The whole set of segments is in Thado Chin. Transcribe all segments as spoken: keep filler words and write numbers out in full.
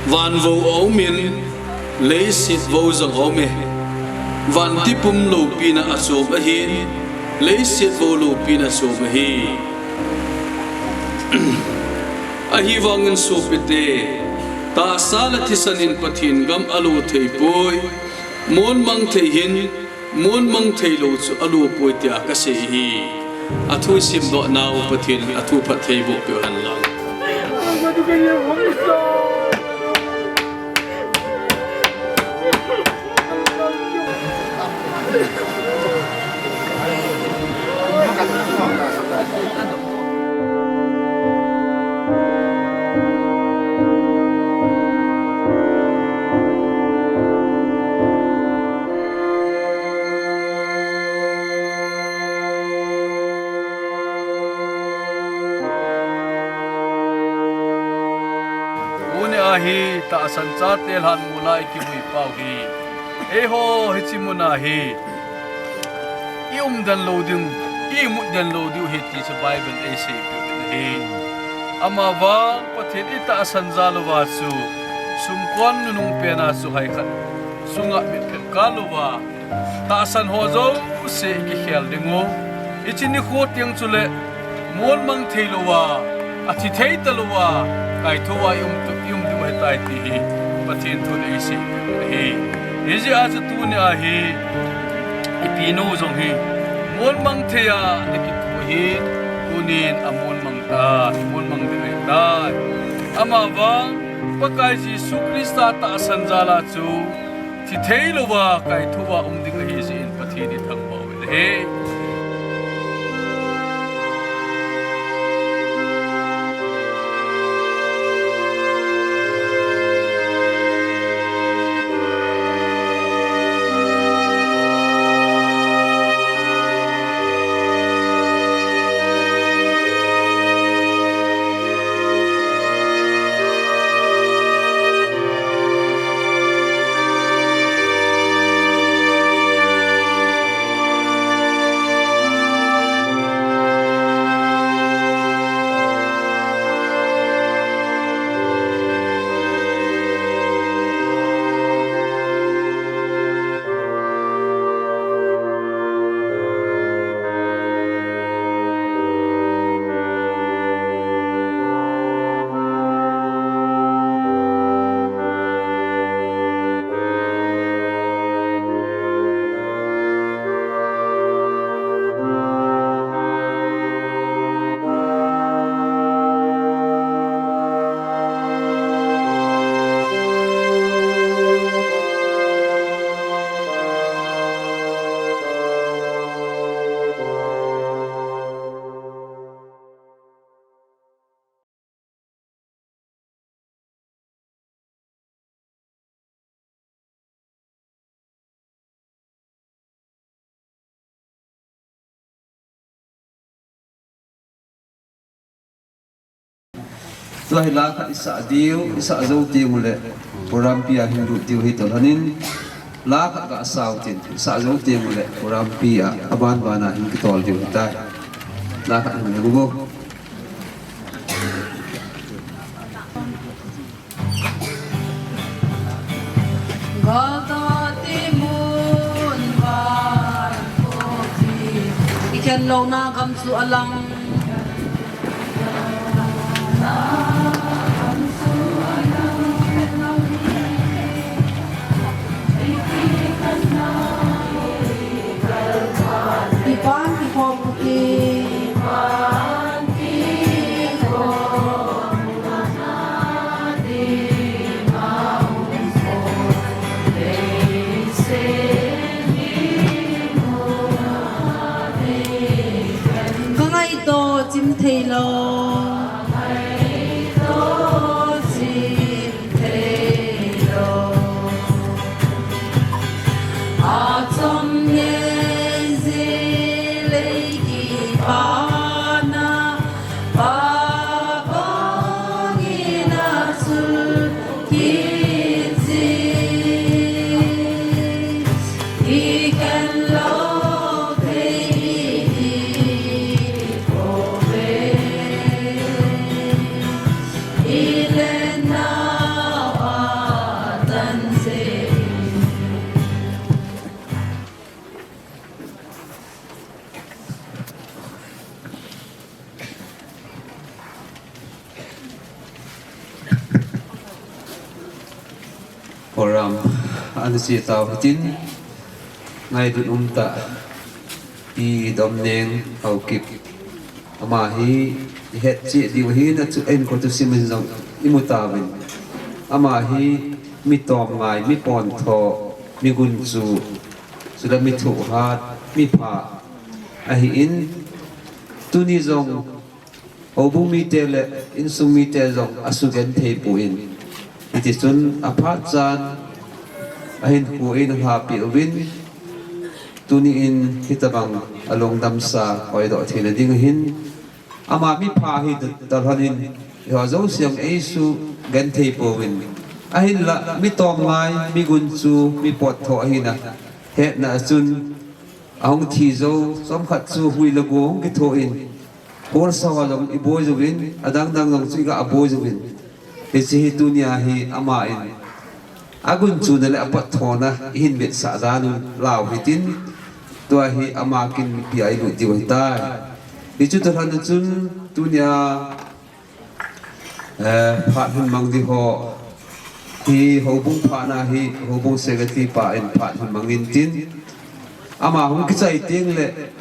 Van vou a um in, leiset vou jong a um e. Van tipum loupina a chom ahin, leiset vou loupina chom ahi. Ahivangin sopite, tahsa le thisan in Pathen gam a lo thei poi, mon mang thei hin, mon mang thei lou chu a lo poi tia ka sei hi. A thu i simdoh nau Pathen in a thu phatthei boh peh hen lang. Tuni ahi tahsan chate lhan mula i kivui pau hi. Eiho hiche muna hi i um den lou ding, i imut den lou diu ahi ti chu Bible in eisei peh in ahi. Amavang Pathen i tahsan jal uva chu sumkon nunung pena chu hoi khat sunga mitphet kal uva tahsan ho jouse i kikhel ding u. Hiche nikho teng chule mon mang thei louva, a thi thei talouva, kaithouva i um tu, i um diu ahitai ti hi Pathen thun eisei peh in ahi. Hijeh a chu tuni ahi i pinu jong hi mon mang thei a ana kitho ahin, tunin a mon mang tai, mon mang ding ahitai. Amavang Pakai Jesu Christa tahsan jal a chu thi thei louva, kaithouva um ding ahi jeh in Pathen i thangvah uvin ahi. Tua hi la khat i sah diu, i sah jou teng uleh, program pi a hin lut diu hi tolhon in, la khat ga sah u tin, i sah jou teng uleh, program pi a, aban ban a hin kitol diu hitai. La khat hin le gugu. Galta timun van kopi. I khen louna gam chu alang. I pan kikhom u ti. Ka ngaito Program ana che tau hitin, ngailutna umtah Pi Domneng Haokip, ama hi ihet cheh diu ahin, achu, ahinkho thusim in jong imu tauvin. Ama hi mi tomngai, mi pontho, mi gunchu, chule mi thohhat, mi pha ahin, tuni jong houbung mite le insung mite jong asugenthei pon, hitichun aphat chan ahinkho in alhapi uvin, tuni in hitabang alungdamsa oidoh theina ding ahin, ama mi pha hi talhon in, eiho jouse jong eisugenthei pouvin, ahinla mi tomngai, mi gunchu, mi pontho ahina hetna achun, ahung thi jou, chomkhat chu hui le go hung kitho in, Kol sao a jong iboi jouvin, adang dang jong chu iga boi jouvin. Hiche hi tunia hi ama in agunchuna le apotthona ihin vetsah dan u lau hitin, tua hi ama kin mipi a ilut diu ahitai. Hichu talhon a chun tunia, eh, phat hin mang ding ho hi houbung phatna hi houbung secretary pa in phat hin mang intin, ama hung kichai teng le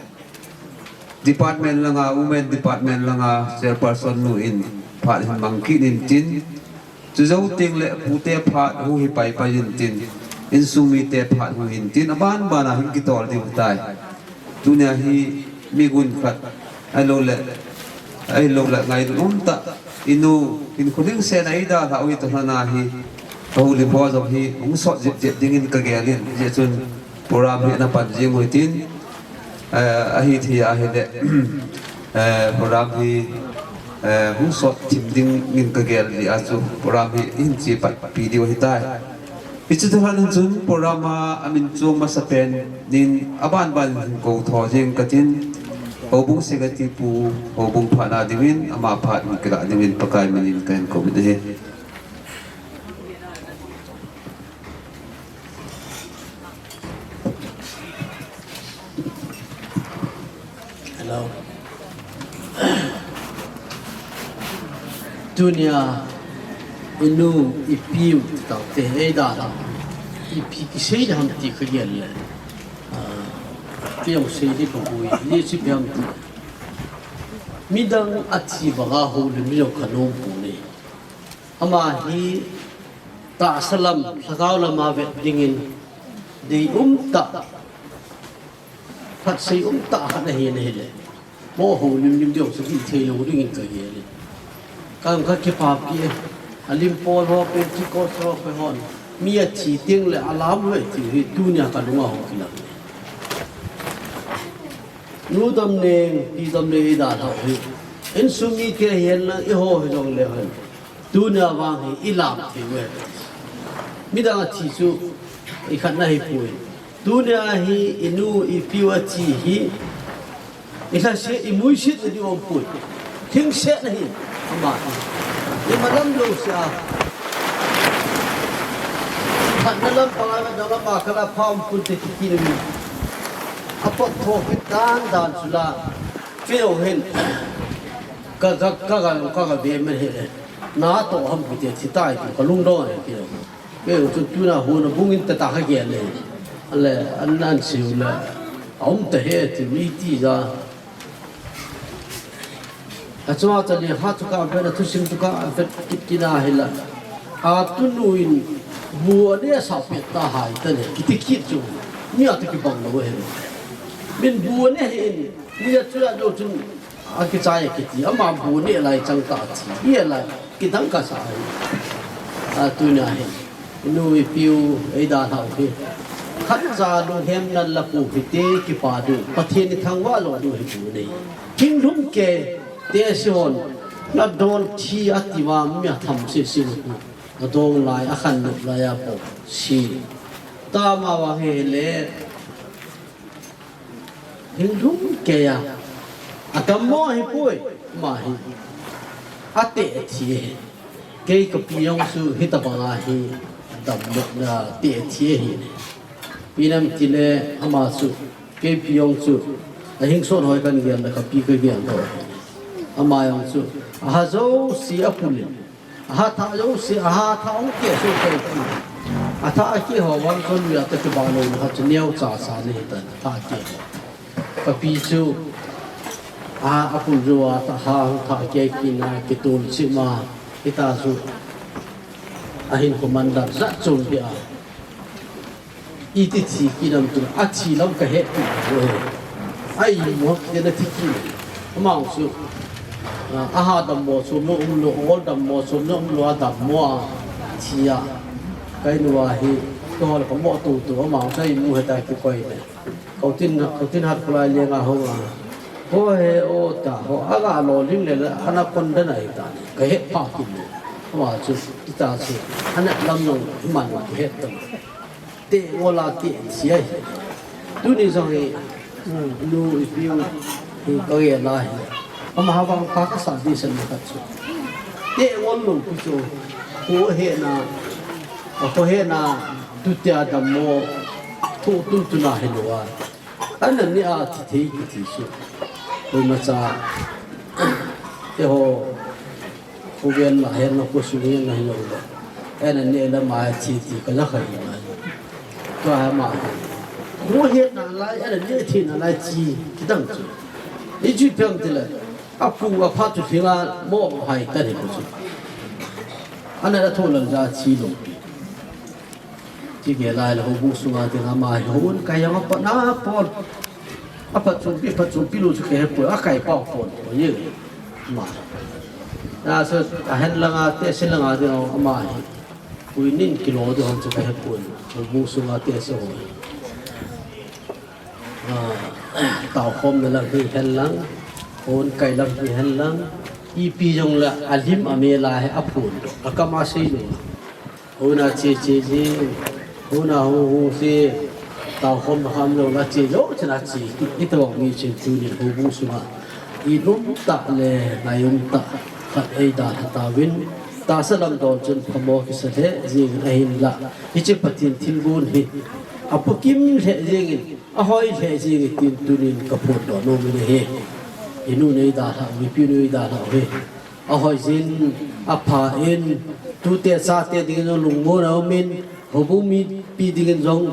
department langa, women department langa chairperson nu in phat hin mang kit intin, chu jou teng le pute phat hung hi pai pai intin, insung mite phat hung intin, aban bana hin kitol diu tai. Tunia hi mi gun khat ahilou le, ahilou le ngailutna umtah inu, hinkho ding sena eidalhah u hi talhon a hi, ka houlim ho jong hi hung sot jep jep dingin kagel in, hijeh chun program hi ana pan jing u hitin, eh, ahithei ahile, eh, program hi, eh, hung sot thim dingin kagel jeh a chu program hi ihin che patpi diu ahitai. Hichu talhon in chun program a amin chom masapen in aban ban in kou tho jing katin, houbung secretary pu, houbung phatna dingin ama phat in kilah dingin Pakai minin kahin kou in ahi. Hello. Tunia inu ipiu titaute eidalhah, ipi kisei ding ham ti kagel le, ah, kei jong sei ding kaboi, ijeh chu ipi ham ti, midang athi banga houlim jong kanom poi. Ama hi tahsa lam, lhagao lama vet dingin dei umtah, phatsei umtah khat ahin ahile, mo houlim lim ding chu hithei lou dingin kagel e. Kam khat kipah pi e. Alim Paul ho, Pentecost ho, pe hon, mi athi teng le alam ve tiu hi tunia kalunga hung kilang. Nu Domneng, Pi Domneng eidalhah u hi, insung mite hihen lang eiho hijongle hen, tunia vang hi ilam thei uve. Midang athi chu ikhatna ahipoi. Tunia hi inu ipiu athi hi, ilhaset, imuiset na ding umpoi. Thingset ahi, ama hi. Imalam jousea, phatna lam panga, vetna lama kala pha umpon te kiti na mi. Apot tho kit dan dan chula, kei jong hin, ka, ka, ka, ka, kave man hile, natoh ham kiti, thitai ti kalungdong e kei jong. Kei jong chu tuna hon abung in tata kagel e. Ale, an, an seiu le, aum tahih e ti, iti ja. Achunga chule khat chu kavet, athusim chu kavet kit kit ahile, atunu in bu aneh asah pet tahai tale kiti kit chu, mi atoh kibang lou ahi. Min bu aneh ahin, mi a chu a lou chun akichai akiti, ama bu aneh lai chang tah athi, mi a lai kidang kasa ahi. A, tunia hin, inu ipiu eidalhah u hi, khatcha lunghemna la pu hite, kipah diu, Pathen ithangvah lou diu hi bu anei. Thinglhum kei, tehse hon, nadol thi ati uva mi atham sese u, nadol lai, akhan nop lai a bou, si. Tama vang hile, thinglhum kei a, adammo ahipoi, ama hi, ateh athi ahi. Kei kapi jong chu hitabanga hi, dammo, ateh athi ahi. Ipi ham itile ama chu, kei pi jong chu, ahingsot hoi kahin gel le kapi kagel lou ahi. Ama jong chu, aha jouse apul in, aha thah jouse, aha thah hung keh soh kei ti. Atha a keh ho vang kon wi ata kibang lo khat chu neo cha cha ni ta tha a keh ho. Kapi chu a, a pun ju a ta ha tha a keh kina kitul chi ma kita chu ahin koman dan za chun pia. Iti thi kinam tu a thi lam ka he ti lo he. Ai mo ke na thi ki. Amang chu. A ha dam mo chu no um lo, ol dam mo chu no um lo a dam mo a thi a. Kai nu a hi ko hol ka mo tu tu amang sai mu he ta ki koi le. Ko tin na, ko tin hat kulai le nga ho a. Ho he o ta ho a ga lo ling le ana kon da nai ta. Ka he pa ki. Ama chu kita chu. Ana lam nong man ki he ta. Te wala te sia hi. Tuni jong hi, nu ipi hi ka ye la hi. Ama ha vang pa ka sa di sen ka chu. Te wal lo ku chu. Ko he na, ko he na, tu te a dam mo, tu tu tu na he lo a. Ana ni a thi thei ki thi chu. Ko ma cha. Te ho. Khu ven la hen na khu su ven na hin lo. Ana ne la ma thi thi ka la khai na. Ka ha ma. Khu het na lai, ana ne thi na lai thi ki dang chu. I ju pem ti la. A pu a pha chu thi la mo hai ta ni ko chu. Ana la tho la ja thi lo. Ti ke lai la ho bu su ma ti na ma ho un ka ya ma pa na pon. A phat chompi, phat chompi lo chu ka he poi, a kai pau pon, poi ye. Ma. Na so, a hen langa, te se langa de, ama hi. Pui nin kilo de hon chu ka he poi. Chu bu sunga te se ho. A, tau khom na lang hi hen lang. Hon kai lang hi hen lang. Ipi jong la, a lim a me la he a phun. A kam a sei lo. Huna che che jing, huna hung hung se, tau khom na kham lo na che jo, che na che, i, i tawng mi chen tu ni ho bu suma. I lum ta le, ngai um ta, khat ei da tha ta win, ta sa lam don chen phamo ki sa le, jing a hin la, i che patin thil gun hi, a pu kim le jing in, a hoi le jing in tin tu nin ka phun do no mi le he. I nu nei da tha, mi pi nu nei da tha he. A hoi jin, a pha in, tute chate dingin lungmon a um in, houbung mipi dingin jong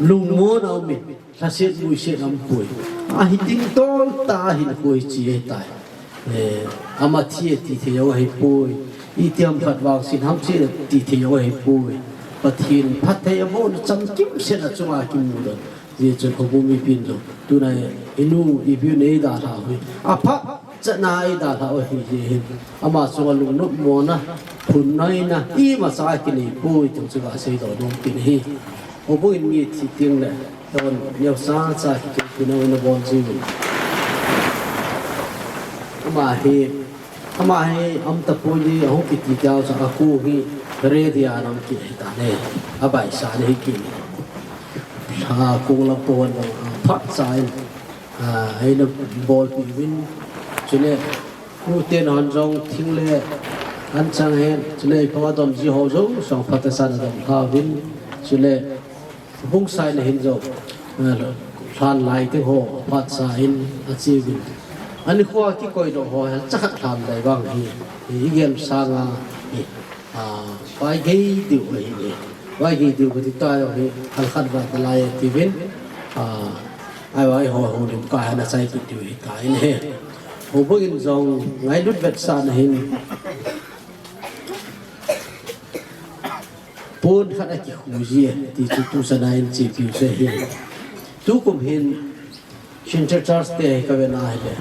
lungmon a um in, lhaset muiset a um poi. A hi ding tol ta hin koi chi e tai. Eh, ama thi e ti thei jong ahi poi. Itiam khat vang sin ham chi e ti thei jong ahi poi. Pathen phatthei a bon chamkim set a chunga kimu don. Hijeh chun houbung mipin jong, tuna hi, i nu, i pi u nei dalha u hi. Aphat chatna i dalha u hi, hi, hi. Ama chunga lungnopmona, phunnoina, imacha kinei poi, ti chu kasei doh nom kit ahi. Houbung in mi thi teng le, don neocha cha kiti, tina u na bol jiu. Ama hi, Ama hi, um tapoi ni, ahung kiti tau cha, aku hi, ready a nam kit ahi ta ne. Abaisa ni hi kit. Lha kong lam pon, phat cha in, a, eina bolpi uvin. Chule, nute na hon jong thing le, an chang hen, chule, i pa dom ji ho jong, song phat a sa na dom tha uvin. Chule, Bung sai le hin jong, eh, lhan lai te ho, phat sa in a chi uvin. Ani khua kikoi doh ho, hel chakhat lhan lai vang hi, hi, hi gel sanga hi, ah, vai gei diu hi, hi. Vai gei diu kati ta jong hi, hal khat vai ta lai ti uvin, ah, ai vai ho, ho lim ka hana sai kit diu hi ta in he. Houbung in jong, ngailut vet sa na hin, Pon khat a kikhu ji e, ti chu tu sana in chepiu se hi. Tukum hin Central Church te hi ka vena hile.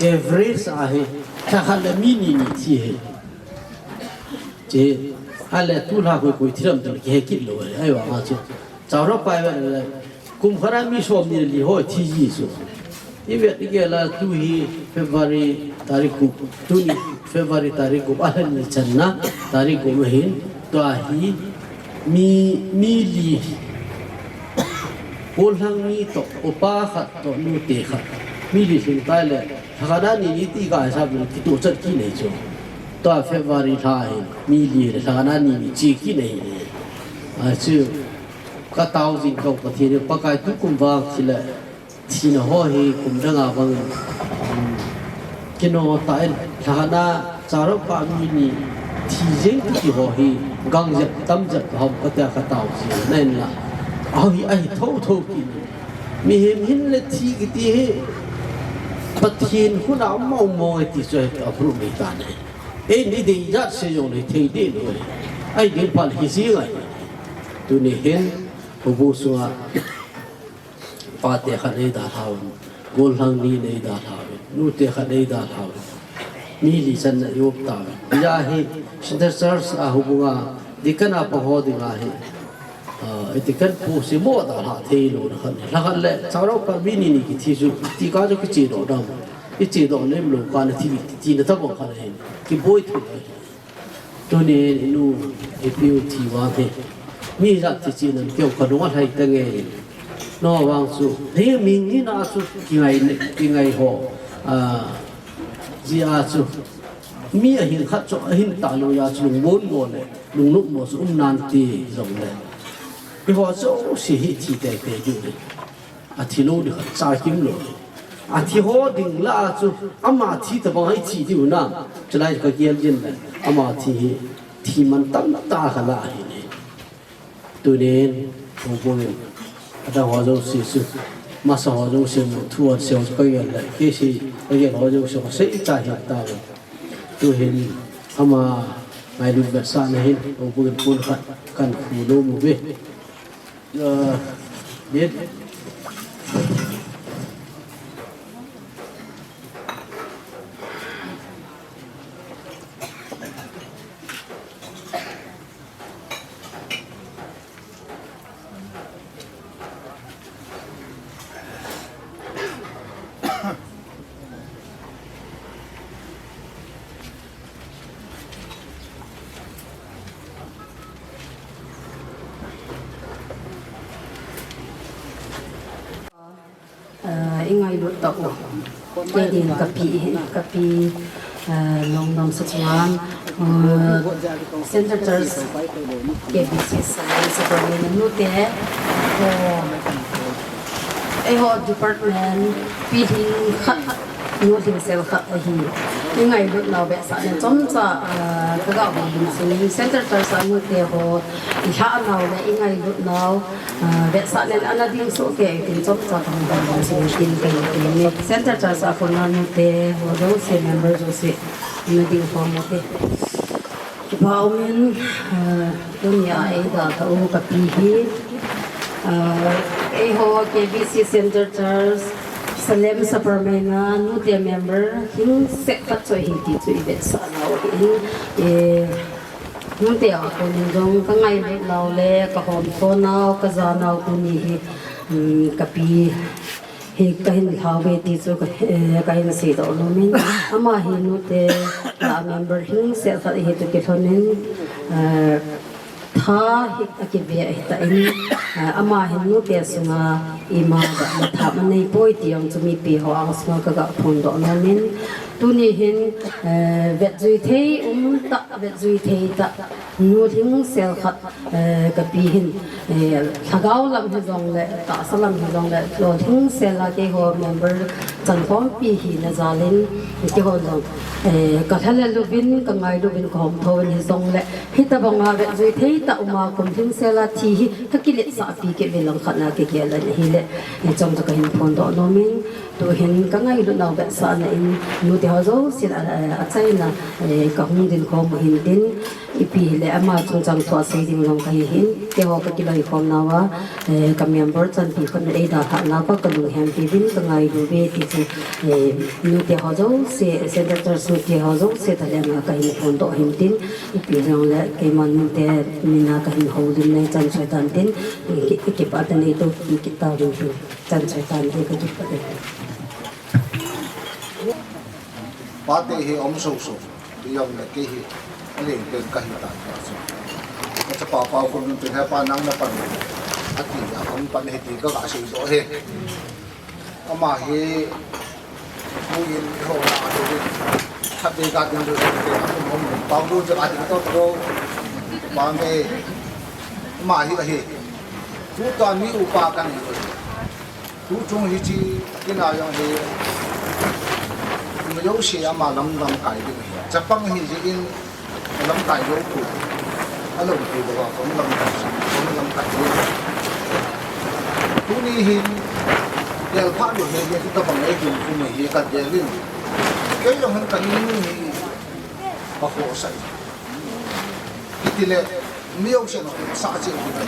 Average a hi, lha khat le mi ni ni thi hi. Che, ale tulha koi koi thiram tu kihe kit lou hi. Ahivang a chu. Chaura pai ve le. Kum khat a mi som ni li ho thi ji chu. I vet i gel a tu hi February tarik gup, tuni February tarik gup, a lhan ni channa tarik gup ahin, tua hi mi, mi li, Polhang mi toh, upa khat toh, nute khat, mi li lhing tai le, lha khat a ni ni ti ka hisap le, kitoh chat kit nei chu. Tua February lha hin, mi li le, lha khat a ni ni chi kit nei. A chu, Ka tao jing kau Pathen in Pakai tukum vang thi le thina ho hi kum dang a vang in, um, kino ta in lha khat a Chaura pa mi ni Thi jeng kiti ho hi, gang jep, tam jep ham kati a katao ji na in la. Ahi, ahi tho tho kit. Mihem hin le thi kiti hi, Pathen khut a um mong mong e ti chu hi approve mai ta ne. Ei ni dei jat se jong le thei ding lou. Ahi ding pal hi ji ngai. Tuni hin, houbung sunga, pate khat nei dalhau in, gollhang ni nei dalhau in, nute khat nei dalhau in, mi li channa i-up tau in. Hijeh hin, Central Church a houbung a, deacon a pang ho ding a hi, ah, deacon post hi mo dalha thei lou na khat. Lha khat le, changlou pa mi ni ni kithi chu, ti ka chu kiche doh dam. Kiche doh lem lou ka na thi, ti na tabang khat hin. Kiboi thei. Tuni in inu, ipi u thi vang hi. Mi jat thi chi nan keu ka lunga lhai ta nge. No vang chu, hi mi ni na chu kingai, kingai ho. Ah, ji a chu. Mi ahin khat chu, ahin ta lou a chu, lungmon mo le, lungnop mo chu um nan ti jong le. Hi ho chu, si hi thi tei tei ju le. Athi lou ding khat cha kim lou. Athi ho ding la chu ama thi tabang a i thi diu na. Chulai ka gel jin le. Ama thi hi thi man tam ta kha la hi ne. Tunin houbung in adang ho jouse chu. Masa ho jouse mu thu a seo chu ka gel le. Kei si ka gel ho jouse ka sei ta hi ta le. Tuhin ama ngailut vetsahna hin houbung in pun khat kan khu lou mu ve. Ờ, biết. Aa, i ngailut tah u. Kei din ka pi, ka pi, aa, Longdam Sachuan, aa, Center Church, K B C Salem Sacrament nute, ho, eiho department, pi ding khat, nu lhingsel khat ahi. I ngailut nau vetsahna chomcha, ah, ka ga hung ding sung in Center Church a nute ho, i lhah nau le i ngailut nau, ah, vetsahna le ana ding soh kei tin chomcha ka hung ding sung in tin ka hin ti ni. Center Church a kona nute ho jouse, member jouse, ana ding khom u te. Kipa um in, eh, tunia eidalhah u ka pi hi, eh, eiho K B C Center Church, Salem Sacrament a nute member hingset khat chu ahi ti chu i vetsah nau ahi. Eh, nute a konin jong ka ngailut nau le ka hom tho nau, ka ja nau tuni hi, um, ka pi hi ka hin lhau ve ti chu ka, eh, ka hin seidoh nom in. Ama hi nute, ah, member hingset khat ahi toh kilhon in, eh, tha hi a kive ahi tan, eh, ama hin nute sunga ima ga thap anei poi ti jong chu mipi ho ang sunga ka ga phondoh nom in. Tuni hin, eh, vetjui thei um tah, vetjui thei tah, nu lhingsel khat, eh, ka pi hin, eh, lhagao lam hijongle, tahsa lam hijongle, lolhingsel a keiho member chankhompi hina jal in, keiho jong, eh, ka lha le luvin, ka ngailu vin, ka hom tho vin hijongle, hitabang a vetjui thei tah uma kum lhingsel a thi hi, ka kiletsah pi kit ve lang khat na kigel in ahile, eh, chomcha ka hin phondoh nom in, Tuhin ka ngailut nau vetsahna in, nute ho jouse a, a, achaina, eh, ka hung ding khom u hin tin, ipi hile ama chungchang thu asei ding jong kahi hin, keiho ka kiloikhom nauva, eh, ka member chanpi khut in eidalhah nauva ka lunghempi uvin ka ngailu ve ti chu, eh, nute ho jouse, Center Church nute ho jouse thalhenga ka hin phondoh hin tin, ipi jongle keima nute mina ka hin houlim nei chan choi tan tin, ki, kipa tah nei to, ki, kita uvin tin. Chan choi tan te ka kipat e. Pate hi om so so. Ti jong le kei hi. Aleng pen kahi ta ta so. Ka chapa pa ko nun tin he pa nang na pan. Ati a hong pan he ti ka ga sei doh he. Ama hi. Mu in ho na a do. Khat de ka tin do se ke. Hong hong pau do ja ka tin to do. Pa me. Ama hi ahi. Tu ta mi upa kan hi. Tuchung hiche, kin a jong hi, mi jouse ama lam lamkai ding ahi. Chapang ahi jeh in, Lamkai jou tu. Alou thei lou a, kong lamkai sa, kong lamkai jou. Tuni hin, gel pha lou he, gel tabang e, kong kum he, ka gel in. Kei jong hin ka ni ni hi, ka khohsah. Hitile, mi jousen khohsah cheh hi.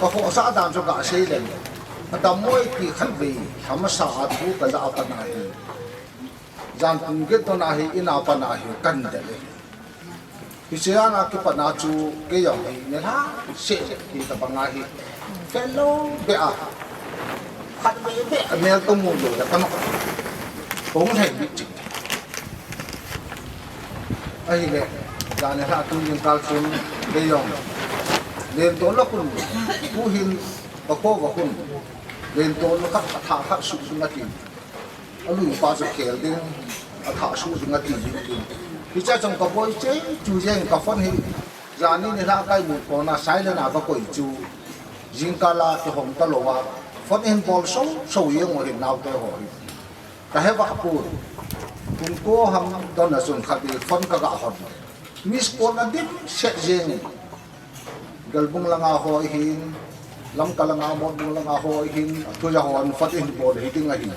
Ka khohsah dan chu ka sei le. Adammo e ti khatvei, lha masa a thu ka ja a pat na hi. Jan pung get to na hi, in a pat na hi, kan de le. Hiche a na kipat na chu kei jong hi, nilhah seh hi tabang a hi. Felou beh a. Khatvei beh a mel ka mu lou le ka nok. Kong lhai bit cheh. Ahile, jan nilhah tu jingkah chun kei jong. Len to lou khun, tu hin ka kho va khun. Len to lou khat, a tha khat suh ding ati. Alui pa chu khel ding, a tha suh ding ati ding ding. Hiche a chun ka boi cheh, chu jeng ka phone hi. Jan ni nilhah kai mu kona silent a ka koi chu. Jingkah la kihong ta lou a. Phone hin bol so, so jeng u hin naote ho hi. Ka he va pon. Kum ko ham don a chun khatvei phone ka ga hon. Miss call na dim set jeng. Galbung langa ho hin, Lamka langa, Motbung langa ho hin, a thu ja ho an phone in bol hi ding ahi.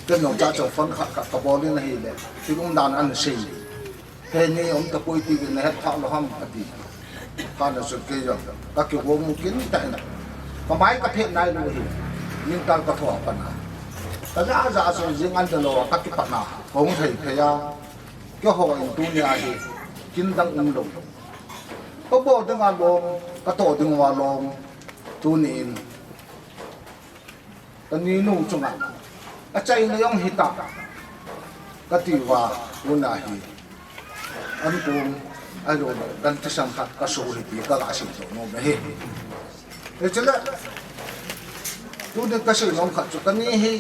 Ken jong cha cha phone khat khat ka bol in ahile, thil umdan an sei. He ni um tapoi ti in na het phah lou ham ati. Kana chu kei jong, ka kigong mu kin ta in. Ka mai ka phet nai lou hi, min kal ka tho a pat na. Ka ja ja chu jing an da lou a, ka kipat na, kong thei thei a. Keiho in tuni a hi, kin dang um lou. Ka bol ding a lom, ka toh ding uva lom, tuni in. Ka ni nu chunga, achaina jong hita, ka ti uva, tuna hi. An kum, a lo, kan thisan khat, ka so hi ti, ka ga sei to nom e. Hichule, tuni ka sei nom khat chu, ka ni hi,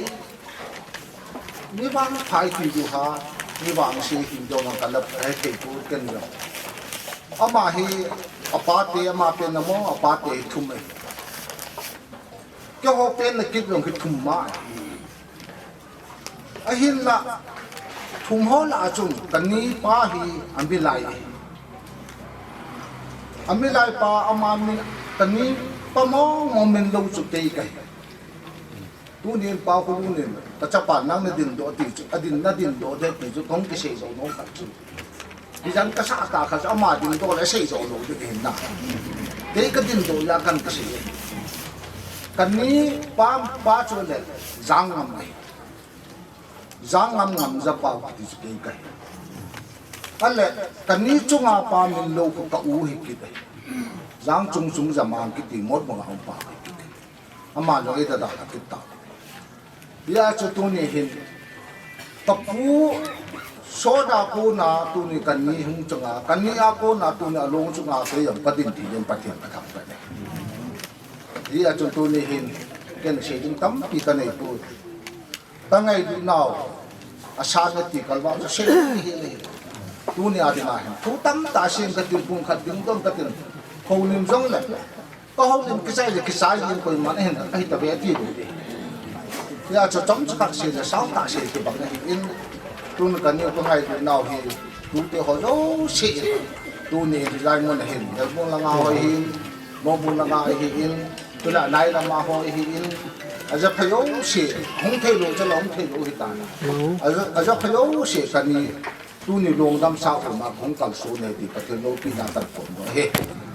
Mi vangpha i ti diu ham, mi vangse i ti diu ham ka lap ka he thei poi ken jong. Ama hi, apa te, ama pen na mo, apa te hi thum ahi. Keiho pen na kit jong hi thum ma ahi. Ahinla, thum ho lah a chun, ka ni pa hi, a milai ahi. A milai pa, ama min, ka ni pa mo, mo min lou chu kei kahi. Tunin Pa Khulun in, ka chapa nang na dingdoh ti chu, a din, na dingdoh ding ti chu, kong kisei jou nom khat chu. Hijan ka sah ta kha chu, ama dingdoh le sei jou lou ding ahin na. Kei ka dingdoh a kan kisei. Ka ni pa, pa chu le, Jangngam ahi. Jangngam Ngamjapao kiti chu kei kahi. Ale, ka ni chunga pa min lou khu ka u hi kit ahi. Jangchungchung Jamang kiti Motbung a um pa hi kit ahi. Ama jong eidada a kit ta. Hia chu tuni hin, ka pu soda kona tuni ka ni hung chunga, ka ni a kona tuni a long chunga kei jong ka din ti jong Pathen ka thangvah e. Hia chu tuni hin, ken sei ding tampi ka nei poi. Ka ngailut nau, a sa na ti kalvah, sa sei hi le. Tuni a dinga hin. Thu tamtah sei ka tin, pung khat ding don ka tin. Houlim jong le. Ka houlim kisai le kisai ding koiman hin, ahi ta ve ti lu. Hia chu chomcha khat sei le, saotah sei kibang ahi in. Tun ka ni ka ngailut nau hi, tute ho jouse. Tuni hi lai mun ahin, Lalbung langa ho hin. Motbung langa ahin, tuna nai lama ho ahin, aja pha jouse, hung thei lou, chala hung thei lou hitan. Aja, aja pha jouse ka ni, tuni lungdam sa uma hung kalson e ti Pathen loupina kan phong doh e.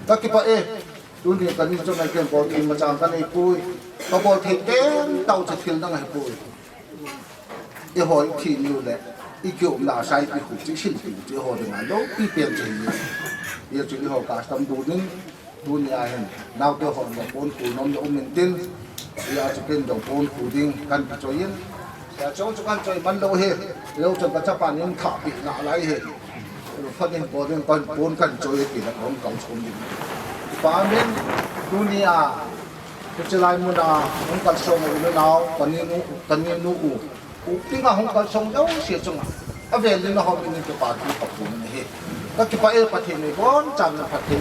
Ka kipah e, tuni ka ni chunga ken bol thei machang ka nei poi, ka bol thei teng tah u chu thil dang ahi poi. Eiho i thi niu le, i kiumna sa i kikhu chi sin ti chu eiho dinga loupi pen chu hi. Hia chu eiho custom du nin, tuni a hin, naote ho le pon khu nom le um in tin, hia chu ken jong pon khu ding kan kichoi in. Hia chu chu kan choi man lou hi, lou chu ka chapa nin thah pi na lai hi. Phat in pon in kan pon kan choi ti la kong kal chom ding. Pa min, tuni a, Hiche lai muna, hung kalsong u le nau, ka ni nu, ka ni nu u. U tinga hung kalsong jouse chunga. Avel in ahom in kipa thu ka pum in ahi. Ka kipah e Pathen in eibonchan na phatthei.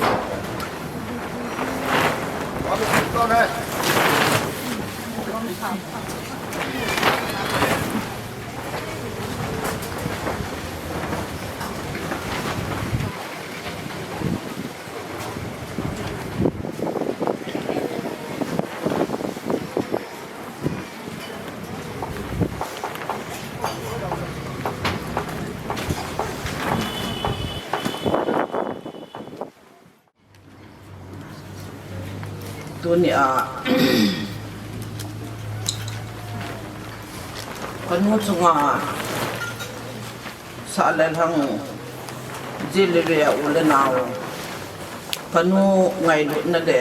Tunia kanu chunga sah le lhang, jil le ve a u le nao, kanu ngailutna le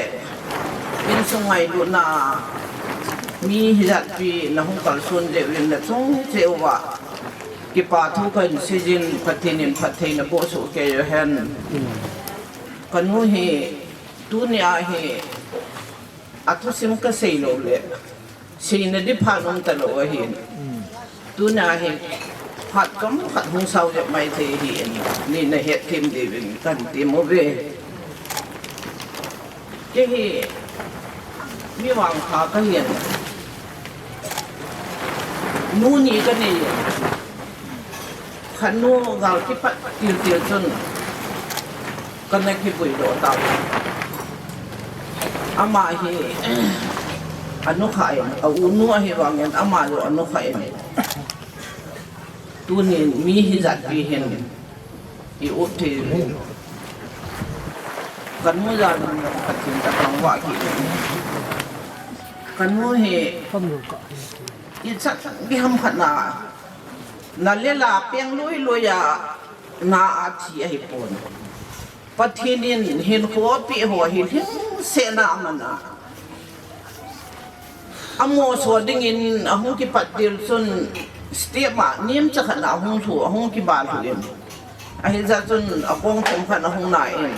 insung ngailutna, mi hijatpi na hung kalson jeh uvin na chung cheh uva kipa thu kahin seijin, Pathen in phattheina boh soh kei uhen. Kanu hi tunia hi athusim kasei lou le seina di phat um talou ahin. Tunia hi phat chomkhat hung sao jep mai thei ahin, nina hetthem diuvin kahin tem uve. Kei hi mi vangpha kahin, nu ni kanei. Khat nu gal kipat tiltil chun kana kipuidoh tau. Ama hi anukha in, a u nu ahi vangin ama jong anukha in. Tunin mi hijatpi hin i-up thei. Kanu jal in Pathen kathangvah kit in. Kanu hi ichan gei ham khat na, na le la peng lui lui a na a thi ahipon. Pathen in hinkho apeh ho hi lhingsetna amana. Amoso dingin ahung kipat til chun step a nemcha khat na ahung lhu, ahung kiba lhu in. Ahijeh chun akong thum khat ahung na in.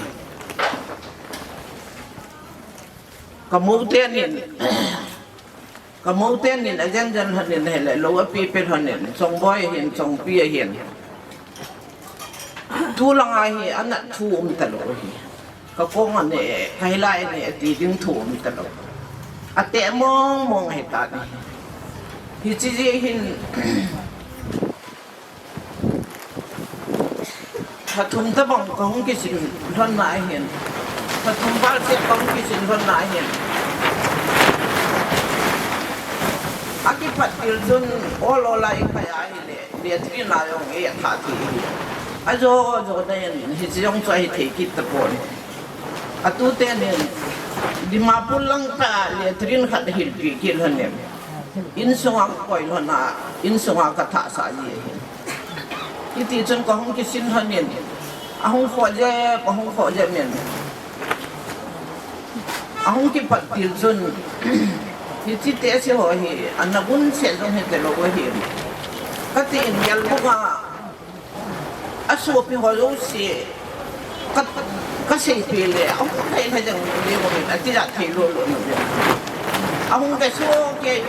Ka mou tenin, ka mou tenin ajen jen lhonin ahile, lou ape pe lhonin, Chongboi ahin, Chongpi ahin. Tulanga hi anat thu um talou hi. Ka kong ane, ka hilai ane, ati ding thu um talou. Ateh mong mong ahitan ahi. Hiche jeh hin, Pathum tabang kahung kisin lhon na ahin. Pathum val seh kahung kisin lhon na ahin. Akipat til chun ol ol a ikhai ahile, latrine a jong eitha thei ahi. Ajo jo na in, hiche jong chu ahithei kit tapon. Atute nin, Dimapur lang pa latrine khat ahilpi kit lhonin. Insunga kakoi lhon a, insunga kathahsah ji ahin. Hiti chun kahung kisin lhonin, ahung khoh jep, ahung khoh jep in. Ahung kipat til chun, hiche test ho hi, ana gunset jong hitelou ahin. Katin, Yelbunga, asopi ho jouse, ka, kaseipeh le, ahung thei thei jeng le, ati ja thei lou lou nu le. Ahung kaso kei,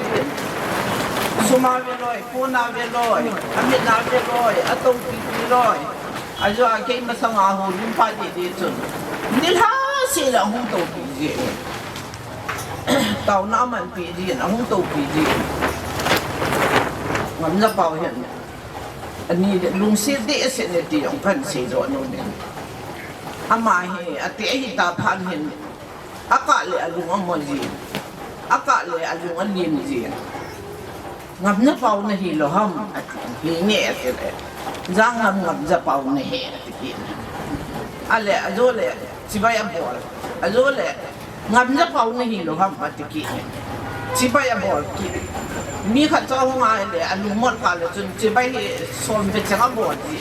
sum a ve loi, pon a ve loi, amit a ve loi, atoupi pi loi. Ajo a kei masanga houlim pa di di chun, nilhah seh le ahung toupi ji. Taona amanpi jin, ahung toupi jin. Ngamjapau hin, ani lungset dehset ne ti jong kahin seidoh nom in. Ama hi, ateh ahita phat hin, akah le alung amo jin, akah le alung alim jin. Ngamjapau nahi lou ham, ati. Hinge, ati le. Jangnam Ngamjapau nahi, ati kit in. Ale, ajo le, chibai abol. Ajo le, Ngamjapau nahi lou ham, ati kit in. Chibai abol kit. Mi khat chu ahung a le, alungmot kha le chun, chibai hi som ve chang abol ji.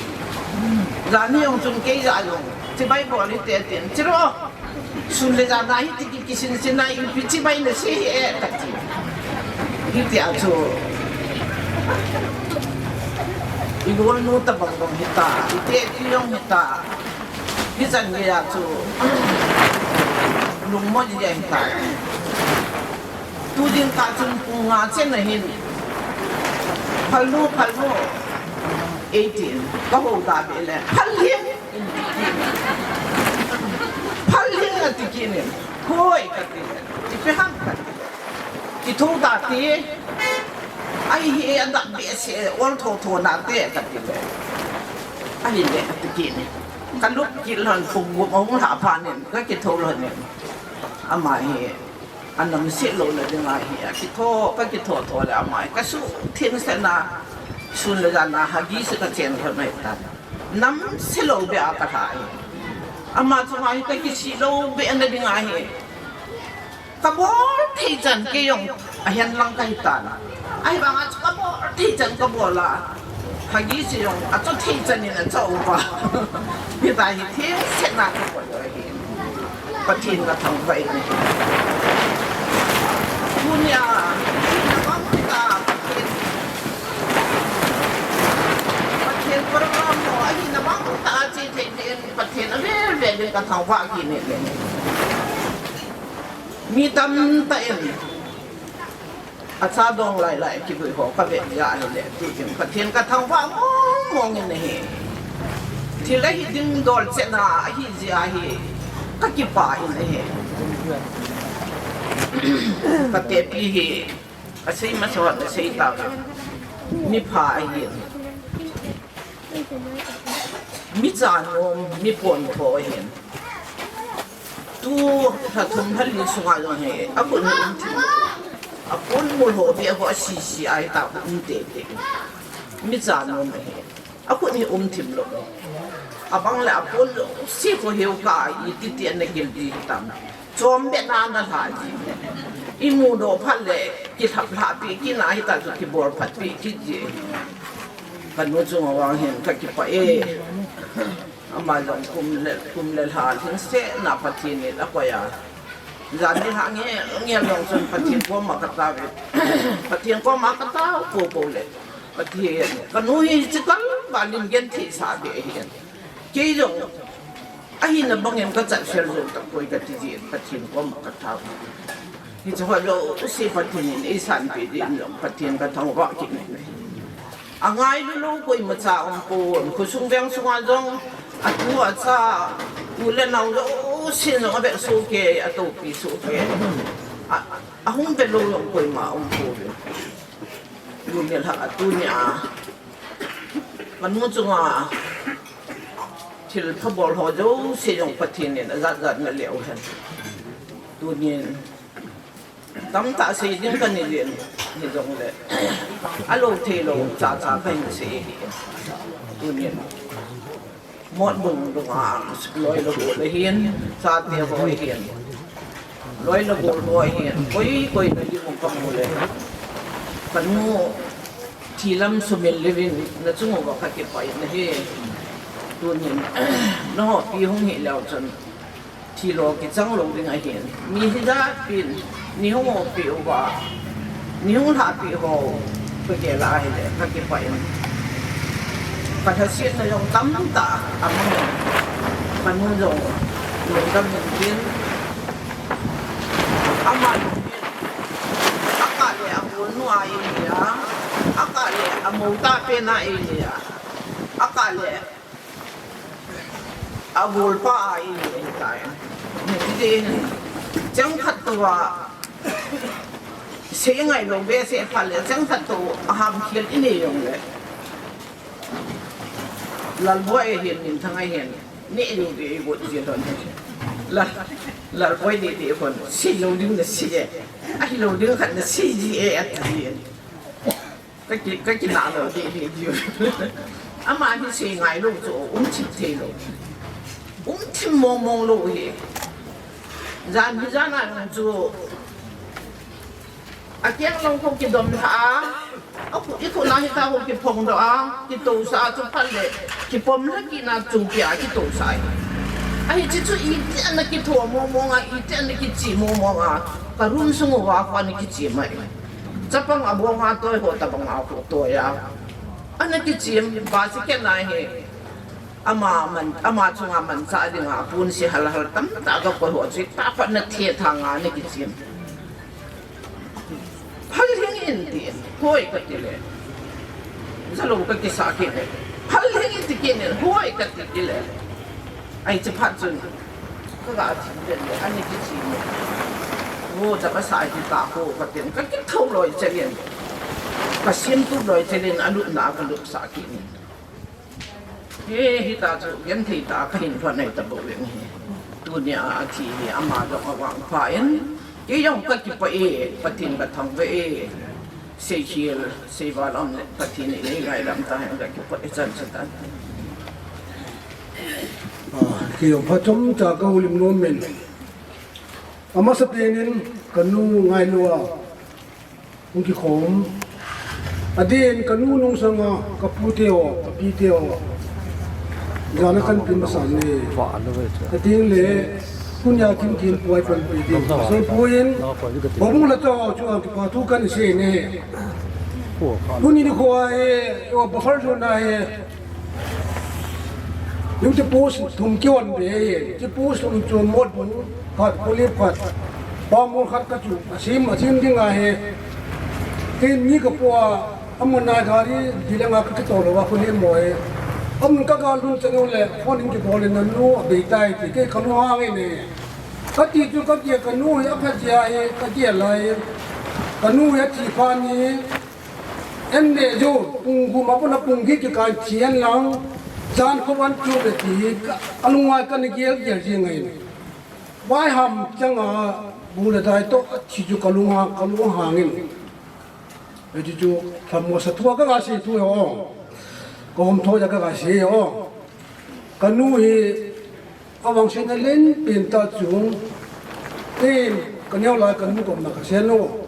Jan hi jong chun kei ja jong, chibai bol hite tin. Chiro. Sun le jan a hiti ki, kisin sin a ipi chibai nasei hi e, kati. Hiti a chu, igolnu tabang bang hita, itehpi jong hita. Hichan gei a chu, lungmong jeh a hita. Tu jingkah chun pung nga chen ahin, Phalnu, Phalnu, eitin, kahou da be le, Phalhing, Phalhing ati kit in, hoi kati le, ipi ham kati le, kithou da te, ahi hi adap behseh, ol tho tho nate kati le, ahile ati kit in. Ka lup kit lhon, pung gup ahung lhah phat in ka kitho lhon in. Ama hi anamse louna dinga hi akitho, ka kitho tho le ama hi ka suhtheng sena sun le jan a Huggies ka chen lhon ahitan. Namse lou beh a ka lha hi. Ama chunga hi ka kisih lou beh na dinga hi. Ka bol thei chan kei jong ahen lang ka hitan. Ahivanga chu ka bol thei chan ka bol a. Huggies jong acho thei chan in acho uva. Hitia hi thengsetna ka bol u ahi. Pathen ka thangvah in ahi. Tunia, ahina bang tah, Pathen, Pathen program ho, ahina bang tah a che thei thei in Pathen avel vel in ka thangvah kit in ahi. Mi tamtah in acha dong lai lai kivui ho ka vet jeh a ahile, tuhin Pathen ka thangvah mong mong in ahi. Thil ahi ding dol chetna ahi jeh a hi ka kipah in ahi. Ka tepi hi asei masa uva asei tauve. Mipha ahin. Mi cha nom, mi pontho ahin. Tu lha thum lha li sunga jong hi akhut hi um thim lou. Aponmol ho beh ho asisi a hita khu um tei tei. Mi cha nom ahi. Akhut hi um thim lou. Abang le apon jouse khu heu ka iti ti ana gel di hitam. Chom beh na ana lha ji. Imu doh phat le kilhap lhah pi kit na hita chu kibol phat pi kit ji. Ka nu chunga vang hin ka kipah e. Ama jong kum le, kum le lha lhingsetna Pathen in akoi a. Jan nilhah ngel ngel jong chun Pathen koma ka tao ve. Pathen koma ka tao pou pou le, Pathen, ka nu hi hiche kal val in genthei sa beh ahin. Kei jong ahina bang in ka chat fel jou tapoi kati jin Pathen koma ka tao. Hiche ho jouse Pathen in eisanpeh jeh in jong Pathen ka thangvah kit in ahi. Angailu lou koima cha umpon, khosung veng sunga jong atu acha, u le nao jousen jong avel soh kei, atoupi soh kei. A, ahung ve lou jong koima umpon. Tuni lha, tunia ka nu chunga thilpha bol ho jouse jong Pathen in ajat jat na leu hen. Tunin tamtah sei ding ka nei jin, hijongle alou thei lou cha cha kahin sei ahi. Tunin Motbung dunga loi le gol ahin, chate ho ahin, loi le gol ho ahin, koi koi na ding um kamu le, ka nu thi lam sumil levin na chung uva ka kipah in ahi. Tunin nahopi hung hi leu chun thilo kichang lou ding ahin. Mi hijat pin nei hung oppeh uva, nei hung lhahpeh ho ka gel a ahile ka kipah in, ka lhasetna jong tamtah amang in, ka nu jong lungdam in tin, ama akah le agolnu a eilei a, akah le amou tah pen a eilei a, akah le agolpa a eilei ahitai. Hiti cheng khat tou a sei ngai lou behseh phat le, cheng khat tou a hamkhel inei jongle, Lalboi ahin, Minthang ahin, neh jou ding igot ji lhon. Lal, Lalboi didi hon sei lou ding nasei e, ahilou ding khat nasei ji e ati jin. Ka ki, ka kinah lou didi diu. Ama hi sei ngai lou chu um thim thei lou. Um thim mong mong lou hi. Jan hi jan a jong chu akeng long khu kidom lha a, akhu, ikhu na hita khu kiphong doh a, kitousa a, chuphat le kipom lha kit na chung kia kitousa ahi. Ahi, hiche chu iti ana kitho mong mong a, iti ana kichih mong mong a, ka room sung uva khu ana kichim ahi. Chapang abong a toi ho tabang a khu toi a ana kichim, basket na hi. Ama man, ama chunga manchah dinga ponse hal hal tamtah ka koi ho chu, taphat na thethang a ana kichim. Phal hing in tin, hoi kati le, jalou ka kisa kit le, phal hing in ti kit in, hoi kati kit le. Ahi, chuphat chun ka ga thim den le, ana kichim le. Ho, ta ka sa hi ta ho katin, ka kithou loi chel in, ka simtup loi chel in, alupna a ka lupsah kit in. He, hita chu genthei tah a kahin lhon ahi tabou vin ahi. Tunia athi hi ama jong avangpha in, kei jong kakipah e, Pathen kathangvah e. Seikhel, seival um le Pathen in eingailam tahen kakipah e, chan chu tan. Ah, kei jong phachomcha kahoulim nom in. Amasapen in kanu ngailua hung kikhom. Adin kanu nungsanga kapute ho, kapite ho, jana kanpin masang e. Adin le, tunia kimkim puai panpi ding. Soipu in, houbung la chao chu a kipathu kahin sei e. Tuni nikho a hi, o buffer zone a hi, Yung ti post thum kihon be e, ti post thum chu mot bung khat, kholep khat, pamol khat kachu, asim, asim ding ahi. Kei ni kapo a, amun a gari, dilang a kakitol lou a, kholep mo e. Amun kagal lhun chan u le, phone in kibol in nanu abei tai ti, kei kalunghang in e. Kati chu kati kanu hi apha jia e, kati lai. Kanu hi athi pha ni, En le jo, pung gup a pat a pung get kikah a thi hen lang, jan khovah chu le ti, ka, alunga kana gel gel jing ngai. Vaiham chang a, bu le dai toh, athi chu kalunga, kalunghang in. Hichu chu, lhamon sa thu a kaga sei thu ho. Kahom tho a kaga sei ho. Kanu hi, Avangsetna lenpen tah chu, kei, kaneo lai kanu koma kasei lou.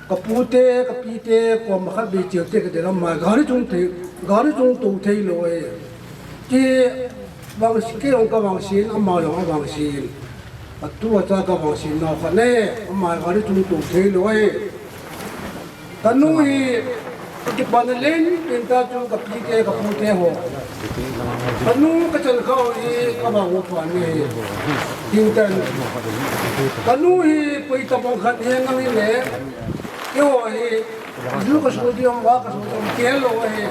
Kapute, kapite, koma khat bei cheu te kati lam mai, gari chung thei, gari chung tou thei lou e. Kei vangse, kei jong kavangse in, ama jong avangse in. Atu acha kavangse in nao khat ne, ama gari chung tou thei lou e. Kanu hi, kakipana lenpen tah chu kapite, kapute ho. Kanu kachan khah u hi, kavang u pha ne. Tingtan. Kanu hi, koi tabang khat hi nang hi le. Keiho hi, ju kasu diam, va kasu diam, kei lou hi.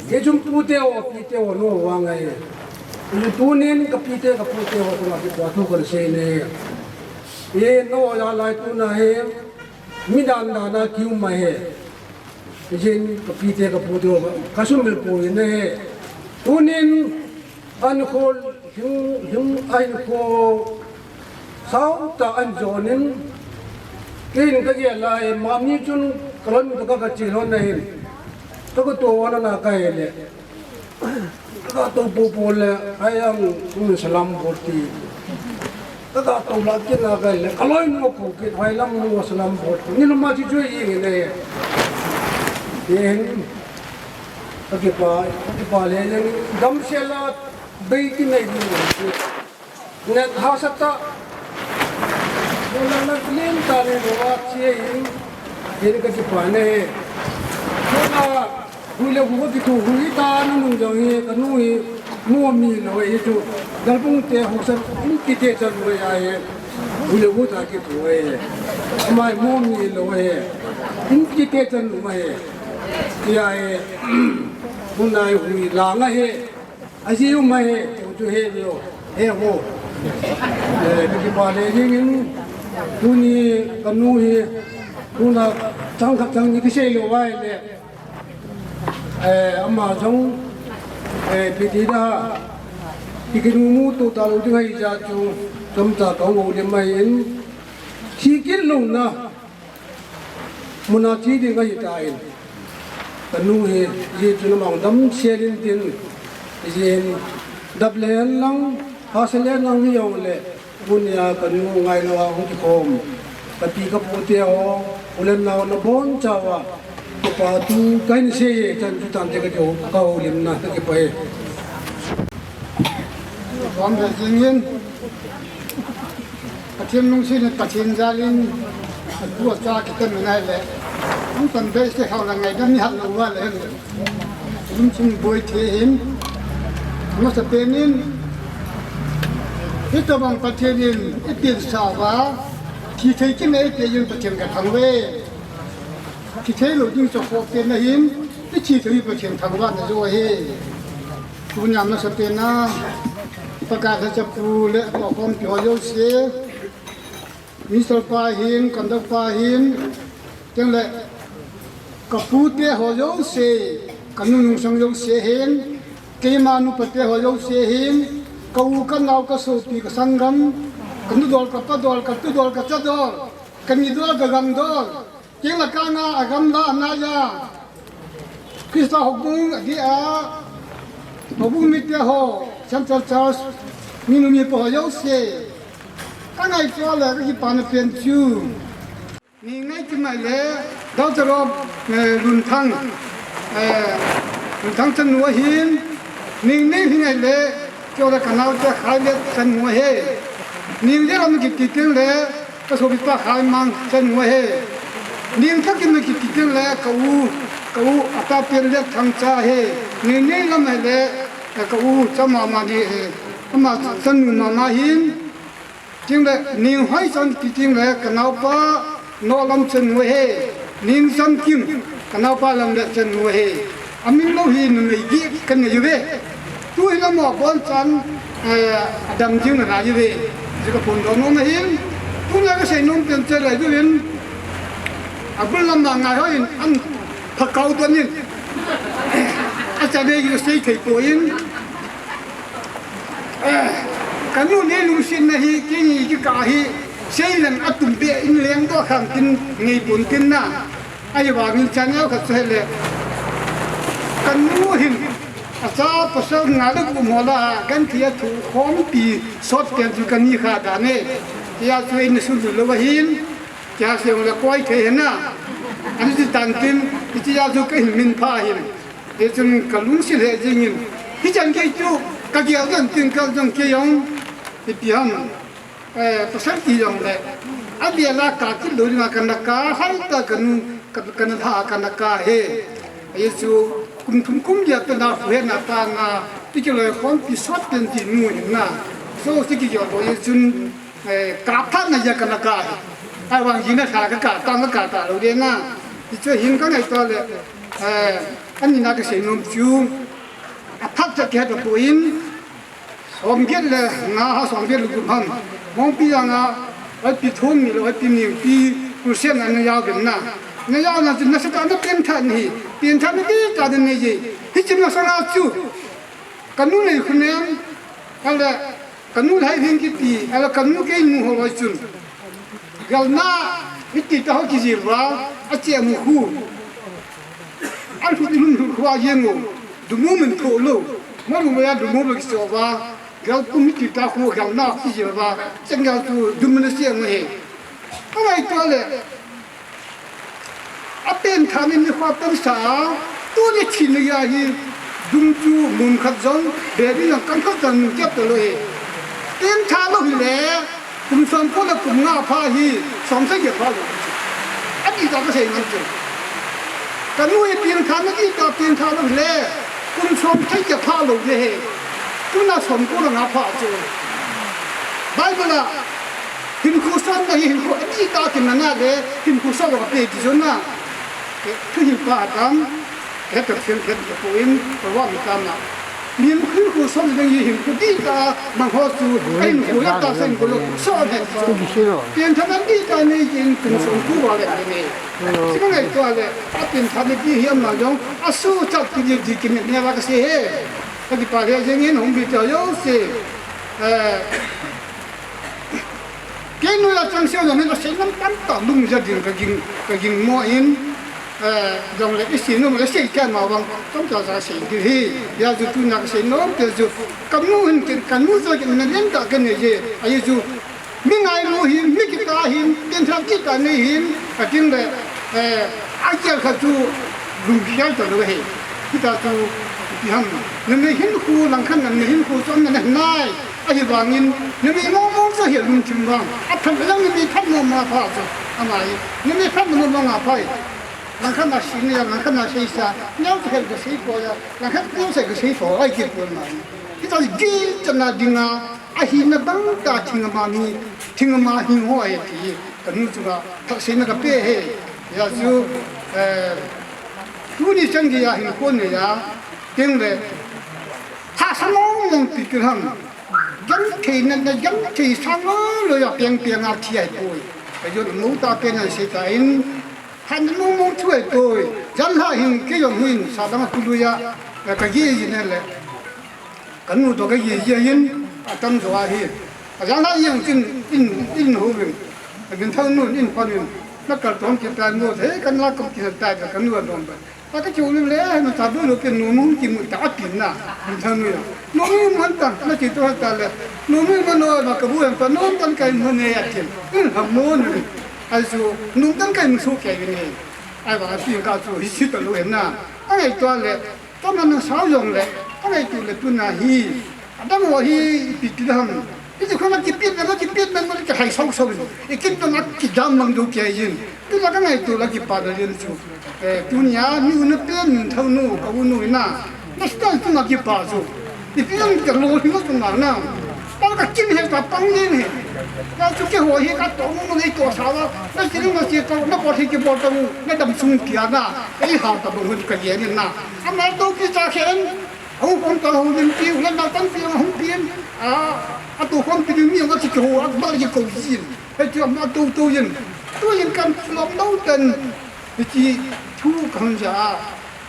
Kei chun pute ho, pite ho, no vang hi. Tunin kapite, kapute ho, chunga kipathu kahin sei e. E, no, ja lai tuna hi. Midang dan a kium ahi. Ijin kapite kapute ho, kasumil poi ahi. Tunin ankho hing, hing ankho sao tah ahin jon in. Kei in kagel lai, mani chun kalon kaka chilhon ahin. Kaka to wana na kahe le. Kaga to popo le, ai ang, um, salam bol ti. Kaga to la kit na kahe le, kaloi nu ko kit, ai lam nu salam bol ti. Ni lama chi jui i ne. Yen, kakipa, kakipa le, yen, gamsel a, bei ti nei di. Ngen hahsa tah. Ngen nang nang lim tah ni lou a chia hin. Hin kakipa ne. Ngen a hui le hu kithu hui ta na nung jong hi kanu hi. Mo mi lou hi chu. Dalbung te hu san in ki te chan lou ahi. Hui le hu ta kithu ahi. Amai mo mi lou ahi. In ki te chan lou ahi. Tia ahi. Mun nai hui la nga hi. Aji u mai he, tu tu he lo, he ho. Eh, kakipa le jing in, tuni kanu hi, tuna chang khat chang ni kisei lou vai le. Eh, ama jong, eh, piti da, piti nu mu tu ta lou ding ahi ja chu, chom ta ka ngo le mai in, si kin lou na. Muna thi ding ahi tan. Kanu hi, ji chu namang dam sel in tin, ji dap le lang, ha se le lang hi jong le, munia kanu ngai lou a hung kikhom. Kapi kapu te ho, u le nao nabon chauva, kipathu kahin sei e, chan chu tante ka jo, ka houlimna, kakipah e. Bom be jing in. Pathen lungset in Pathen jal in, atu acha kitem ngai le. Hung pan be se hao la ngai dam ni hat lo wa le. Lungset boi the in. Amasapen in. Hitobang Pathen in, ipilsa uva. Thi thei kit na ipeh in Pathen kathangvah e. Thi thei lou ding chu khoh pen ahin, ithi thei Pathen thangvahna jo ahi. Tunia amasapen a, Pakai lhacha pu le, pakhompi ho jouse, Mister pa hin, Conductor pa hin, chule, kapute ho jouse, kanu nungsang jouse hin, Keima nupate ho jouse hin, ka u, ka nao, ka sopi, ka sanggam, ka nu dol, ka pa dol, ka tu dol, ka cha dol, ka ni dol, ka gang dol, kei la ka nga a gamla a nai a, Christa houbung a dia, houbung mite ho, Central Church, minu mipa ho jouse, ka ngaito le ka kipana pen chu. Ning nei kimai le, Doctor of, eh, Lunthang, eh, Lunthang chanu ahin, ning nei hi ngai le, kei le ka naote Khailet chanu ahi. Ning le lam kiti teng le, ka sopipa Khaimang chanu ahi. Ning tha kim kiti teng le, ka u, ka u a pa pen le Thangcha ahi. Ning nei lam le, eh, ka u cha mama ni ahi. Ama chanu mama hin, Ching le, Ning Hoi Chan ti ching le, ka naopa Nolam chanu ahi, Ning Chan Kim, ka naopa Lamlet chanu ahi. A min lou hi numei gi ka nei uve. Tu hi lam a bon chan, eh, a dam jing na lai uve. Ji ka phun dong nom ahin. Tu le ka sei nom pen che lai uvin. A bul lam a ngai hoi in an pha kau don in. A cha nei gi sei thei poi in. Ka nu ni lungsetna hi, kei ni kikah hi, seilen a tum be in leng doh khang tin ngei pon tin na. Ahivangin channel khat chu hele. Ka nu hin, a cha pasal nga le gup mo la, kan thia thu khompi sot pen chu ka ni kha dan e. Tia chu in sun lou ahin, kia se le koi thei hen na. Ani ti tan tin, tia chu ka hin min pha hin. Hichun ka lungset lheh jingin, hichan kei chu ka gel dan tin ka jong kei jong, ipi ham, eh, pasal ti jong le, a bia la ka kit lou dinga ka na ka, hai ta ka nu, ka, ka na tha ka na ka he. Hichu kum thum kum li a pe na hu he na pa nga, ti kei loi khompi sot ten ti nu hin na. So, ti kei jong loi chun, Eh, kap tha na ja ka na ka. Ahivang ji na tha ka ka, tang ka ka ta lou de na. Ti chu hin ka ngaito le. Eh, ani na ka sei nom chu. A phat cha kei ha ta pu in. Som get le nga ha som get le gup ham. Mong pi ya nga. Ai pi thum ni lo, ai pi ni pi. Ku sen na na ya ben na. Na ya na chu na sa ta na pen tha ni. Pen tha ni pi ta de ni ji. Hi chin na sa na chu. Ka nu nei khu nem. Ka le. Ka nu lai hin kiti, ala ka nu kei nu ho lai chun. Galna, hiti ta ho kijil va, a che mu khu. A lhut lhun lhut khu a jeng u. Dumu min tho lo. Ma lu ma ya dumu lo kiso va. Gal kum hiti ta khu galna kijil va. Chang gal chu dumu na che mu he. Ka ngaito le. A pentha ni ni kho pengsa a, tu ni chin ni a hi, dung chu mun khat jong, be ni jong kan khat jong mun kep ta lo hi. Pentha lo hi le, kum som ko le kum nga pha hi, som thei kep pha lo. A ti ta ka sei ngam chu. Ka nu hi pentha na ti ta pentha lo hi le, kum som thei kep pha lo le he. Tu na som ko le nga pha chu. Bible a, Hinkho sot na hi hinkho adih tah a kinah na le, hinkho sot lou a pe ti jong na. Thuhilpa tam, he ka thil khat ka pu in, ka wa mi tam na. Hinkho sot na hi hinkho dih tah a mang ho chu, a hinkho ya ta sa hinkho lou, sot a hinkho. Pian tha na dih tah nei in kum som ku wa le nei. Chi ka ngaito le, a pian tha na dih hi ama jong, a su chak ki dih dih ki ne ne wa ka se he. Ka ti pa le jeng in hung bi ta yo se. Eh, Kei noiya chang seo jong hin asei lam tamtah lungja ding ka ging, ka ging mo in, eh, jong le i sei nom le sei kei ma vang, chomcha cha sei ding hi, ya ju tu na ka sei nom te ju, ka nu hin ken, ka nu jo ken na len ta ka nei je, a ye ju, mi ngailu hin, mi kitah hin, ken thak kitah nei hin, ka tin le, eh, a gel kha chu, lungkhel ta lo hi. Kita chu, ipi ham, na nei hin khu, lang khan na nei hin khu, chom na nei nai. Ahivangin, numei mong mong chu hi lungthim vang. A phat lang numei phat mong ma pha chu. Ama hi, numei phat mong mong a pha hi. Langkhat na sei na ya, langkhat na sei sa. Neo chu hel ka sei po ya, langkhat neo sei ka sei po, ai kit po ma. Kita hi gi chana dinga, ahina bang ta thing ama ni, thing ama hing ho ai ti. Ka nu chu ka, thak sei na ka pe he. Ya chu, eh, tuni chan gei a hin kon ne ya, teng le, Thasa mong mong pi pi ham. Genthei na, na genthei sang lo lo ya piang piang a thi ai poi. Ka jot mo ta pen an sei ta in. Han mong mong thu ai poi. Jan ha hin kei jong hin sa dang a tu lu ya. Ka gi ji ne le. Kanu toh kaji ji ahin, atam jo ahi. Ajang la jeng chin in, in hovin. Amin thang nun in panin. Na kal tong ki tan mo the kan la kam ki tan ta kanu adom ba. Aka chu le le na ta bu lo kin nu mu ki mu ta atin na. Min thang nu ya. Nu mu man ta na ki to ta le. Nu mu ma no ma ka bu yan pa no tan kai mu ne atin. In ha mo nu. Ai su nu tan kai mu su ke ne. Ai ba ti ka chu hi si ta lo na. Ai to le. Tama na sao jong le, angai tu le tuna hi, adang ho hi ipi ti ham. Iti khona kipit na, kipit na, kipit na, kihai sau sau. Ikin na kidam mang du kia yin. Tuna ka ngai tu la kipa da yin chu. Eh, tunia, ni u na pen, thau nu, ka u nu na. Na sta tu na kipa chu. Ipi ang ka lo hi ma tu na na. Tao ka kin he ka pang ni he. Ka chu ke ho hi ka to mu ni to sa la. Na si ni ma si to na ko hi ki bo to mu na dam sung kia na. Ei ha ta bang hun ka ye ni na. Ama to ki cha khen. Au kon ta ho lim pi u la na tan pi hung pi. A a to kon pi mi ang ka chi ko a ba ki ko yin. He ti ama to to yin. To yin kan lom do tan. He ti thu kan ja.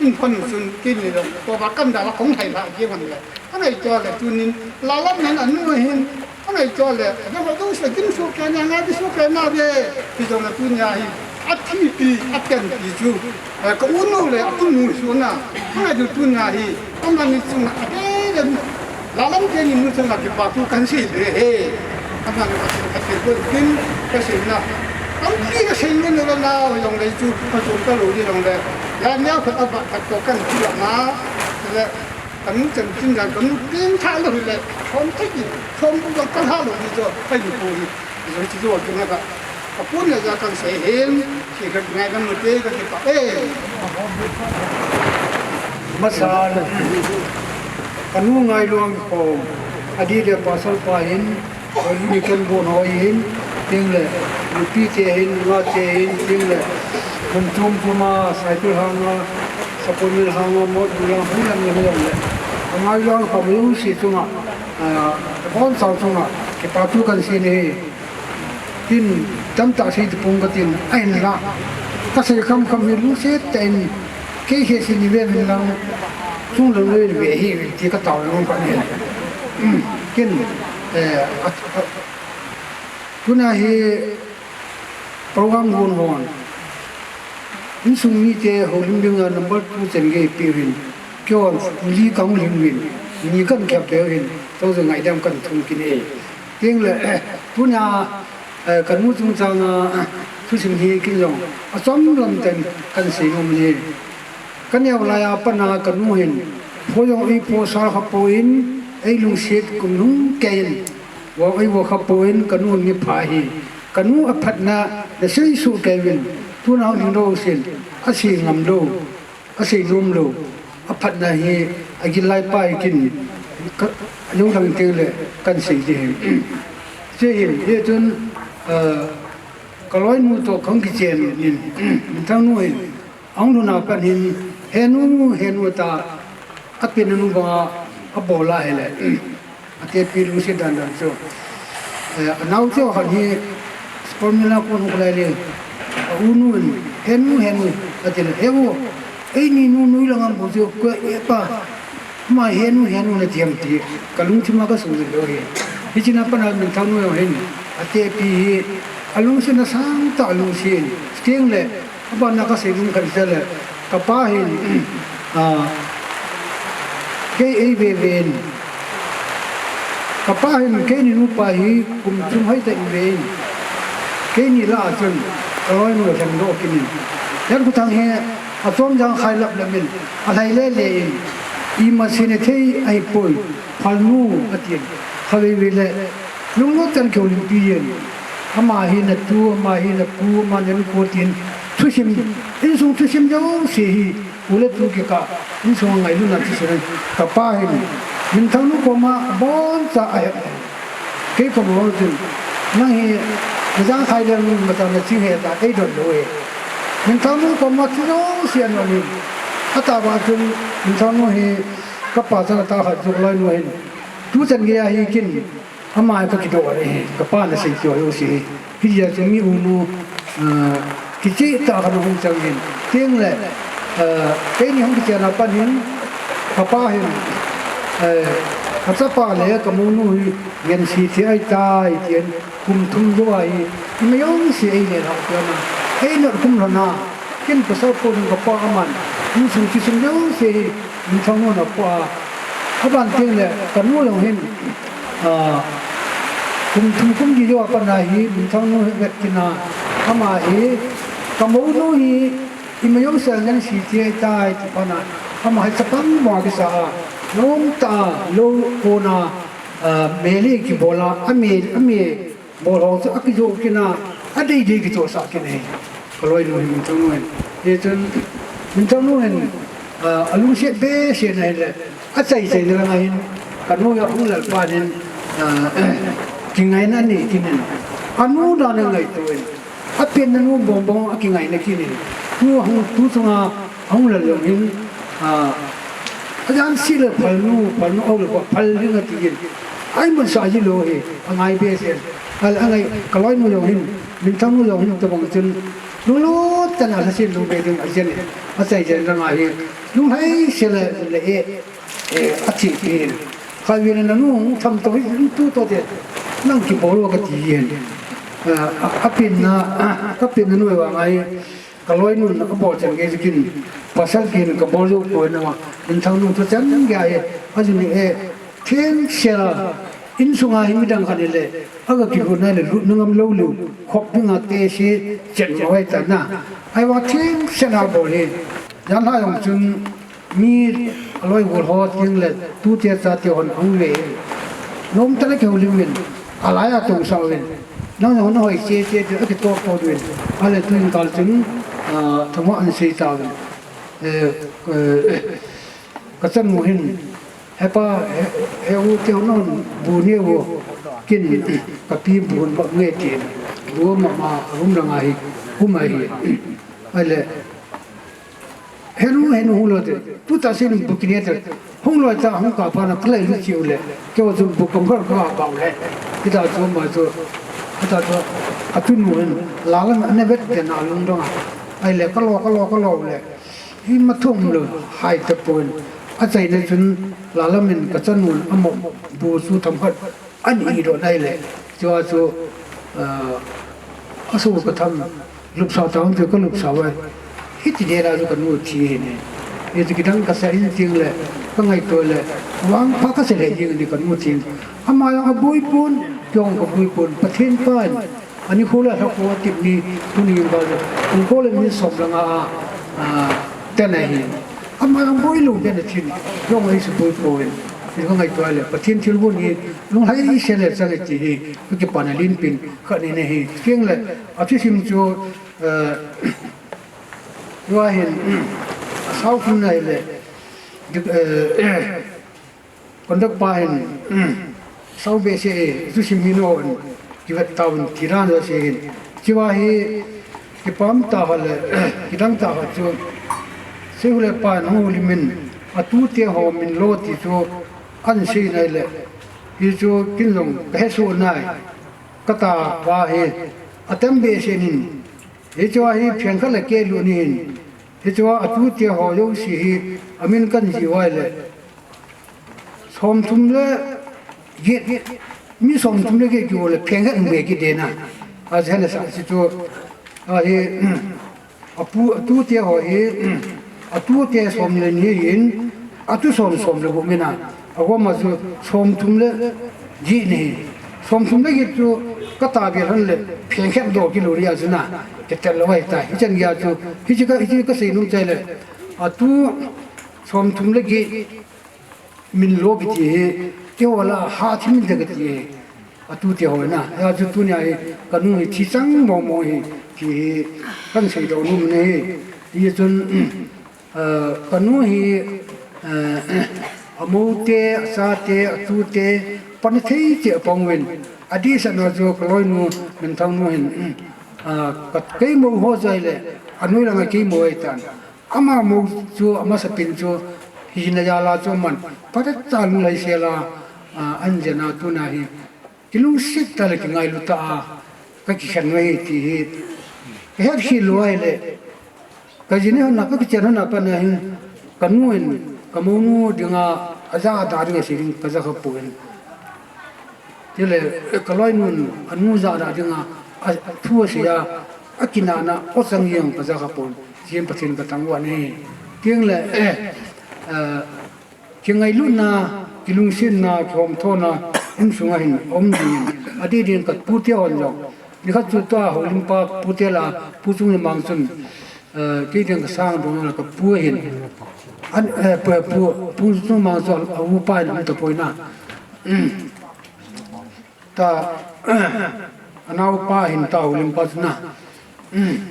In kon sun kin ni lo. Ko ba kan da la kong thai la ye man le. Angai cho le tunin, la lam nan anu hin, angai cho le, na ho dong se kin su ke na, ngai su ke na de, ti jong le tunia hi, a thi pi, a ken pi chu, eh, ka u nu le, a u nu su na, angai du tunia hi, ama ni chung a de le, la lam ke ni nu chung a ki pa tu kan si le he, ama ni ka si ka ti ko kin, ka si na, am pi ka si ni no la na, jong le chu, ka chung ka lo ni jong le, la nia ka a ba ka to kan ti la na, le, Kanu chan chin jang kanu pin tha lo le, khom thei ki, khom bu ka ha lo ni jo, kai ni pu hi, jo chi jo ki na ka. Ka pun le ja kan sei hin, ki ka ngai kan mu te ka ki pa. Eh. Masa na. Kanu ngai luang ko. Adi le pasal pa hin, Ni ken bon ho hin, ting le, nupi te hin, nunga te hin, ting le, hun chom chom a, cycle hang a, sapon mil hang a, mot mil hang, hun lam lam lam le. Angai lang pa mu si chunga, ah, bon sao chunga, kipa thu kan sei ni. Tin, tamtah sei tu pung ka tin, ahin la. Ka sei kham kham hi lungset tah in, Kei he si ni ve min lang, chung lang ve ve hi, ti ka tao lang pa ni. Kin, eh, a, a, tuna hi program gon hon. Insung mi te ho lim ding a number two chen gei pi hin. Kyo li kang lim min. Ni kan kya pe hin. To ze ngai dam kan thung kin e. Ting le, tuna Eh, ka nu chungchang a, eh, thusim hi kin jong, a chom lam ten kan sei nom hi. Ka neo lai a pat a ka nu hin, pho jong ei pho sal kha poi, ei lungset kum lhung kei in, vang ei vang kha poi, ka nu ni pha hi. Ka nu a phatna na sei suh kei in, tuna hung ding lou sin, a sei ngam lou. A sei nom lou, a phatna hi, a gil lai pa hi kin, ka, a jong thang teng le, kan sei ding hi. Che hin, hi chun, eh, ka loinu toh kahung kichen in, Minthang nu hin, ahung lhun a pat hin, he nu, he nu ta, a pen nu banga, a bol a hi le. A tepi lungset dan dan chu. Eh, a nao chu khan hi, sport mila kon hung lai le. A u nu in, he nu, he nu, a ti le, he u, ei ni nu, nu lang am bu chu, ko e pa, ma he nu, he nu na ti am ti, ka lungthim a ka sung le lo hi. Hi china pa na Minthang nu hin, a tepi hi, a lungset na sang ta lungset, sting le, Aban na ka sei ding khat chu le, ka pa hin, ah, kei ei ve ve in. Ka pa hin kei ni nupa hi kum thum hoi tah in ve in. Kei ni lah a chun ka loinu lheng doh kin in. Jan Khuthang hi a chom jang khai lap lap in, a lhai le le in. Ima sine thei ahi poi, phal nu a ti in. Kha ve ve le, Lunglut chan keu limpi yin. Ama hi na tu, ama hi na pu, ama na nu ko tin. Thusim, insung thusim jouse hi. U le tu kikah, insung ngailutna thusim. Ka pa hin. Minthang nu koma, boncha ahe. Kei koma hung tin. Nang hi, na jang khai leng, na jang na ching he ta, ei don lou e. Minthang nu koma, thu jouse anom in. Atahbeh chun, Minthang nu hi, ka pa chan a ta khat juk lai nu hin. Tu chan gei a hi kin. Ama ka kidoh a hi, ka pa na sei keu hi u si hi. Hijeh chun mi u nu, ah, kicheh tah khat hung chang in. Teng le, ah, keini hung kichen a pat hin, ka pa hin, eh, Kachapa le kamounu hi ngensi thei ahitai tin, kum thum jou a hi, ima jong si eile lhah peh na. Ei nat kum lhon a, ken pasal po ding kapa aman, insung kisung jouse hi, Minthangnu in apoh a. Aban teng le, kanu jong hin, a, kum thum kum li jou a pat na hi, Minthangnu hi vet kit na, ama hi, kamounu hi, ima jong si ngensi thei ahitai ti pat na, ama hi chapang mo kisa a, nom tah a, lou kona, a, mel hi kibol a, ame, ame, bol ho chu akijoh kit na, adei dei kichohsah kit na hi. Kaloinu hi Minthangnu hin. Hichun, Minthangnu hin, a, alungset behseh na hile, achai chai na langa hin, kanu hi ahung lal phat in, a, kingaina anei kit in. Anu dan a ngaito in. Apenna nu bong bong akingaina kit in. Tu ahung, tu chunga ahung lal jong hin, a, ajan seh le phalnu, phalnu aum le phal ding ati in. Aimonsah ji lou hi, angai behseh. Al, angai, kaloinu jong hin, Minthangnu jong hin, tobang chun, lunglut tah in alhasen lou be ding ajen in. Achai jen langa hi, lunglhai se le, le e, e, athi pi in. Khatvei le nanu hung tham to hi, tu to te, nang kibol o kati in. A, a, apenna, a, kapenna nu vang ahi, kaloinun abol chan gei chu ken, pasal ken kabol jou poi na, Minthangnu thu chan gei ahi, ajinu e, thengsel a, insunga hi midang khat hile, aga kigot na le lutna ngam lou lou, khop dinga test chen mo ahi ta na. Ahivang thengsel a bol hi, janhi jong chun, mi aloi gol ho teng le, tute chate hon ahung ve in. Nom tah le kihoulim uvin, alai a tongsah uvin. Nang jong nahoi che che tin akitop to uvin. Ahile tuin kal chun, a, thangvah ahin sei tauvin. E, e, kachanu hin, hepa, he, he u te hon bu ne u, ken, kapi bu hon bap nge tin. Bu mama, room langa hi, um ahi. Ahile, Henu, henu hung lou te. Tuta sin bu kine te. Hung lou ta, hung kap phat na, kalai lut chiu le. Keiho chun bu kom khat kabau le. Hita chu ama chu. Hita chu. Atunu hin. Lalam ana vet te na lungdong a. Ahile kalo, kalo, kalo le. Ima thum lou. Hai tapon. Achaina chun lalam in kachanun amo bu chu themkhat. Ani doh nai le, chua chu, ah, aso katham, lupsah tah hung chu kalupsah uve. Hiti dena chu kanu thi ahi ne. Hiti kidang kasa in teng le, kangaito le, vangpha kasa le jeng in kanu thi. Ama jong aboi pon, kei jong kaboi pon, Pathen pan. Ani khole lhakho atip ni, tuni jong kal le, kong kole ni som langa a, ah, tena hi. Ama jong boi lou tena thi, jong ahi suboi poi. Ni kangaito le, Pathen thilgon hi, lunglhai se le chang e ti hi, kakipana lenpen, khat ni ahi. Teng le, athusim chu, eh, tua hin, asao khum nai le, dik, eh, Conduct pa hin, sao behseh e, thusim hi nangho in, kivet tauvin, ti dan jouse hin. Chua hi, kipah tah le, kidang tah chu, Seihole pa nangho lim in, atute ho min lo ti chu, ahin sei nai le, hi chu ken jong kahesoh nai, kata pa hi, atam behseh in, hichua hi phenkhat le kei lut in, hichua atute ho jouse hi, amin kahin jih uva le, Somthum le get, mi somthum le get kihou le phenkhat hung ve kit dena. Ahi, hena sa si chu, ahi, apu, atute ho hi, atute som le ni ahin, atu som som le gup ahin a. Agoma chu somthum le get ni. Somthum le get chu kata ve lhon le phenkhat doh kilou ria chu na. Kitel lou ahi tai. Hichan gei a chu, hiche ka, hiche kasei nom chai le. Atu somthum le get min lo kiti hi, keiho lah a hahthim inte kati hi, atute ho na. Hia chu tunia hi, kanu hi thi chang mong mong hi, ti hi, kahin seidoh nom ahi. Hichun, eh, kanu hi, eh, amou te, achate, atute, pan thei cheh apang uvin. Adehset na chu kaloinu, Minthangnu hin, ah, ka, keimo ho chu ahile, anoi langa keimo ahitan. Ama mou chu, amasapen chu, hina jal a chu aman, phatecha lunglhaisel a, a, ahin jen a tuna hi, kilungset tah le kingailu tah a, kakikhen uve ti hi, kahet khel lou ahile, kaji ni hon a, kakichen hon a pat na hin, kanu in, kamounu dinga, Aja da ding asei ding kaja kha poi. Tile, eh, kaloinun anu ja da dinga, a, thu asei a, akinahna o chang jeng kaja kha poi. Jin Pathen katang uva ahi. Tile, eh, eh, kingailutna, kilungsetna, kihomthona, insunga hin um ding. Adeh din kapute hon jong. Nikhat chu tua Houlimpa pute la, Pu Chungnunmang chun, eh, kei ding kasang dong la kapu ahin. An, eh, pu, pu, Pu Chungnunmang chu a, a upa in um tapoi na. Ta, anaopa hin ta Houlimpa chu na.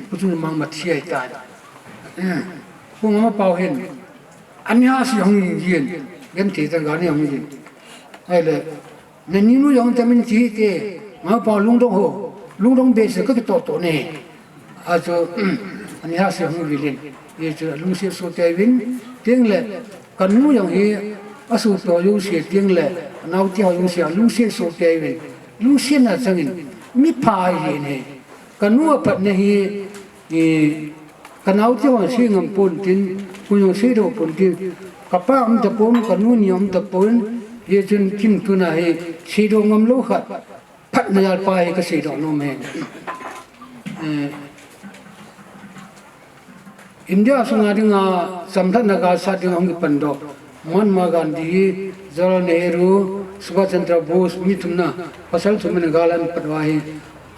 Pu Chungnunmang mathi ahitai. Pu Ngama Pau hin. Ani ha si hung jin. Gen ti ta gani hung jin. Ahile, nani nu jong tamin ti te. Ngama Pau lungdong ho. Lungdong behseh kakito to ne. Achu, ani ha si hung vilin. Hichu lungset soh tei uvin. Tile, kanu jong hi, asopi ho jouse tile, anaote ho jouse, lungset soh tei uvin. Lungsetna changin, mipha ahin. Kanu aphatna hi, i, kanaote hon sei ngam pon tin, koi jong seidoh pon tin, kapa um tapon, kanu ni um tapon, hichun kin tuna hi, seidoh ngam lou khat. Phatna jal pa hi kaseidoh nom e. Eh, India sunga dinga chamlhatna gal sat dinga hung kipandoh Mahatma Gandhi, Jawaharlal Nehru, Subhash Chandra Bose, mi thumna, pasal thum in gal ahin pat uva hi,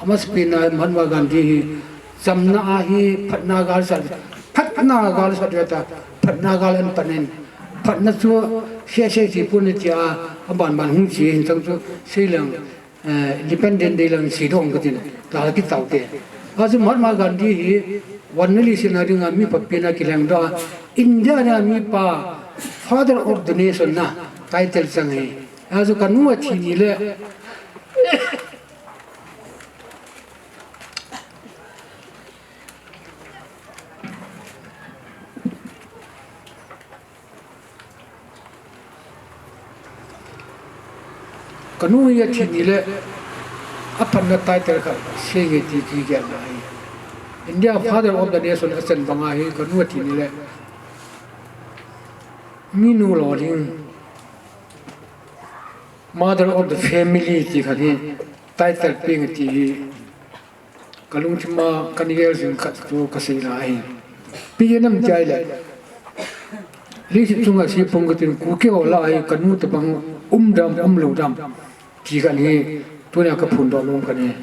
amasapena Mahatma Gandhi hi, chamna a hi phatna gal sat, phatna gal sat uva ta, phatna gal ahin pat in, phatna chu sese ti pon tia, aban ban hung chi hin chang chu, sei leng. Eh, Independent Day lang seidoh katin, la kitao te. Achu Mahatma Gandhi hi, one million sina dinga mi papina kilhengdoh a, India na mipa, Father of the Nation na, title chang hi. Achu kanu athi ni le, Kanu hi athi ni le, aphatna title khat seige ti kigelna ahi. India Father of the Nation achan banga hi, kanu athi ni le, minu lolhing, Mother of the Family ti khat hi, title peng ti hi, Kalungthima kani gel jing khat chu kasei lai. Ipi jeh ham tia ahile, leiset chunga sei pong katin, Kuki ho lah a hi kanu tabang um dam, um lou dam ti khat hi tunia kaphondoh nom kahi.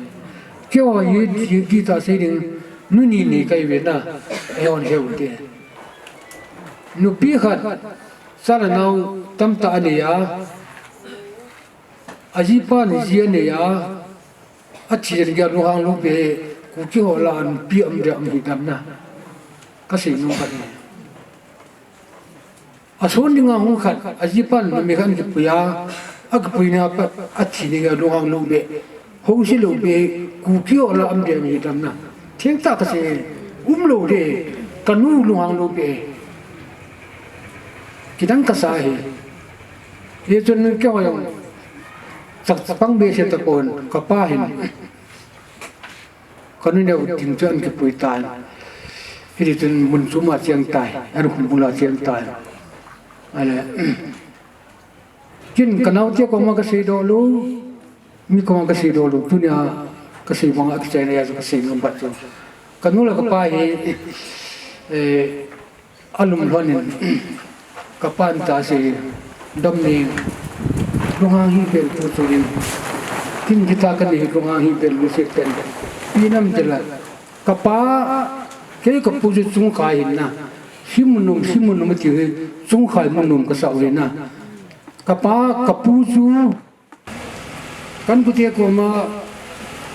Keiho hi, hi, hiti sei ding, nu ni nei kahi ve na, eihon heu te. Nupi khat, cha le nao tamtah anei a, ajipan ji anei a, athi jeng geiya lunghang lou beh, Kuki ho lah a nupi um dam, um hih dam na. Kasei nom kahi. Ason dinga hung khat, ajipan numei khat kipui a, akipui na pat, athi jeng geiya lunghang lou beh, housi lou beh, Kuki ho lah a um dam, um hih dam na. Thengtah kasei, um lou ding, kanu lunghang lou beh. Kidang kasa ahi. Hichun keiho jong chak, chapang behseh tapon, kapa hin. Kanu neo tin chu ahin kipui tan. Hiti chun mun chom a cheng tai, ahin hung bul a cheng tai. Ahile, ken kanaote koma kaseidoh lou, mi koma kaseidoh lou, tunia kasei banga kichaina a chu kasei nom pat chu. Kanu le kapa hi, eh, alum lhonin, kapan tah sei, Domneng, lunghang hih beh tu chungin, ken hita kanei hi lunghang hih beh lungset ten, ipi jeh ham itile, kapa, kei kapu chu chungkhai ahin na, himun nom, himun nom ati hi, chungkhai mun nom kasah u ahi na, kapa, kapu chu, Kan pute koma,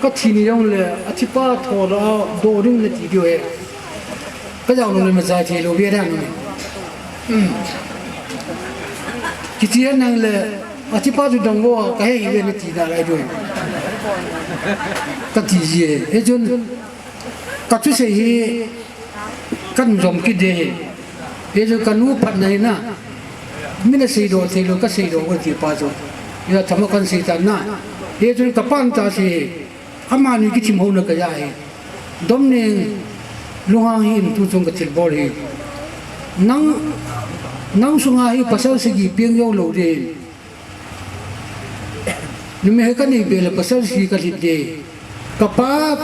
kathi ni jongle, athipa thodoh a, doh ding nati diu ahi. Kajao nom le majai thei lou ve dan nom e. Hmm. Kiti nang le, athipa chu dong vo, kahe ve nati nalai diu ahi. Kati ji e. Hichun, kathusei hi, Kan jom kit ding ahi. Hichu kanu phatna ahi na. Min aseidoh thei lou, kaseidoh u ti pa chu. Hia thama kan sei tan na. Hichun kapan tah sei. Amani kithim houna kaja ahi. Domneng lunghang hih in tu chung kathilbol ahi. Nang Nang sunga hi pasal sagi peng jou lou ding. Numei hi kanei peh le pasal sagi kalhin ding. Kapa,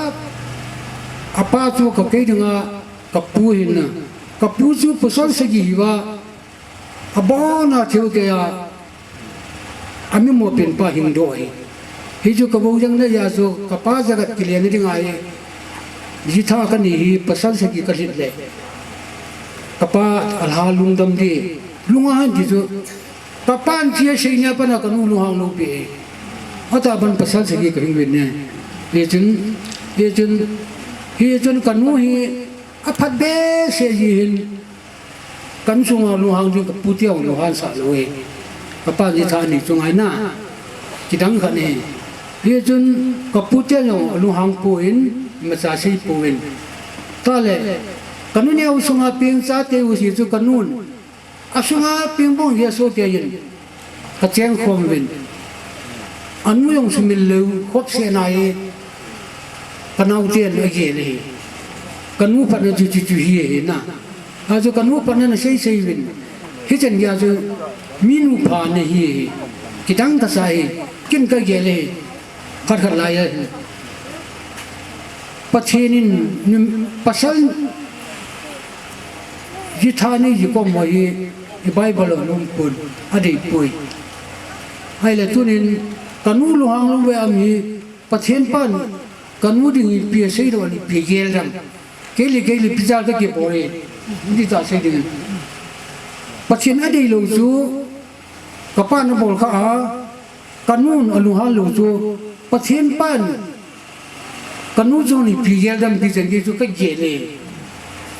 apa chu kakei dinga, kapu ahin na. Kapu chu pasal sagi hiuva, abona thil keiya, amimo pen pa hingdoh ahi. Hichu kavou jeng na jeh a chu kapa jagat kile na ding ahi. Jitha kanei hi pasal sagi kalhin le, kapa alha lungdam ding. Lunghang ti chu, kapan chia sei nia pat a kanu lunghang lou pi e. Atah ban pasal sagi kahin uvin ne. Hichun, hichun, hichun kanu hi aphat behseh ji hin. Ka insunga lunghang ding kapu te jong lunghang sah lou e. Kapa jitha anei chu ngai na. Kidang khat ahi. Hichun kapu te jong lunghang poi, imacha sei poi. Tale, kanu neo sunga peng chate u si chu kanun. Asunga peng bong hi asoh kei in. Kacheng khom uvin. Anu jong sumil lou, khop se nai. Kanaoten agel ahi. Kanu phatna chu chu chu hi ahi na. Achu kanu phatna nasei sei uvin. Hichan gei a chu minu pha nahi ahi. Kidang kasa ahi. Ken kagel ahi. Khat khat lai ahi. Pathen in, nim-, pasal jitha nei ji kom ho hi, i Bible a um pon, adei poi. Ahile tunin, kanu lunghang lou ve am hi, Pathen pan, kanu ding ipi asei lou, ipi gel dam. Kei le kei le ipi jal kakibol e, ipi ta sei ding. Pathen adei lou chu, kapan abol kha a, kanun alunghang lou chu, Pathen pan, kanu chu ipi gel dam ti chan gei chu kagel e.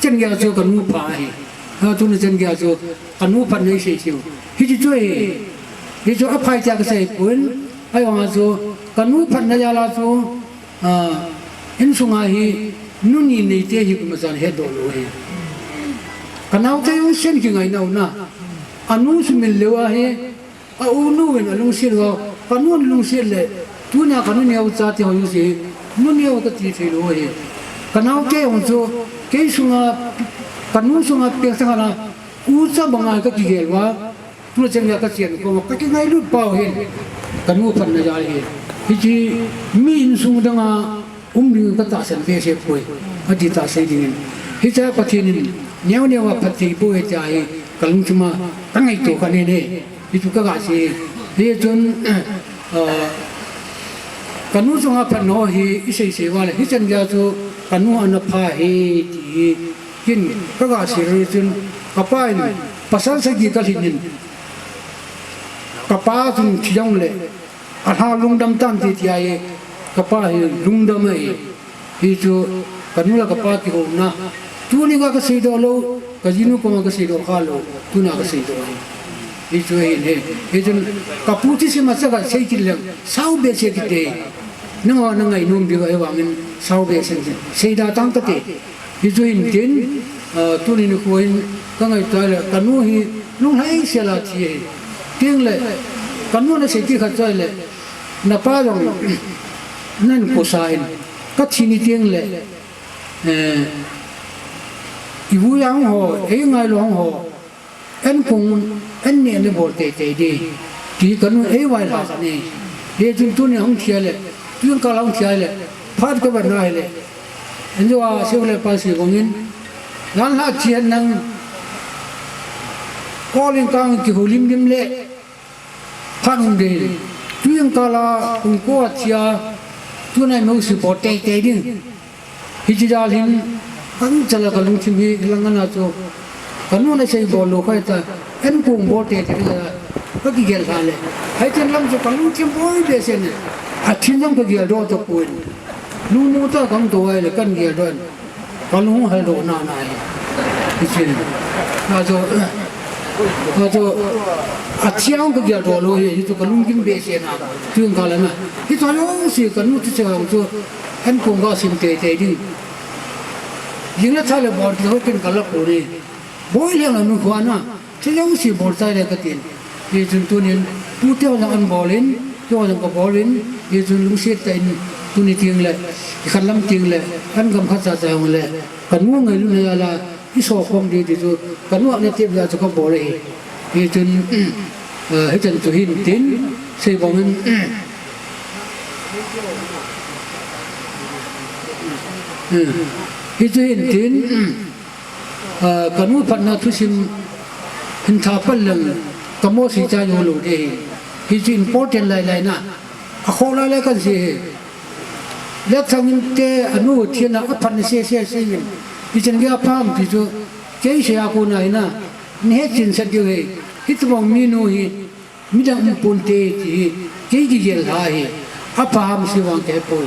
Chan gei a chu kanu pha ahi. Ha, tuni chan gei a chu kanu phatna isei seiu. Hichu chu ahi. Hichu aphai tia kasei pon. Ahivang a chu kanu phatna jal a chu, a, insunga hi nu ni neite hi koima chan hetdoh lou ahi. Kanaote jong sen kingai nau na. Anu sumil lou ahi. A u nu in alungset uva, kanu in lungset le, tunia kanu neo chate ho jouse, nu neo kati thei lou ahi. Kanaote jong chu, kei sunga, kanu sunga peng sanga, ucha banga kakigel uva, tuna chan gei a kachen koma, kakingailut pau hin, kanu phatna jal ahi. Hiche, mi insung danga, um ding katahsan behseh poi, ati tah sei dingin. Hiche Pathen in neo neo a phatthei boh e tia hi kalungthim a kangaito kha nene. Hichu kaga sei. Hichun, ah, kanu chunga phatna ho hi isei sei uva le. Hichan gei a chu kanu ana pha ahi ti hi kin kaga sei le chun kapa in pasal sagi kalhin in kapa chun thi jong le. Alha lungdam tante tia hi, kapa hi lungdam ahi. Hichu, kanu le kapa kihouna. Tuni ka kaseidoh lou, kajinu koma kaseidoh kha lou, tuna kaseidoh ahi. Hichu ahi ne. Hichun, kapu thisim a chu kasei kit leng, sao behseh kit e. Nangho nangainom diu ahivangin, sao behseh kit. Seida tang kate. Hichu hin tin, ah, tuni nikho hin kangaito le, kanu hi lunglhai sela thi ahi. Tin le, kanu nasei kit khat chu ahile, napa jong nahin kosa in, kathi ni tin le, eh, ivu jang ho, eingailou ho, Enkong, enneh nabol teitei ding. Ti kanu eivailhah khat ahi. Hichun tuni hung thi a le, tujingkal hung thi a le, phat kavet na hile. Enjo a, seiu le pa sei bangin. Jan lhah thi hen nang. Kol in kang kihoulim lim le. Phat hung ding. Tujingkal a, pung ko a thi a, tuna imacha bol teitei ding. Hiche jal hin, kangchal a kalungthim hi, hilang ana chu, kanu nasei bol lou kha ta, enkong bol teitei ding a, kakigel lha le. Hiche lam chu kalungthim boi behseh ne. Athin jong kageldoh tapoi. Lungmong tah a kaum to ahile, kageldoh in. Kalung hung haldoh nana ahi. Hiche. Achu, achu, athiang kageldoh lou hi, hichu kalungthim behseh na. Tujingkal a na. Hichu jouse kanu ti che hung chu. Enkong kasim teitei ding. Jing le chale bol ti ho ken kala poi. Boi leng la nu khua na. Hiche jouse bol chai le katin. Hichun tunin, pute ho jong anabol in, keiho jong kabol in, hichun lungset tah in, tuni teng le, ikhat lam teng le, an gam khat cha cha hung le, kanu ngailutna jal a, i so khom ding ti chu, ka nu a natep jeh a chu ka bol ahi. Hichun, eh, hichan chu hin tin, sei bang in, eh, hichu hin tin, eh, ka nu phatna thusim hin tha pal leng, ka mo si cha yo lo de hi. Hichu important lai lai na. A kho lai lai kan si hi. Letsang in te a nu thina a phatna se se se in. Hichun ge a pham ti chu, kei se a ko na hi na. Ni he chin sa diu hi. Hitobang minu hi. Midang um ponte ti hi, kei kigel lha hi, a pha ham se vang kahe poi.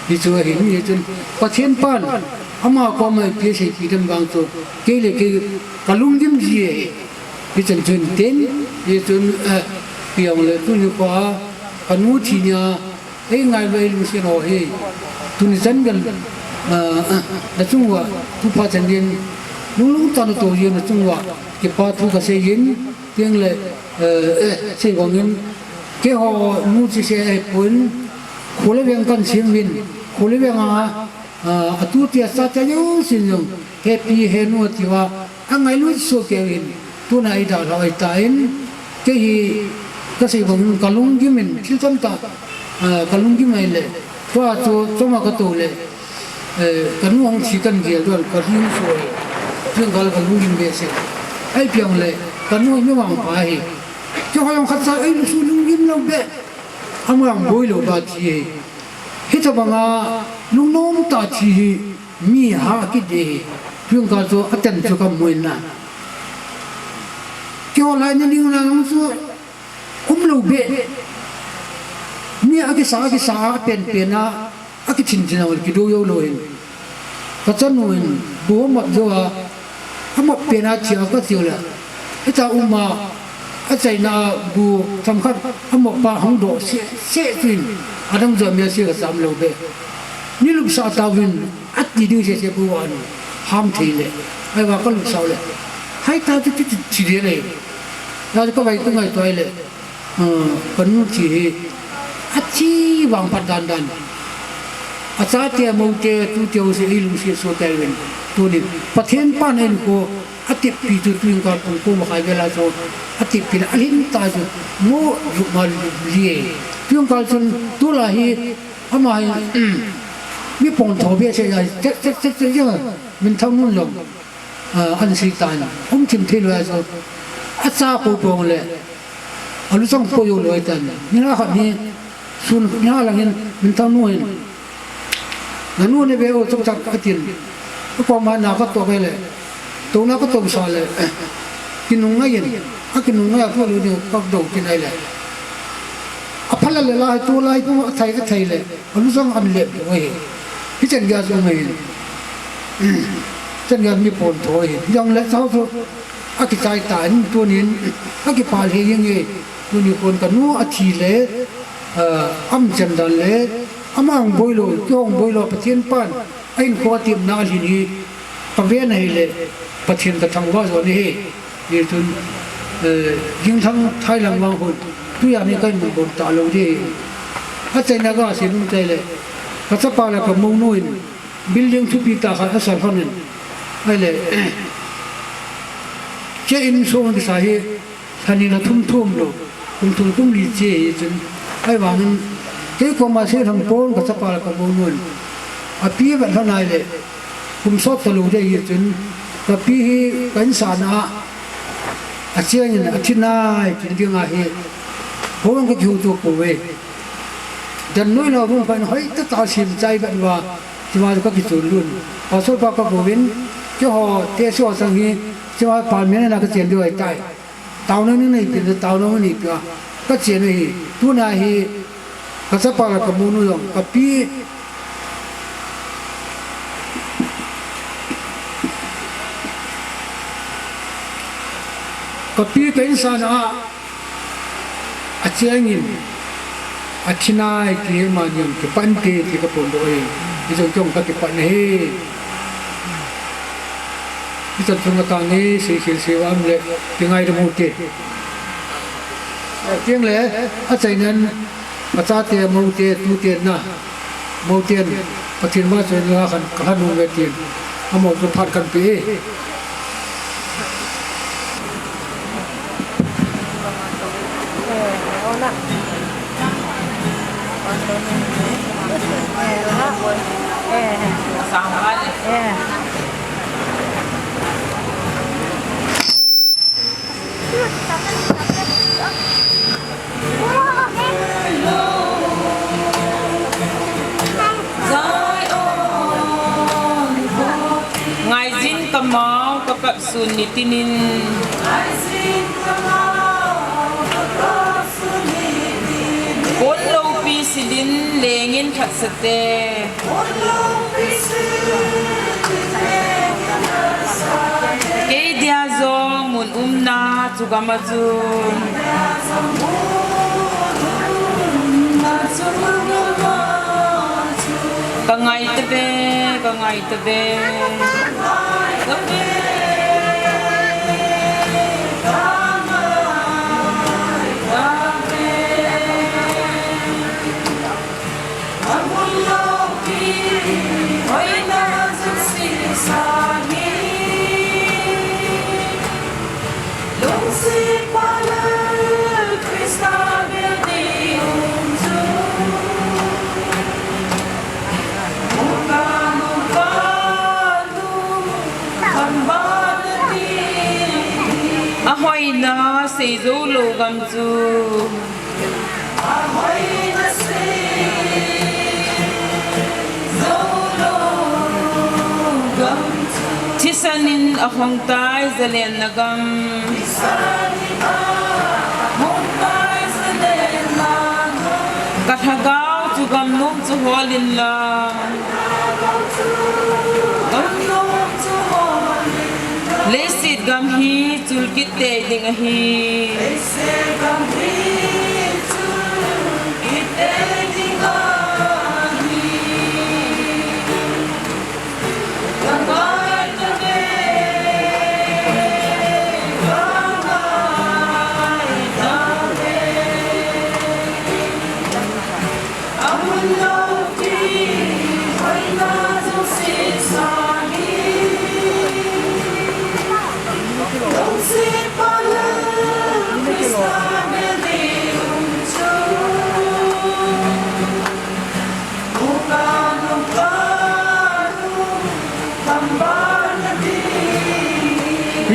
Hichu ahin, hichun Pathen pan, ama koma ipi asei pi dem vang chu, kei le kei ka lunggim ji ahi. Hichan chun tin, hichun, eh, piang le tuni kho a, ka nu thi nia, ei ngailu ei lungset ho hi. Tuni chan gei, ah, ah, na chung uva, tu phat chan gei, lunglut tah a na tou jin na chung uva, kipa thu ka sei in, tin le, eh, eh, sei vang in, keiho nu chise ahipon, kho le veng kan sem uvin, kho le veng a, ah, a tu tia sa tia jong sin jong, he pi he nu ati uva, a ngailut soh kei uvin, tuna i dalha u ahi tan, kei hi ka sei bang in ka lunggim in, thil tamtah, ah, ka lunggim ahile, tua chu choma ka tou le, eh, ka nu hung thi kan gel doh, ka hing soh e, tua gal ka lunggim behseh. Ahi piang le, ka nu hi mi vangpha ahi. Keiho jong khat cha, ei, lungsu lunggim lou beh, ama vang boi lou ba thi ahi. Hitobang a lungnom tah thi hi, mi ha kit ding hi, tuin ka chu a ten chu ka mu in na. Keiho lai na ding na nung chu um lou beh. Mi a kisa, a kisa a pen pen a, a kithin thin a kidou jou lou hin. Ka chanu hin, bu a mop jou a, a mop pen a thi a ka tiu le. Hita um a, a chaina bu themkhat a mop pa hung doh seh seh tuin, a dang jou mi a seh ka sam lou beh. Ni lupsah tauvin, a ti ding seh seh bu a nu ham thei le. Ahivang ka lupsah le. Hai ta chu ti ti ti de le. Na ka vai ka ngaito le. Ah, ka nu thi hi. A thi vangphat dan dan. A chate a mote, tute ho seh ei lungset soh kei uvin. Tunin, Pathen pan a hinkho, a teppi chu tuin ka pung ko ma khai vel a chu. A teppi le, a lhin ta chu. Mo, yu ma li e. Tuin ka chun, tulai hi, ama hi, mi pon tho behseh a, chek, chek, chek, chek, chek, min thang nun lou. Ah, an sei tan, um thim thei lou a chu, a cha po pong le, a lu chang po jou lou tan, ni na khat ni, sun ni na lang in, min thang nu hin, na nu ne ve o chok chak a tin, a koma na ka to ve le, to na ka to sa le, kinung ngai in, a kinung ngai a po lou ni ka do kin ai le, a phala le la, tulai po a thai, a thai le, a lu chang an le po hi, hichan gei a chu mai hin. Chan gei mi pon tho hi. Jong le chau chu a kichai tan tunin a kipah lheh jeng e. Tuni kon ka nu a thi le, ah, am chan dan le, ama hung boi lou, kei hung boi lou, Pathen pan a hinkho a tepna a lhin hi ka ven ahile, Pathen ka thangvah jo ahi. Hichun, eh, jingthang thai lang vang hon, tujan hi ka hin bol ta lou ding. A chaina ka sei nom tai le, ka chapa le ka mounu in, building thupi tah khat a sa lhon in. Ahile, che in sung kisa hi, lha ni lha thum thum lou, kum thum kum li che hi chun. Ahivangin, kei koma sei lhon pon ka chapa le ka mounu in. A pi vet lhon ahile, kum sot talou ding hi chun. Ka pi hi ka insahna a, a chengin a thi nai, tin ding ahi. Houin ka kihuto pouve. Dan noi lou room khat in hoi tah tah a sim chai vet uva, chua ka kichol lhon. Pastor pa ka kouvin, keiho te so chang hi, chua pa mena ka chen diu ahitai. Taona nei pi, taona nei pi a. Ka chen ahi, tuna hi, ka chapa le ka mounu jong, ka pi, ka pi ka insahna a, a chengin, a thi nai ti hi man jong kipah inte ti ka phongdoh e. Hijong jong ka kipah na hi. Hichan chunga tang hi, sei khel sei vam le, kingaidam u te. Tiang le, a chainan, a chate, moute, tute na, mouten, Pathen vahchoina khan, ka lha nom uve tin. Amau chu phat kan pe e. Ngaijin kamau kakap sun nitinin. Pon loupi sidin lengin khat sate. Kei dia jong mun umna chu gam a chun. Ka ngai ta ve, ka ngai ta ve. Ka ve, ka ngai ta ve. Ahoina seijou lou gam chu. Thisan in ahong tai zalenna gam. Ka lhagao chu gam nom chu hol in lang. Leiset gam hi chul kit tei ding ahi.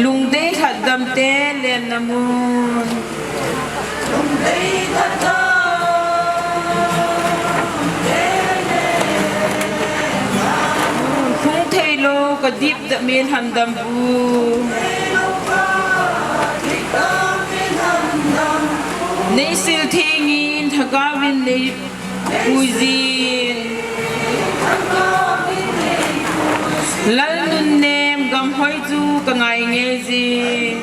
Lungdei lhatdam te lenna mun. Hung thei lou ka dip da min handam bu. Nei sil thengin lhagao in nei pui jin. Lal nunnem gam hoi chu ka ngai ngei jin.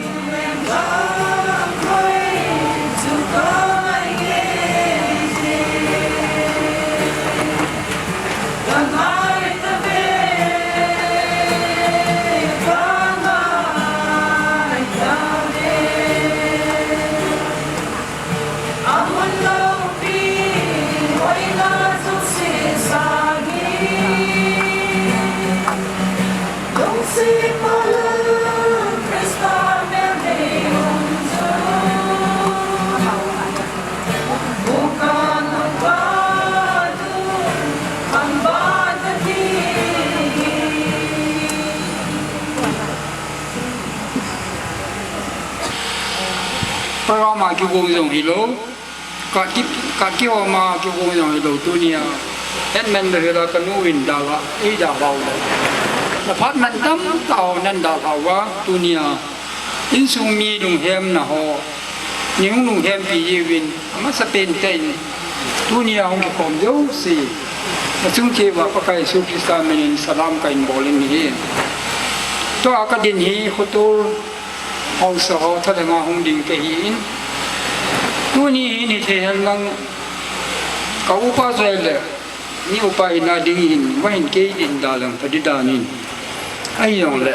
Program a kigong jong hilou, ka ki, ka kihom a kigong jong hilou tunia. Hetman le hela kanu in dalha, ei dalha u le. Na phat man tam tah ho nan dalha uva tunia. Insung mi lunghemna ho, nei hung lunghempi jiuvin, amasapen tah in, tunia hung kikhom jouse, nachung cheh uva Pakai Jesu Christa minin salam kahin bol in ahi. Tua kadin hi Khotul haosa ho thalhenga hung ding kahin. Tuni hin hithei henlang ka upa joi le, ni upa hina ding hin, vahin kei din dalhang tadi danin. Ahijongle,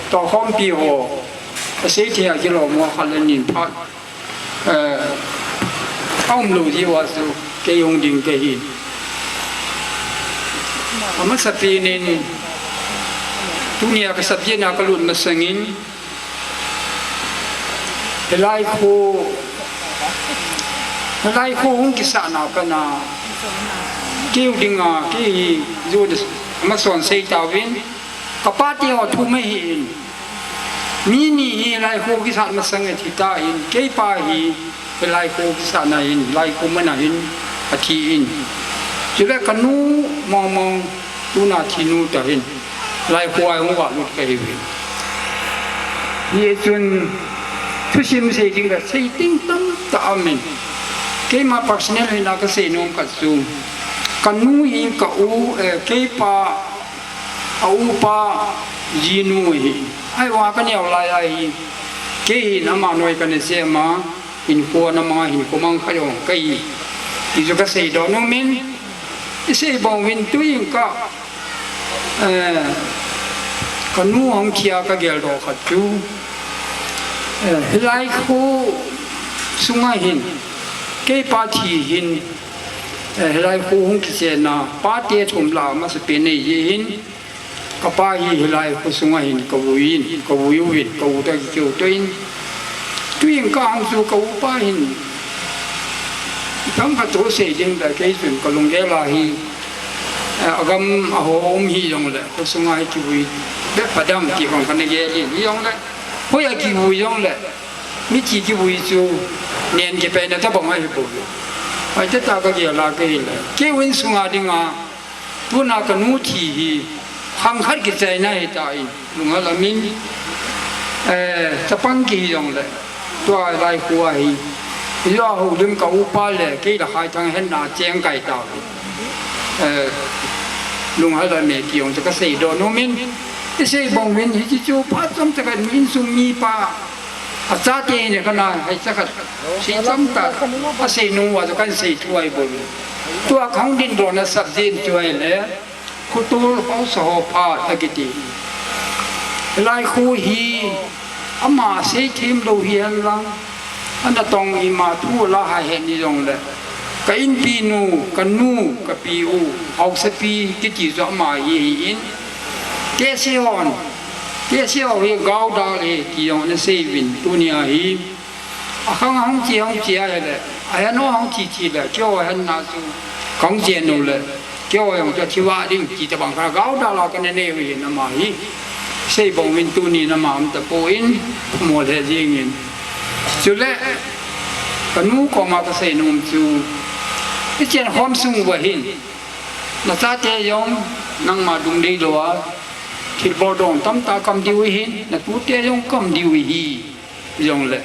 tohkhompi ho, asei thei a kilom ho khat le nin phat, eh, aum lou jeh uva chu kei hung ding kahin. Amasapen in, Tunia ka subject na ka lut masangin, hilai kho, hilai kho hung kisahna pana, keu dinga, kei hi, Judas, amason sei tauvin, ka pate ho thu mai hi in. Mi ni hi hilai kho kisah masang e thi ta in, kei pa hi, hilai kho kisahna hin, hilai kho mana hin, athi in. Chule ka nu mong mong, tuna thi nu ta hin. Hilai kho a hung valut ka hi uvin. Hichun, thusim sei ding ka sei ding tamtah aum in. Keima personal hina ka sei nom ka chu. Ka nu hi ka u, eh, kei pa, a upa, jinu hi. Ahivang ka neo lai a hi. Kei hin ama noi ka ne sema. Hinkho na mang, hinkho mang kha jong ka hi. Ti chu ka sei doh nom in, i sei bang uvin tuin ka, eh, ka nu hung thi a ka gel doh khat chu, eh, hilai kho sunga hin, kei pa thi hin, eh, hilai kho hung kichen a, pate thum lah a masapen nei ji hin, ka pa hi hilai kho sunga hin ka vui in, ka vui uvin, ka u toh kikeu toh in. Tuin ka hung chu ka upa hin. Themkhat thu sei ding ta kei chun ka lunggel a hi, eh, agam aho um hijongle, kho sunga hi kivui bep padam ti kong ka na gel in hijongle. Hoi a kivui jongle. Mithi kivui chu nen kipeina tabang ahi bou. Hoi tah tah ka gel a ka hile. Kei u in sunga dinga, tuna ka nu thi hi, khang khat kichaina hi ta in, lunghel a min, eh, chapang kihi jongle, tua lai khu a hi, ijou a houlim ka upa le, kei la khai thang hen na cheng kai ta. Eh, lunghel a me ti jong chu ka sei doh nom in, i sei bang uvin, hiche chu phat chomcha khat mi insung mipa, a chate ni kana hai cha khat. Sei chomcha, a sei nom uva chu kan sei thu ahi bou. Tua khang din dohna subject chu ahile, khotol haosa ho phat akiti. Hilai khu hi, ama sei them lou hi hen lang, ana tong ima thu la hai hen hijongle. Ka inpi nu, ka nu, ka pi u, haosapi kiti chu ama hi hi in. Tehse hon, tehse ho hi gaodal hi ti jong ana sei uvin tunia hi. Akhang a hung che, hung che ahile, ahen u hung che che le, keiho henna chu kahung chen u le, keiho jong chu athi vah ding ti tabang kha gaodal a kana nei u hin ama hi. Sei bang uvin tuni in ama um tapon, mo le jing in. Chule, ka nu koma ka sei nom chu, i chen khom sung uva hin, na chate jong, nangma dungdei lou a, thilbol dong tamtah ka um diu ahin, na tute jong ka um diu ahi. Jongle,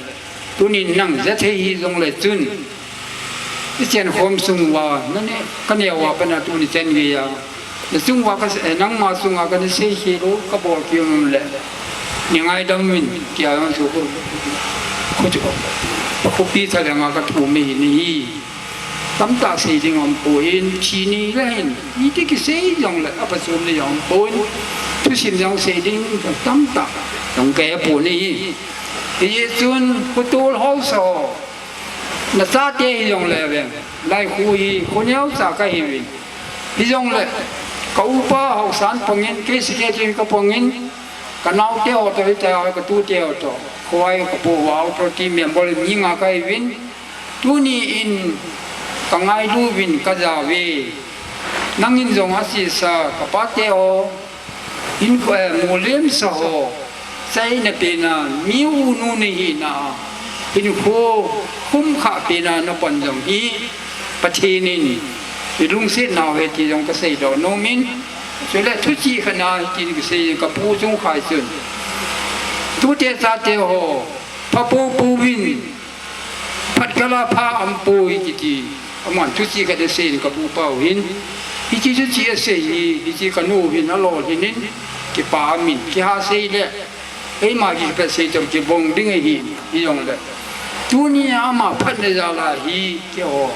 tunin nang ja thei hijongle chun, i chen khom sung uva, na ne, ka neo uva pana tuni chen geiya, na chung uva ka, eh, nangma chunga kana sei khel u, ka bol khel u le, nei ngaidam uvin, tia jong chu khu, khu chu, khopi thalheng a ka thum ahi. Tamtah sei ding aum pon, thi ni le hin, iti kisei jongle, apa chom ni jong aum pon, thusim jong sei ding tamtah jong kahe pon ahi. Hichun, khotol haosa ho, na chate hijongle ve, lai khu hi, kho neocha kahi uvin. Hijongle, ka upa haosan pangin, kei secretary ka pangin, ka naote ho toh, hita ka tute ho toh, kho a ka pu uva, authority member mi nga kahi uvin, tuni in ka ngailu uvin ka ja uve. Nangin jong asesa ka pate ho, hinkho, eh, mulemsa ho, chaina pena, mi u nu nei hina, hinkho khum kha pena na pan jong hi, Pathen in i lungset nau ahi ti jong ka sei doh nom in, chule thuchih khat na hitin ka sei, ka pu chung khai chun, tute chate ho, pha popo uvin, phat kala pha aum poi kiti, aman thuchih khat asei in ka pu pa u hin, hiche thuchih asei hi, hiche ka nu hin alolhin in, kipa aum in, kiha sei le, eima kipah sei toh kibang ding ahi, hijongle. Tunia ama phatna jal a hi, keiho,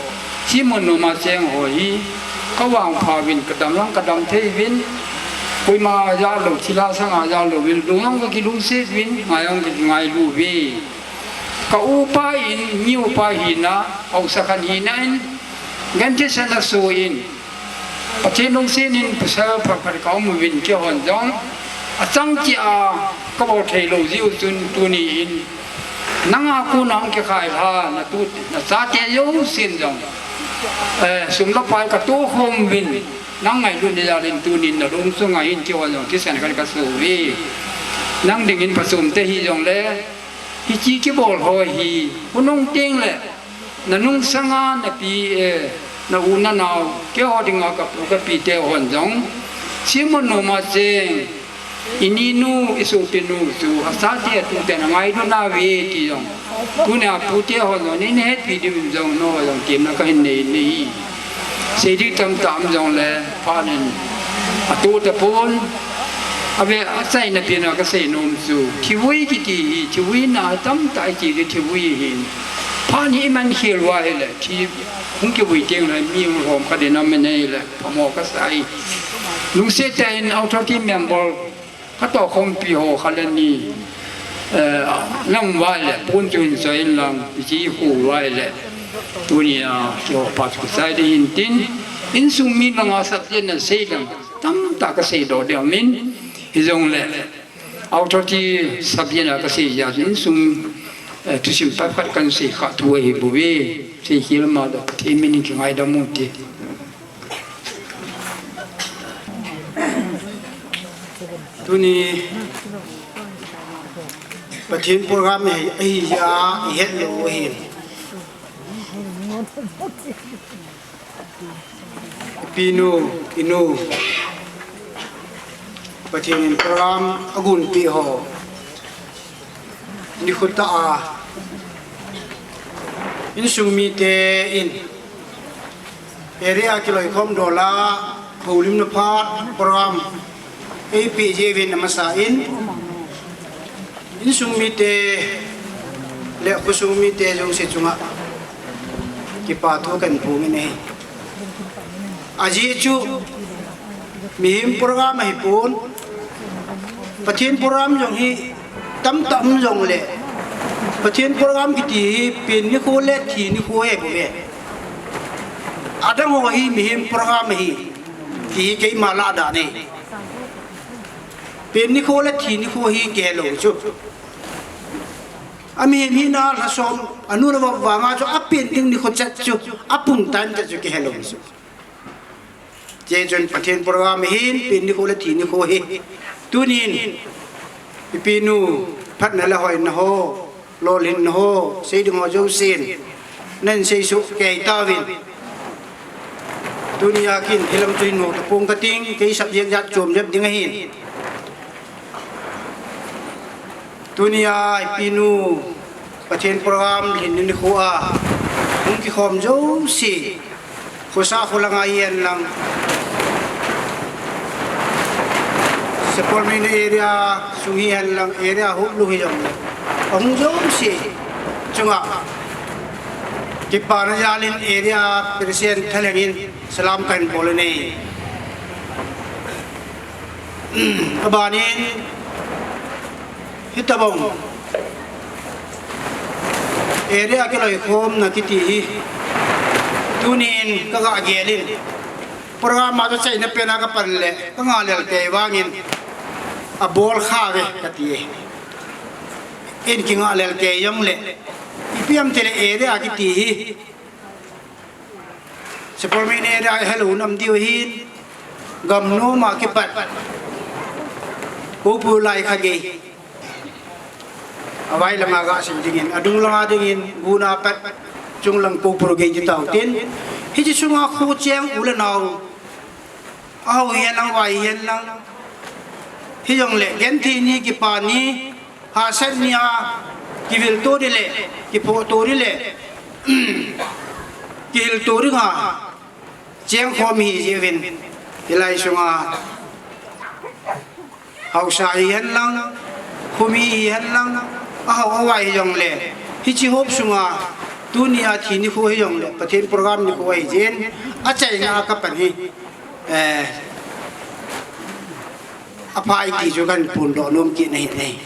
hiche mun noma cheng ho hi, ka vangpha uvin, ka dam jong ka dam thei uvin, koima jal lou, thilha sanga jal louvin, lung jong ka kilungset uvin, ngai jong ka kingailu uve. Ka upa in, mi upa hina, haosa khat hina in, gentheisahna soh in, Pathen lungset in pasal phat phat ka um uvin keihon jong, Achang chia kabol thei lou jiu chun tuni in nanga kona hung kikhai lha natu nachate jousen jong, eh, sum le pai katoh khom uvin, nang ngailutna jal in tuni in nalung sunga hin kihon jong thisan khat kaso uve. Nang dingin phachom te hijongle, hiche kibol ho hi, hunung tengle, nanung sanga napi, eh, na u nanao, keiho dinga kapu kapi te hon jong, chimon noma cheng, ininu, isopinu chu, achate atute na ngailut nauve ti jong, tunia pu te hon jong, nei hetpi diuvin jong, nangho jong temna kahin nei, nei. Sei ding tamtah um jongle, phat in atoh tapon, ave, achaina pen a kasei nom chu, thivui kiti hi, thivui na tamtah iti di thivui hi. Phat hi iman khel uva ahile, thi hung kivui tengle, mi hung lhom kha ding aum in ahile, phamo kasa ahi. Lungset tah in authority member katoh khompi ho khat le ni, eh, lang uva ahile, pon chu hin choi in lang, hiche khu uva ahile, tunia, keiho pa chu kasei ding ahin tin, insung mi langa subject na sei lang, tamtah kasei doh ding aum in, hijongle, authority subject na kasei jeh a chu insung, eh, thusim phabep khat kahin sei kha thu ahi bouve, seikhel ma doh, Pathen min in kingaidam uvin te. Tuni Pathen program hi, ahi a, ihet lou ahin. Ipinu, inu, Pathen in program agonpeh ho, nikho tah a, insung mite in, area kiloikhom dola, houlimna phat program eipeh jeh uvin amasa in, insung mite le khosung mite jouse chunga kipa thu kahin phong in ahi. Ajeh chu mihem program ahipon, Pathen program jong hi tamtah um jongle, Pathen program kiti hi pen nikho le thi nikho ahi bouve. Adang ho hi mihem program ahi ti hi keima lah dan ahi. Pen nikho le thi nikho hi kihe lou chu, amihem hina lhasom, anu le va vanga chu apen ding nikho chet chu, apung tan chet chu kihe lou chu. Hiche chun Pathen program ahin, pen nikho le thi nikho hi. Tunin, ipinu, phatna le hoina ho, lolhinna ho, sei ding ho jousen, nahin seisoh kei tauvin. Tunia kin, hilam chu hin mu tapong kating, kei subject jat chom jep ding ahin. Tunia ipinu, Pathen program lhinna nikho a hung kikhom jouse, khosa kholanga hihen lang, Sepolmaina area sung hihen lang, area hop lou hijongle, ahung jouse chunga kipana jal in area president thalheng in salam kahin bol in ahi. Abanin, hitobang area kiloikhomna kiti hi tunin kaga gel in, program a chu achaina pen a kapan le kanga lel kei vangin, abol khauve kati e. Ei kinga lel kei jongle, ipi ham itile area kiti hi Sepolmaina area helou nam diu ahin, gamnom a kipat Koupur lai kha gei, avai langa gasei dingin, adung langa dingin guna pat, chunglang Koupur gei ti tautin, hiche sunga kho cheng u le nao, ahao hihen lang, avai hihen lang, hijongle genthei ni, kipa ni, hahsat ni a kivil to ding le, kiphoh to ding le, kihil to dinga chengkhom ahi jeh uvin, hilai sunga haosa hihen lang, khomi hihen lang, ahao avai hijongle, hiche hop sunga tunia thi nikho hijongle, Pathen program nikho ahi jeh in, achaina a kapan hi, eh, aphai ti chu kahin phondoh nom kit ahi.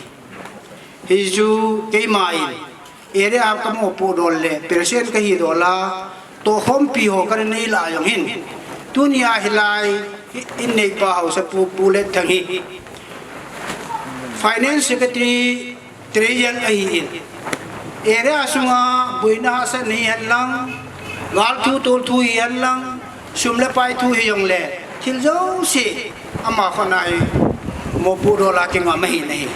Hichu keima in area kamopoh dol le president kahi dol a, tohkhompi ho kana nei lah jong hin, tunia hilai in neipa haosapu Pu Letthang hi Finance Secretary Treasurer ahin, area sunga boina hahsatna hihen lang, gal thu tol thu hihen lang, sum le pai thu hijongle, thil jouse ama khutna hi mopohdola kingam ahi nahi.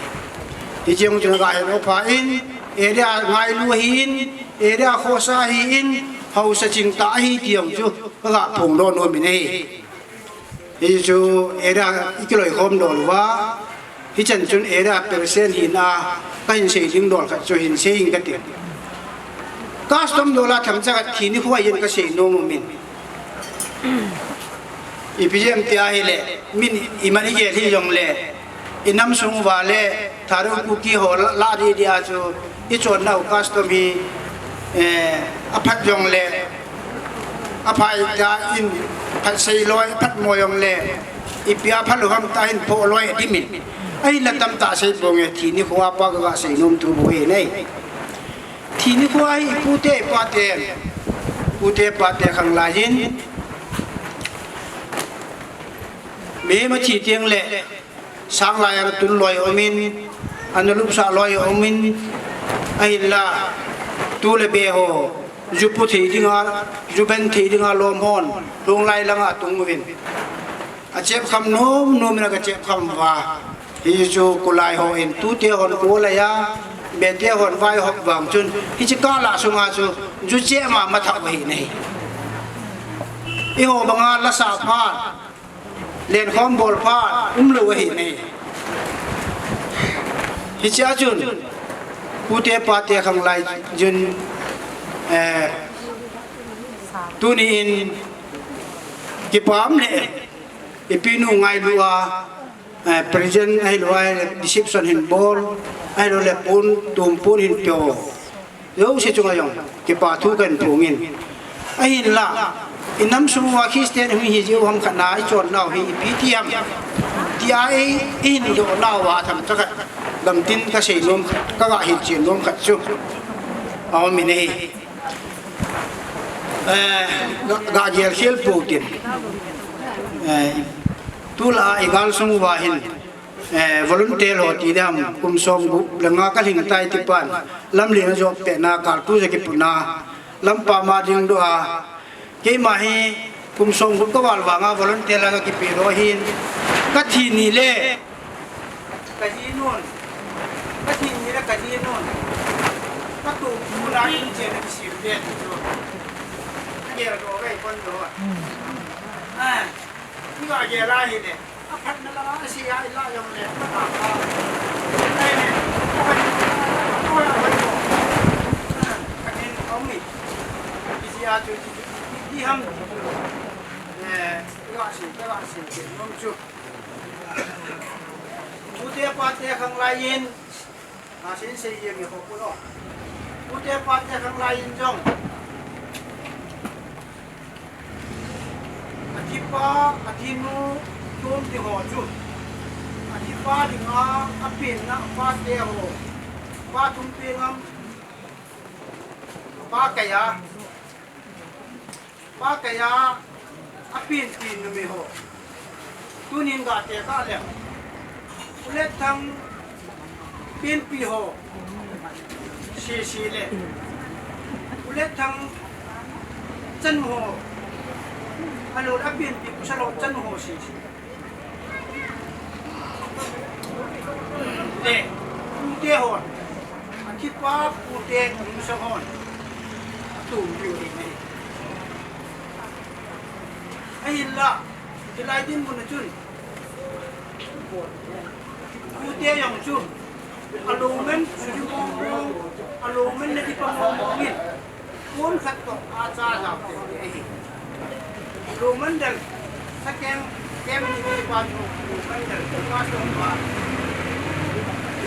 Hiche jong chu naga het u pha in, area ngailu ahin, area khohsah ahin, haosa chingtah ahi ti jong chu kaga phongdoh nom in ahi. Hichu area ikiloikhom doh uva, hichan chun area president hina kahin sei ding dol khat chu hin sei inge kati. Custom dola themcha khat thi nikho a hin kasei nom umin. Ipi jeh ham tia ahile, min iman igel hijongle, inam sung uva le Thadou Kuki ho la, la didi a chu ichonnau custom hi, eh, aphat jongle, aphai tah in phat sei loi, aphat mo jongle, ipi aphat lou ham tah in phoh loi adimin. Ahinla tamtah sei ponge, thi nikho a pat kaga sei nom thu bou ahi nahi. Thi nikho a hi ipute ipate, pute pate khanglai in, mihem athi tengle, sang lai a tun loi aumin, ana lupsah loi aumin, ahinla, tu le be ho, ju pu thei dinga, ju ben thei dinga lom hon, lunglai langa atung uvin. Achep kham nom nom in aga chep kham uva. Hichu kulai hon tute hon kho laiya, bete hon vaihop vang chun, hiche kah lah sunga chu, ju chep ma mathah u ahi nahi. Eiho banga lasa phat, lenkhom bol phat, umlou ahi nahi. Hichea chun, pute pate khanglai chun, eh, tuni in kipah um le, ipi nu ngailu a, eh, present ahilou a, reception hin bol, ahilou le pon, tum pon hin pe u. Jouse chunga jong, kipa thu kahin phongin. Ahinla, inam sung uva Christian hung hi jiu ham khat na, ichonnau hi ipi ti ham. Tia i, ihin doh nauva themcha khat, gamtin kasei nom khat, kaga hilchen nom khat chu. Aum in ahi. Eh, ga, ga gel khel pou tin. Eh, tulai a igal sung uva hin, eh, volunteer ho ti dam kum som gup le nga kalhing tai tipan, lamlen a jop pehna kaltu ja kipuna, lampa ma dingdoh a, keima hi kum som gup kaval vanga volunteer a kakipeh doh ahin, kathi ni le, Kaji nun. Kaji ni le kaji nun. Katu puna in che na kisi be tu. Kagel doh ve kon doh. Ah. Iga gel a hile. Aphatna la si a ila jong le. Kata ka. Ai ne. Ko ha. Ko ha. Ko ha. Kaji ni kong ni. Kisi a chu. Di ham. Eh. Iga si. Iga si. Nom chu. Pute pate khanglai in, a, sin sei jeng e ho pulo. Pute pate khanglai in jong. Athipa, athinu, tum ti ho chu. Athipa dinga, apenna, pate ho. Pa thum pe ngam. Pa kaya. Pa kaya, apenpi numei ho. Tunin gate kah le. U Letthang penpi ho. Sese le. U Letthang chanu ho. Ahilou le apenpi pasal ho chanu ho sese. Le, pute hon. Athipa pute nungsang hon. Atum diu ahi. Ahinla, hilai dinmun a chun. Pute jong chu. Alomen, suri mong mong. Alomen na di pa mong mong in. Kon khat toh acha jao te ahi. Lumandal, second, kem ni pa chu, Lumandal, pa chu pa.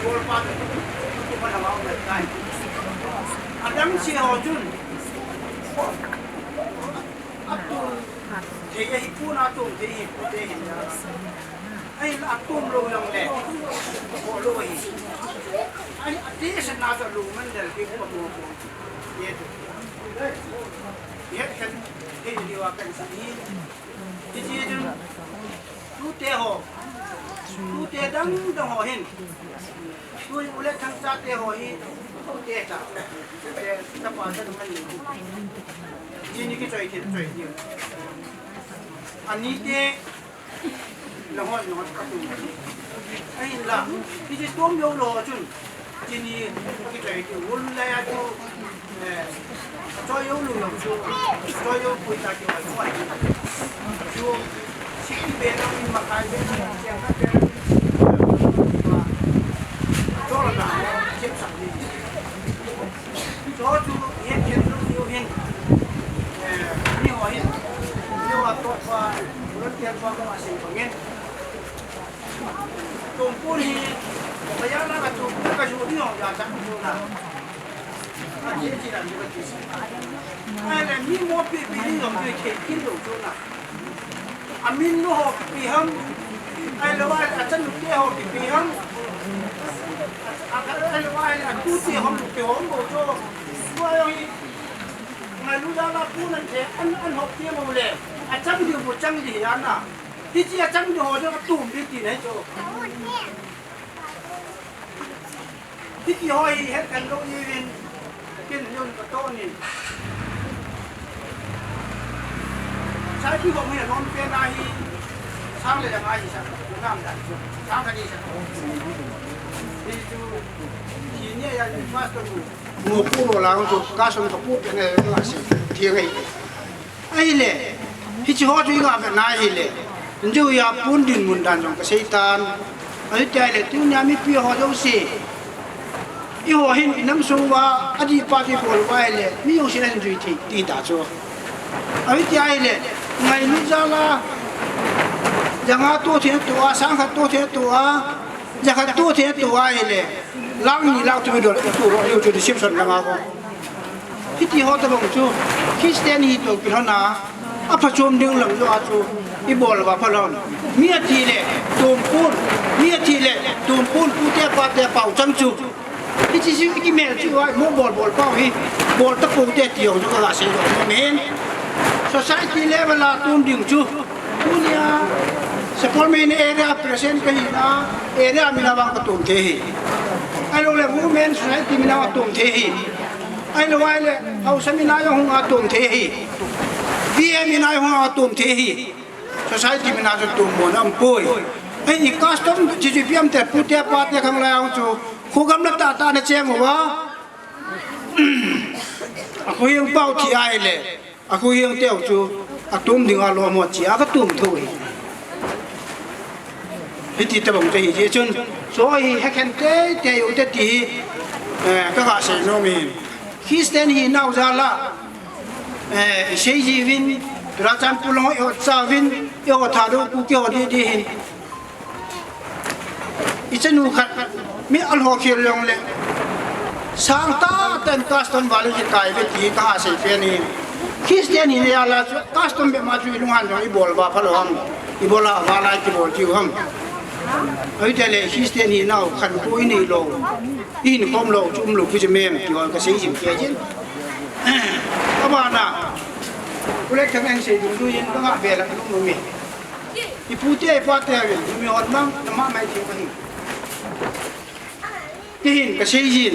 Bol pa chu, tu pa na mau na tai. Adang si ho chun. Atum, thei ahi pu na atum, thei ahi pu te hin na. Ahin atum lou jong le, bol lou ahi. Ahin ati sa na sa Lumandal ki pu mo pu. Ye tu. Ye kan, ye ni wa kan sa ni. Ti ti jun. Tute ho. Tute Dang dang ho hin. Tui u le thang chate ho hi. Te ta. Te ta pa ta man ni. Chini kichoi thei choi ni. Ani te. Nahon, nahon ka tu. Ahinla, hiche tom jou lou chun. Chini kichoi ti un lai a chu, eh, choi jou lou lou chu, choi jou pui ta ti lai mo. Chu, sixty be na in makai be na, siang na be na. Choi na, chim sak ni. Choi chu, yen yen lou jou hin. Eh, ni ho hin. Ni ho a to pa, lo ti pa ko a sing ko ngen. Tumpul hi, kaya na ka tumpul ka ju ni ho ya chang ju na. Ka je ji na ni ka ji. Ai le mi mo pi pi ni ho ju ke kin do ju na. Amin no ho pi ham. Ai lo ai a chan te ho pi pi ham. A ka ai lo ai a tu te ho pi ho mo jo. Ko yo hi. Ngai lu da la pu nan te an an ho pi mo le. A chang di mo chang di ya na. Hiche a chang di ho chu atum di ti nei chu. Hiti ho hi het kan lou uvin, kin yun ka to ni. Sai pi ho mi lom pe na hi, sang le dang a hi sa, nam dan chu, sang ka ni sa. Hi chu, hi ni ya ni pastor nu. Mu pu lo lang chu, ka som ka pu pe ne la si, ti ngai. Ahile, hiche ho chu i ga ve na ahile, injo ya pun dinmun dan jong ka sei tan. Ahi ti ahile, tunia mipi ho jouse. Eiho hin i nam sung uva, adih pah ti bol uva ahile, mi jouse in ahin jui thei, ti ta chu. Ahi ti ahile, ngailut jal a, janga to thei to a, sang khat to thei to a, jakhat to thei to a ahile, lang ni lang tu mi dol, tu ro, yo chu deception lang a ko. Hiti ho tabang chu, Christian hi to kilhona, aphachom ding lang jo a chu, i bol uva phalou. Mi athi le, tumpun, mi athi le, tumpun, pute pate pao chang chu. Hiche chu, i kimel chu, ai, mo bol bol pao hi, bol ta pute ti ho chu ka la sei lo, amen. Society level a tum ding chu, tunia, Sapormeina area president ka hi na, area mina vang ka tum thei hi. Ahilou le, women society mina vang ka tum thei hi. Ahilou ahile, Haosa mina jong hung a tum thei hi. V A mina jong hung a tum thei hi. Society mina chu tum mo na um poi. Ahi, i custom chu chu ipi ham ti le pute pate khang lai a chu. Khogam la tah tah na cheng uva. A khoheng pao thi ahile. A khoheng teu chu. A tum ding a lom mo chi a ka tum thou hi. Hiti tabang te hi, hiche chun, so hi hekhen teitei u te ti hi, eh, ka ga sei nom in. Christian hi nau jal a, eh, i sei jiuvin, Churachandpur lang ho i hot chauvin, i hot Thadou Kuki ho didi hin. I chanu khat, mi alho khel jong le, sang tah tah in custom val in kikai ve ti ka ga sei pen in. Christian hi na jal a chu, custom be ma chu i lunghan jong i bol uva phalou ham. I bol a, vala i kibol jiu ham. Ahi ti le Christian hi nau khantou i nei lou. I hin khom lou, chu um lou, kichi mem, ti ho ka sei jing kei jin. Abana, Pu Letthang in sei dungdung in ka ga ve la lung lung mi. I pute, i pate uvin, mi hon mang, na ma mai thei ka hi. Ti hin ka sei jin.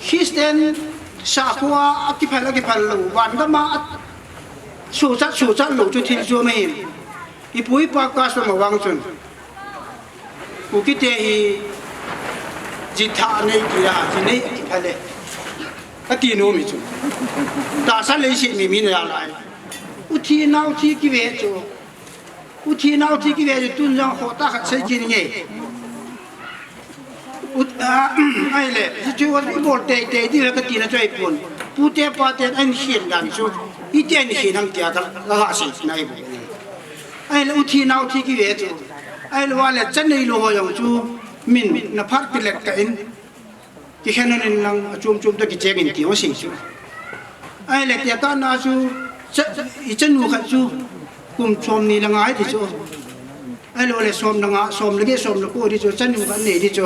Christian sakhoa, a kiphal, a kiphal lou, van gam a, a suhchat, suhchat lou chu thil chu ahi. I pu i pa custom a vang chun. Kuki te hi, ji thah nei ti a, ji nei a kiphal e. Ka ti nom hi chu. Tahsa leiset mi, mi na lai. U thi nau thi kive chu. U thi nau thi kive chu tun jong khoh tah khat sei kit nge. U, a, ahile, hichu i bol teitei diu ka tina chu ahipon. Pute paten ahin khen dan chu, iti ahin khen ham tia ka, ka ga sei na ahipon. Ahile, u thi nau thi kive chu. Ahilou le, cha neilou ho jong chu, min na phat kilet kah in. Kikhen un in lang, achom chom toh kicheng in ti ho sei chu. Ahile, tekah na chu, cha, i chanu khat chu, kum somni le nga ahi ti chu. Ahilou le som le nga, som le get, som le ko ti chu, chanu khat nei ti chu,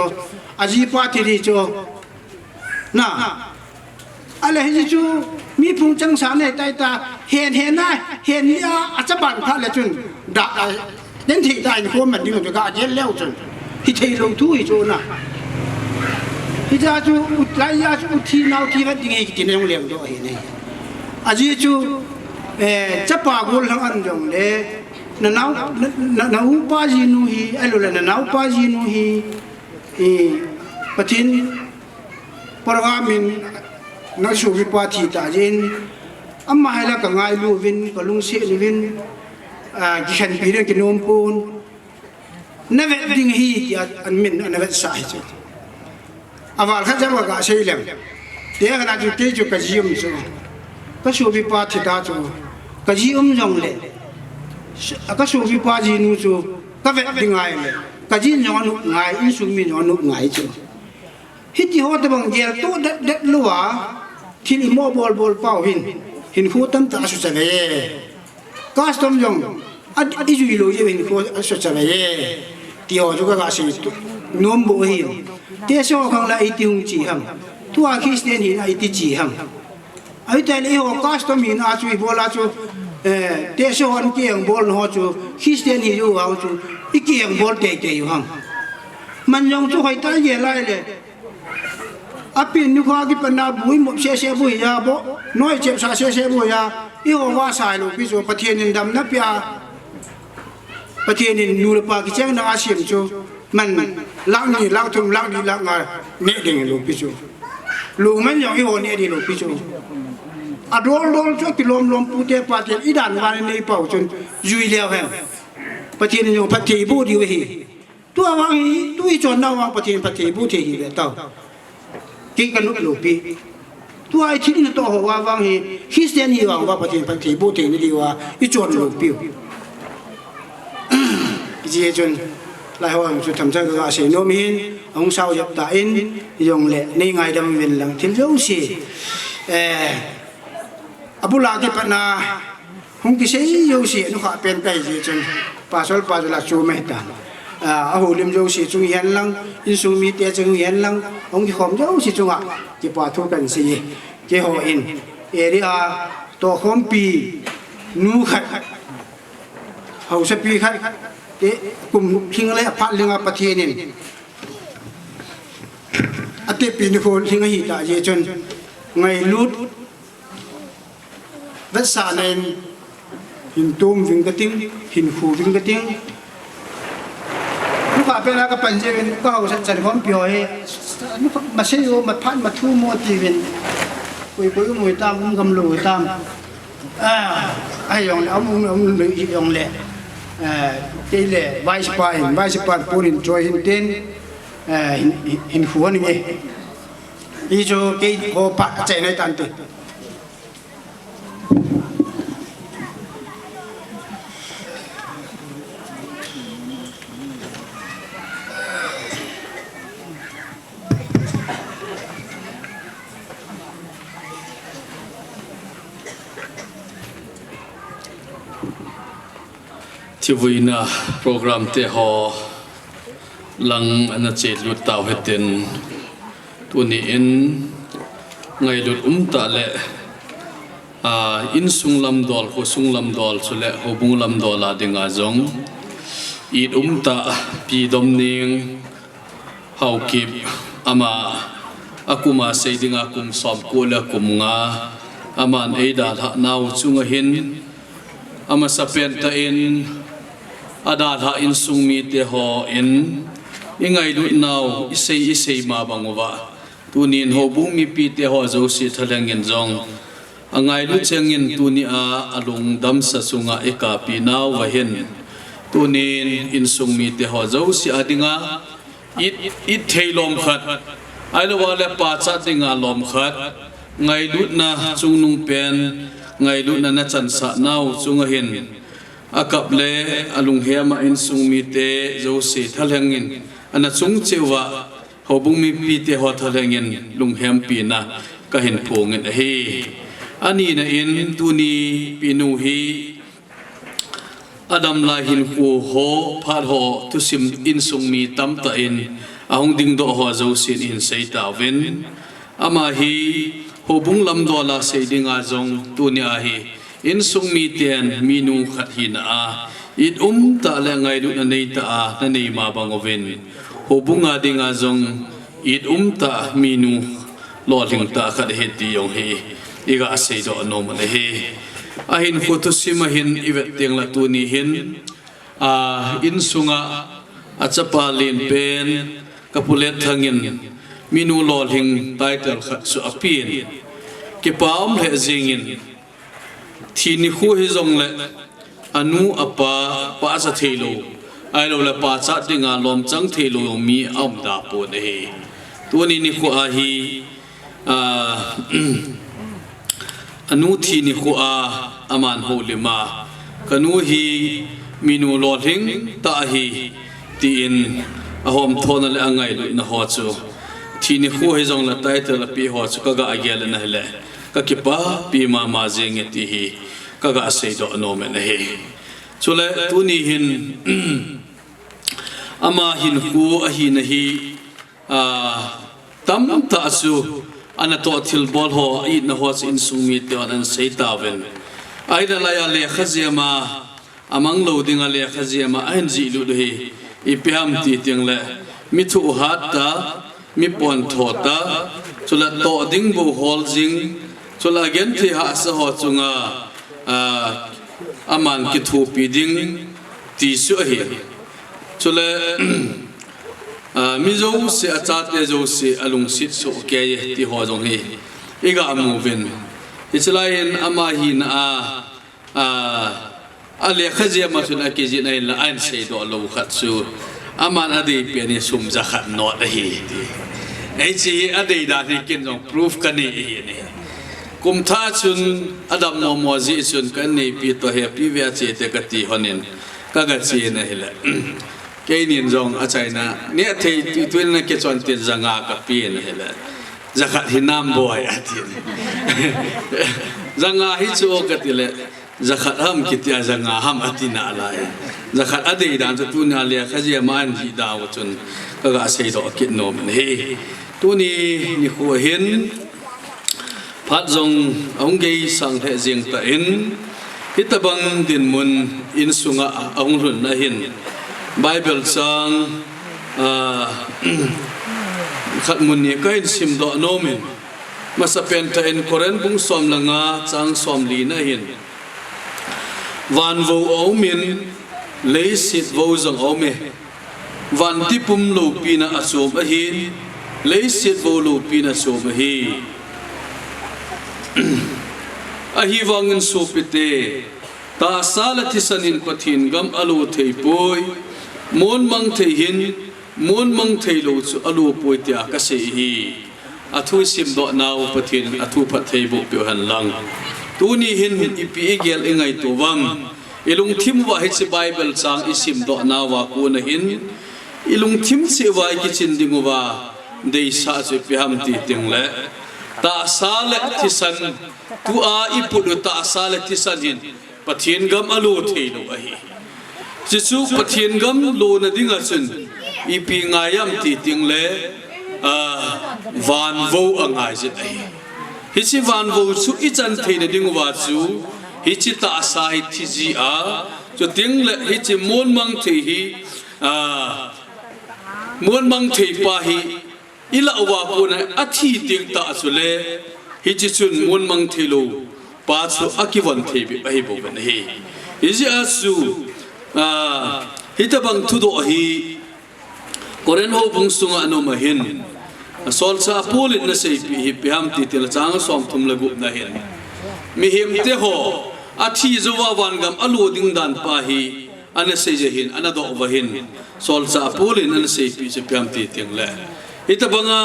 ajipa thi ti chu. Na. Ahile hiche chu, mi phung changsa nei tai ta, hen hen na, hen ni a, achaban phat le chun, da, a, Den thei ta in ko man ding ve ka gel leu chun. Hi thei lo thu hi chu na. Hi ta chu u lai ya chu u thi nau thi vet ding hi kiti na jong leng doh hi nei. A ji chu, eh, chapa gol hang an jong le na nau na, na, na upa jinu hi, a lo le na naupa jinu hi, eh, Pathen program in na suhpi pa thi ta jin, ama hela ka ngailu vin, ka lungset vin, ah, kikhenpi ding kinom pon, na vet ding hi ti a, an min na vetsah hi chu. Aval khat jam ka sei lem. Te kana chu te chu ka ji um chu. Ka suhpi pa thi ta chu. Ka ji um jong le. Ka suhpi pa jinu chu. Ka vet ding ngai le. Ka jin jong anu ngai, insung mi jong anu ngai chu. Hiti ho tabang gel to det det lou a, thil i mo bol bol pau hin, hinkho tamtah a sucha ve. Custom jong, a, i jui lou jeh hinkho a sucha ve. Ti ho chu ka ga sei tu. Nom bou hi. Te so khang la iti hung chi ham. Tua Christian hi na iti chi ham. Ahi tah le eiho custom hina chu ibol a chu, eh, te se hon kieng bol na ho chu, Christian hi u hang chu, i kieng bol tei tei u hang. Man jong chu hoi tah i gel lai le. Apin nu kha kipan na bu i mop se se bu hi a bo, noi chep sa se se bu hi a, eiho va sai lou pi chu, Pathen in damna pia. Pathen in nu le pa kicheng na a siam chu, man lakh ni, lakh thum, lakh li, lakh nga neh ding lou pi chu. Lou man jong eiho neh ding lou pi chu. A dol dol chu kilom lom pute pate i dan van nei pau chun jui leu hen. Pathen in jong phatthei boh diu ahi. Tua vang hi, tu i chon na vang Pathen phatthei boh thei hi ve tau. Kei ka nop lou pi. Tua i thil na toh ho va vang hi, Christian hi vang va Pathen phatthei boh thei na diu a, i chon lou piu. Hijeh chun, lai ho ang chu themcha ka ga sei nom hin, ahung sao jep ta in, jong le, nei ngaidam uvin lang thil jouse. Eh, abul a kipat na, hung kisei jouse, nu kha pen kai jeh chun, pasal pasal a chu me ta. Ah, a holim jouse chung hihen lang, insung mite chung hihen lang, hung kikhom jouse chunga, kipa thu kan sei. Keiho in, area tohkhompi nu khat, haosapi khat, te kum lhing le aphat lhing a Pathen in, atepi nikho lhing ahi tah jeh chun, ngailut, vetsahna in, hin tum ving ka ting, hin khu ving ka ting. Nu kha pen a ka pan jeh in, ka haosa chan khompi ho hi, nu kha, ma sei u, ma phat, ma thu mo ti vin. Koi koi um u tam, um gam lou u tam. Ah, ahi jong le, um, um, um, um, jong le. Ah, kei le, vice pa in, vice pa pun in choi hin tin, ah, hin, hin, hin khu han nge. I chu kei ho pa chai nai tan te. Thivuina program te ho lang ana chelut tau hitin, tuni in ngailut um tah le, a, insung lamdol, khosung lamdol chule houbung lamdol a dinga jong it um tah Pi Domning Haokip, ama a kum a sei dinga kum somko le kum nga, aman eidalhah nau chunga hin, amasapen tah in adalhah insung mite ho in, i ngailut nau, i sei, i sei ma bang uva, tunin houbung mipite ho jouse thalheng in jong, angailut cheng in tuni a alungdamsa chunga i kapi nau va hin, tunin insung mite ho jouse a dinga, it, it thei lom khat, ahilou le pachat dinga lom khat, ngailutna chungnung pen, ngailutna na chansah nau chunga hin, akap le alunghem a insung mite jouse thalheng in, ana chung cheh uva, houbung mipite ho thalheng in lunghempi na ka hin phong in ahi. Anina in tuni Pi Nu hi adam lai hinkho ho, phat ho, thusim insung mi tamtah in ahung dingdoh ho jousen i hin sei tauvin. Ama hi houbung lamdol a sei dinga jong tuni a hi Insung miten minu khat hina a, it umtah le ngailutna neitah a nanei ma bang uvin, houbung a dinga jong it umtah minu lolhing tah khat ahi ti jong hi iga seidoh nom u ahi. Ahin kho thusim ahin ivet teng le tuni hin, a, insunga achapa lenpen ka Pu Letthang in minu lolhing title khat chu apen. Kipa um lheh jengin, thi nikho hijongle anu apa pachat theilou, ahilouleh pachat dinga lomchang theilou mi aum da pon ahi. Tuni nikho ahi, a, anu thi nikho a aman houlim a, kanu hi minu lolhing tah ahi, tin ahomthona le angailutna ho chu, thi nikho hijongle title ape ho chu kaga gel in ahile, kakipapi mama jenge ti hi kaga seidoh nom in ahi. Chule tuni hin, ama hinkho ahina hi, a, tamtah chu anatoh thilbol ho, a-itna ho chu insung mite hon ahin sei tauvin. Ahinalai a lekha jema, amang lou dinga lekha jema ahin jih lut u hi ipi ham ti teng le, mi thuhat tah, mi pontho tah, chule toh ding bou hol jing, chule agenthei hahsa ho chunga, a, aman kithopi ding ti chu ahi. Chule, a, mi jouse, achate jouse alungset soh kei e ti ho jong hi iga mu uvin. Hiche lai in ama hina a, a, alekha jema chun akijih in ahinla ahin seidoh lou khat chu, aman adei pen hi sum jakhat note ahi ti. Hiche hi adei dan hi ken jong proof kanei ahi. Kum thah chun adam momo jeh chun kaneipi toh hepi ve a che te kati lhonin kaga chen ahile, keinin jong achaina neh thei tuitui na kichon tin janga kapen ahile, jakhat hinam boi atin. Janga hi chu kati le, jakhat ham kiti a janga ham ati nalai. Jakhat adei dan chu tunia lekha jema ahin jih dan u chun kaga seidoh kit nom in ahi. Tuni nikho hin phat jong ahung geisang lheh jeng tah in, hitobang dinmun insunga ahung lhun na hin Bible chang, a, khat mun ni kahin simdoh nom in, masapen tah in Corinth bung som le nga chang somli na hin, van vou aumin, leiset vou jong aume. Van tipum loupina achom ahin, leiset vou loupina achom ahi. Ahivangin sopite, tahsa le thisan in Pathen gam alo thei poi, mon mang thei hin, mon mang thei lou chu alo poi tia kasei ahi. Athu isimdoh nau Pathen in athu phatthei boh peh u hen lang. Tuni hin ipi igel ingaito uvam? Ilungthim uva hiche Bible chang isimdoh nauva kona hin, ilungthim cheh uva ikichin ding uva deisah chu ipi ham ti teng le, tahsa le thisan, tua iput u tahsa le thisan hin Pathen gam alo thei lou ahi. Chuchu Pathen gam lona dinga chun ipi ngai ham ti teng le, a, van vou angai jin ahi. Hiche van vou chu ichan theina ding uva chu, hiche tahsa hi thi ji a, chuteng le hiche mon mang thei hi, a, mon mang thei pa hi ilah uva kona athi teng tah chule, hiche chun mon mang thei lou pa chu akivon thei bep ahi bou ven ahi. Hijeh a chu, a, hitobang thudoh hi Corinth houbung sunga ana um ahin, solchah Paul in ana seipeh hi ipi ham ti teng le chang somthum le gup na hin, mihemte ho athi jouva van gam alo ding dan pa hi ana sei jeh hin, ana doh uva hin, solchah Paul in ana seipeh chu ipi ham ti teng le, itobanga,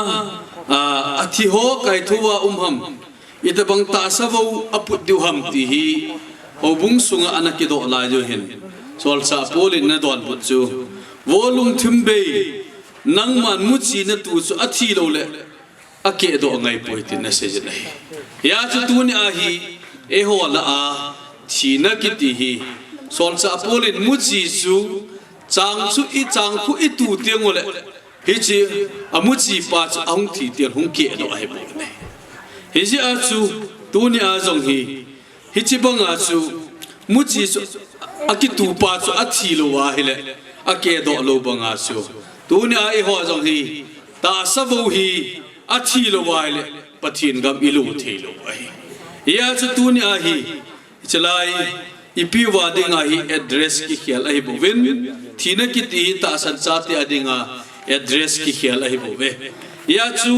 a, athi ho kaithouva um ham, itobang tahsa vou aput diu ham ti hi houbung sunga ana kidoh lai u hin, solchah Paul in ana donbut chu, Vo lungthim bei, nangman muchi natu chu athi lou le akehdoh angai poi tin ana sei jin ahi. Hijeh chun tuni a hi eiho lah a thina kiti hi, solchah Paul in muchi chu, chang chu i, chang khu itu teng ule, hiche amuchi pa chu ahung thi teng hung kehdoh ahi bou ahi. Hijeh a chu tuni a jong hi, Hichi banga chu, muchi chu, akitupa chu athi lou ahile, akedoh lou banga chu, tunia eiho jong hi, tahsa vou hi, athi lou ahile, Pathen gam ilut thei lou ahi. Hia chu tunia hi, hichelai, ipi uva dinga hi address kikhel ahi bouvin, thina kiti hi tahsan chate a dinga address kikhel ahi bouve. Hia chu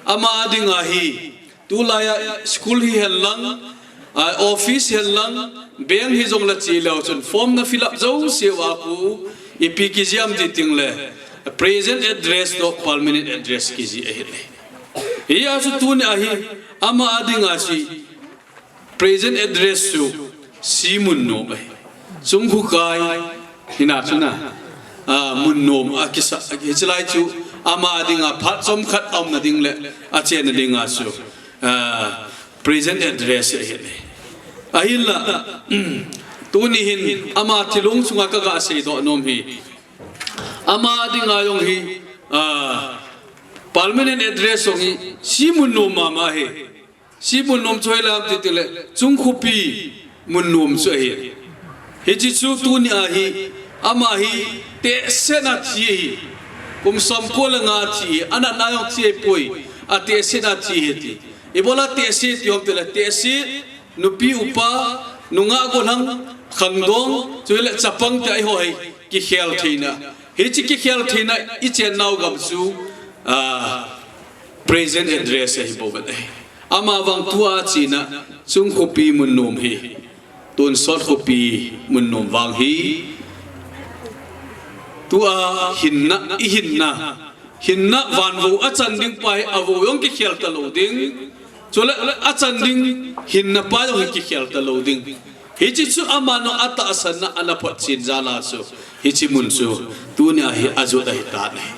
ama a dinga hi, tulaiya school hi henlang, a, office henlang, bank hi jong la chi leu chun form na fill up jouse uva khu, ipi kijih ham ti tengle, present address toh permanent address kijih ahi. Hia chu tunia hi, ama a dinga chu, present address chu, C. Munnom ahi. Chungkhu kai, hina chuna, a, Munnom akisa, hichelai chu, ama a dinga phat chomkhat aumna ding le, achenna dinga chu, a, present address ahi. Ahinla, tuni hin, ama thilong chunga kaga seidoh nom hi. Ama dinga jong hi, a, permanent address jong hi, C. Munnom mama ahi. C. Munnom chu hoilam ti tengle, Chungkhupi Munnom chu ahi. Hichi chu tunia hi, ama hi, tehse a thi ahi. Kum somko le nga thi ahi, anatna jong thi ahipoi, atehse a thi ahi ti. Ibola tehse ti ham tile, tehse, nupi upa, nungah gollhang, khangdong, chule chapang ti eiho hi, kikhel theina. Hichi kikhel theina, ichennau gam chu, a, present address ahi bouve. Ama vang tua china, Chungkhupi Munnom hi, tonsot Khupi Munnom vang hi, tua hinna, ihinna, hinna vanvou achan ding pa hi avou jong kikhel talou ding. Chule achan ding hinna pa jong hi kikhel talou ding. Hichi chu aman atahsan na ana photchen jal a chu, hichi mun chu, tunia hi ajot ahitan ahi.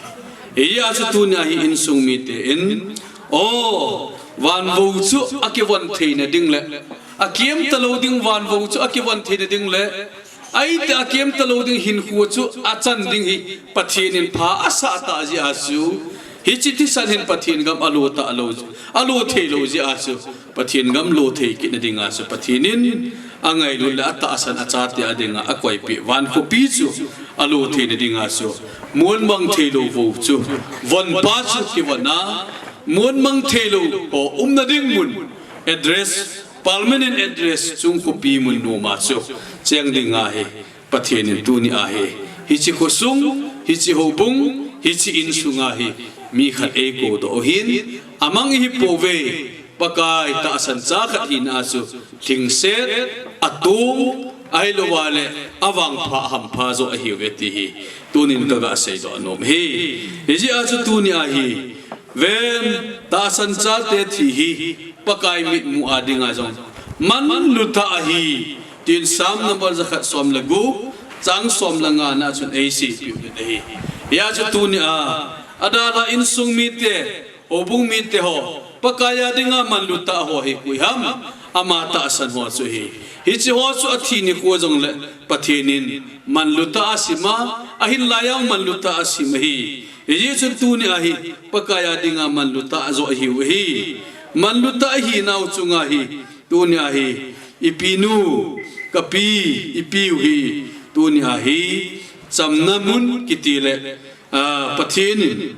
Hia chu tunia hi insung mite in, o, vanvou chu akivon theina ding le, akem talou ding vanvou chu akivon theina ding le, aite akem talou ding hinkho chu achan ding hi Pathen in pha asah tah jeh a chu, hichi thisan hin Pathen gam alo talou, alo theilou jeh a chu, Pathen gam lo thei kitna dinga chu Pathen in angailut le atahsan achate a dinga akoipeh van khopi chu alo theina dinga chu, muanmang theilou vou chu, von pa chu kivon a, muanmang theilou ho umna ding mun, address, permanent address, Chungkhupi Munnom a chu cheng dinga hi Pathen in tunia hi, hichi khosung, hichi houbung, hichi insunga hi, mi khat eikoudoh u hin, amang ihi pouve, Pakai tahsan cha khat hina chu, lhingset, atong, ahilouva le, avangpha, ahampha joh ahiuve ti hi, tunin kaga seidoh nom ahi. Hijeh a chu tunia hi, ven, tahsan chate thi hi, Pakai mitmu a dinga jong manlutah ahi, tin Psalm number jakhat som le gup, chang som le nga na chun eiseipeh u ahi. Hia chu tunia, adalha insung mite, houbung mite ho, Pakai a dinga manlutah ho hi koi ham, ama tahsan ho chu ahi. Hichi ho chu athi nikho jongle, Pathen in manlutah asim a, ahinlai a manlutah asim ahi. Hijeh chun tunia hi, Pakai a dinga manlutah joh ahiu ahi. Manlutah ahinau chunga hi, tunia hi, ipinu, kapi, ipiu hi, tunia hi, chamna mun kiti le, a, Pathen in,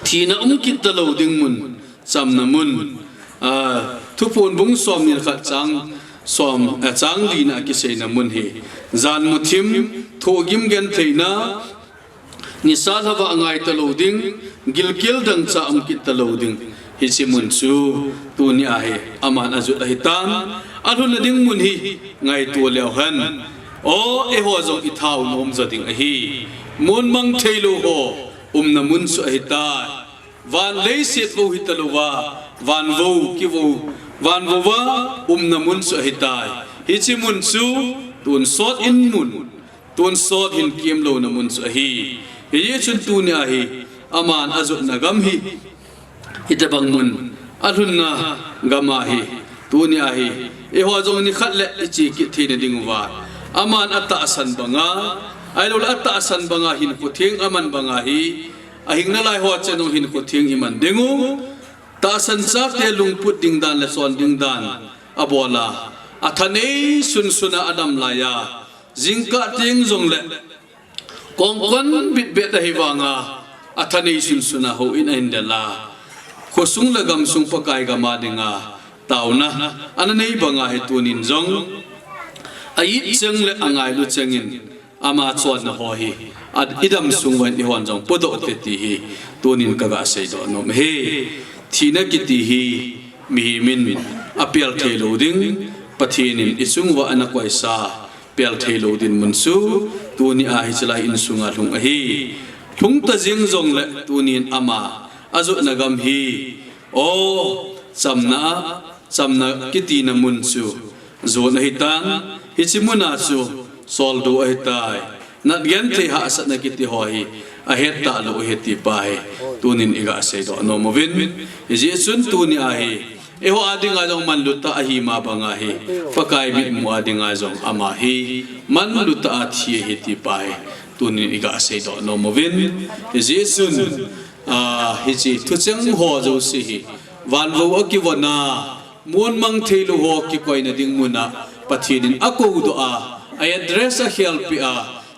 thina um kit talou ding mun, chamna mun, a, Thuphon bung somni le khat chang, som, a, chang lina kiseina mun hi, janmu thim, thohgim gentheina, nisa lhavah ngai talou ding, gilkel dangchah um kit talou ding. Hichi mun chu, tunia hi, aman ajot ahitan, alhunna ding mun hi, ngaito leu hen. O, eiho jong ithao nom jo ding ahi. Muanmang theilou ho, umna mun chu ahitai. Van leiset vou hitalouva, van vou kivou, van vouva, umna mun chu ahitai. Hichi mun chu, tonsot in mun, tonsot hin kemlouna mun chu ahi. Hijeh chun tunia hi, aman ajotna gam hi, hitobang mun, alhunna gam ahi, tunia hi, eiho jong nikhat le iche kit theina dinguva, aman atahsan banga, ahiloule atahsan banga hinkho theng aman banga hi, ahing nalai ho cheh jong hinkho theng iman dingu, tahsan chate lungput ding dan le chon ding dan, abola, Athanei sunsun a adam laiya, jingkah teng jongle kongkon bitbet ahi vanga, athanei sunsun a houin ahin del a, khosung le gamsung Pakai gam a dinga taona ana nei banga hi tunin jong a-it cheng le angailu chengin ama chonna ho hi, a, idam sung uva hin eihon jong podoh te ti hi tunin kaga seidoh nom e. Thina kiti hi mihem in apel thei lou ding, Pathen in ichung uva ana koisa, pel thei lou dinmun chu tuni a hiche lai insunga lhung ahi. Lhung ta jing jongle tunin ama ajotna gam hi, o, chamna, chamna kitina mun chu jon ahitan, hiche muna chu soldoh ahitai. Nat genthei hahsatna kiti ho hi ahet talou ahi ti pa hi tunin iga seidoh nom uvin. Hijeh chun tuni a hi eiho a dinga jong manlu tah ahi ma banga hi, Pakai mitmu a dinga jong ama hi manlu tah a thi ahi ti pa hi tunin iga seidoh nom uvin. Hijeh chun, a, hiche thucheng ho jouse hi, vanvou akivon a, mon mang thei lou ho kikoina ding muna Pathen in akoudoh a, a-address akhelpeh a,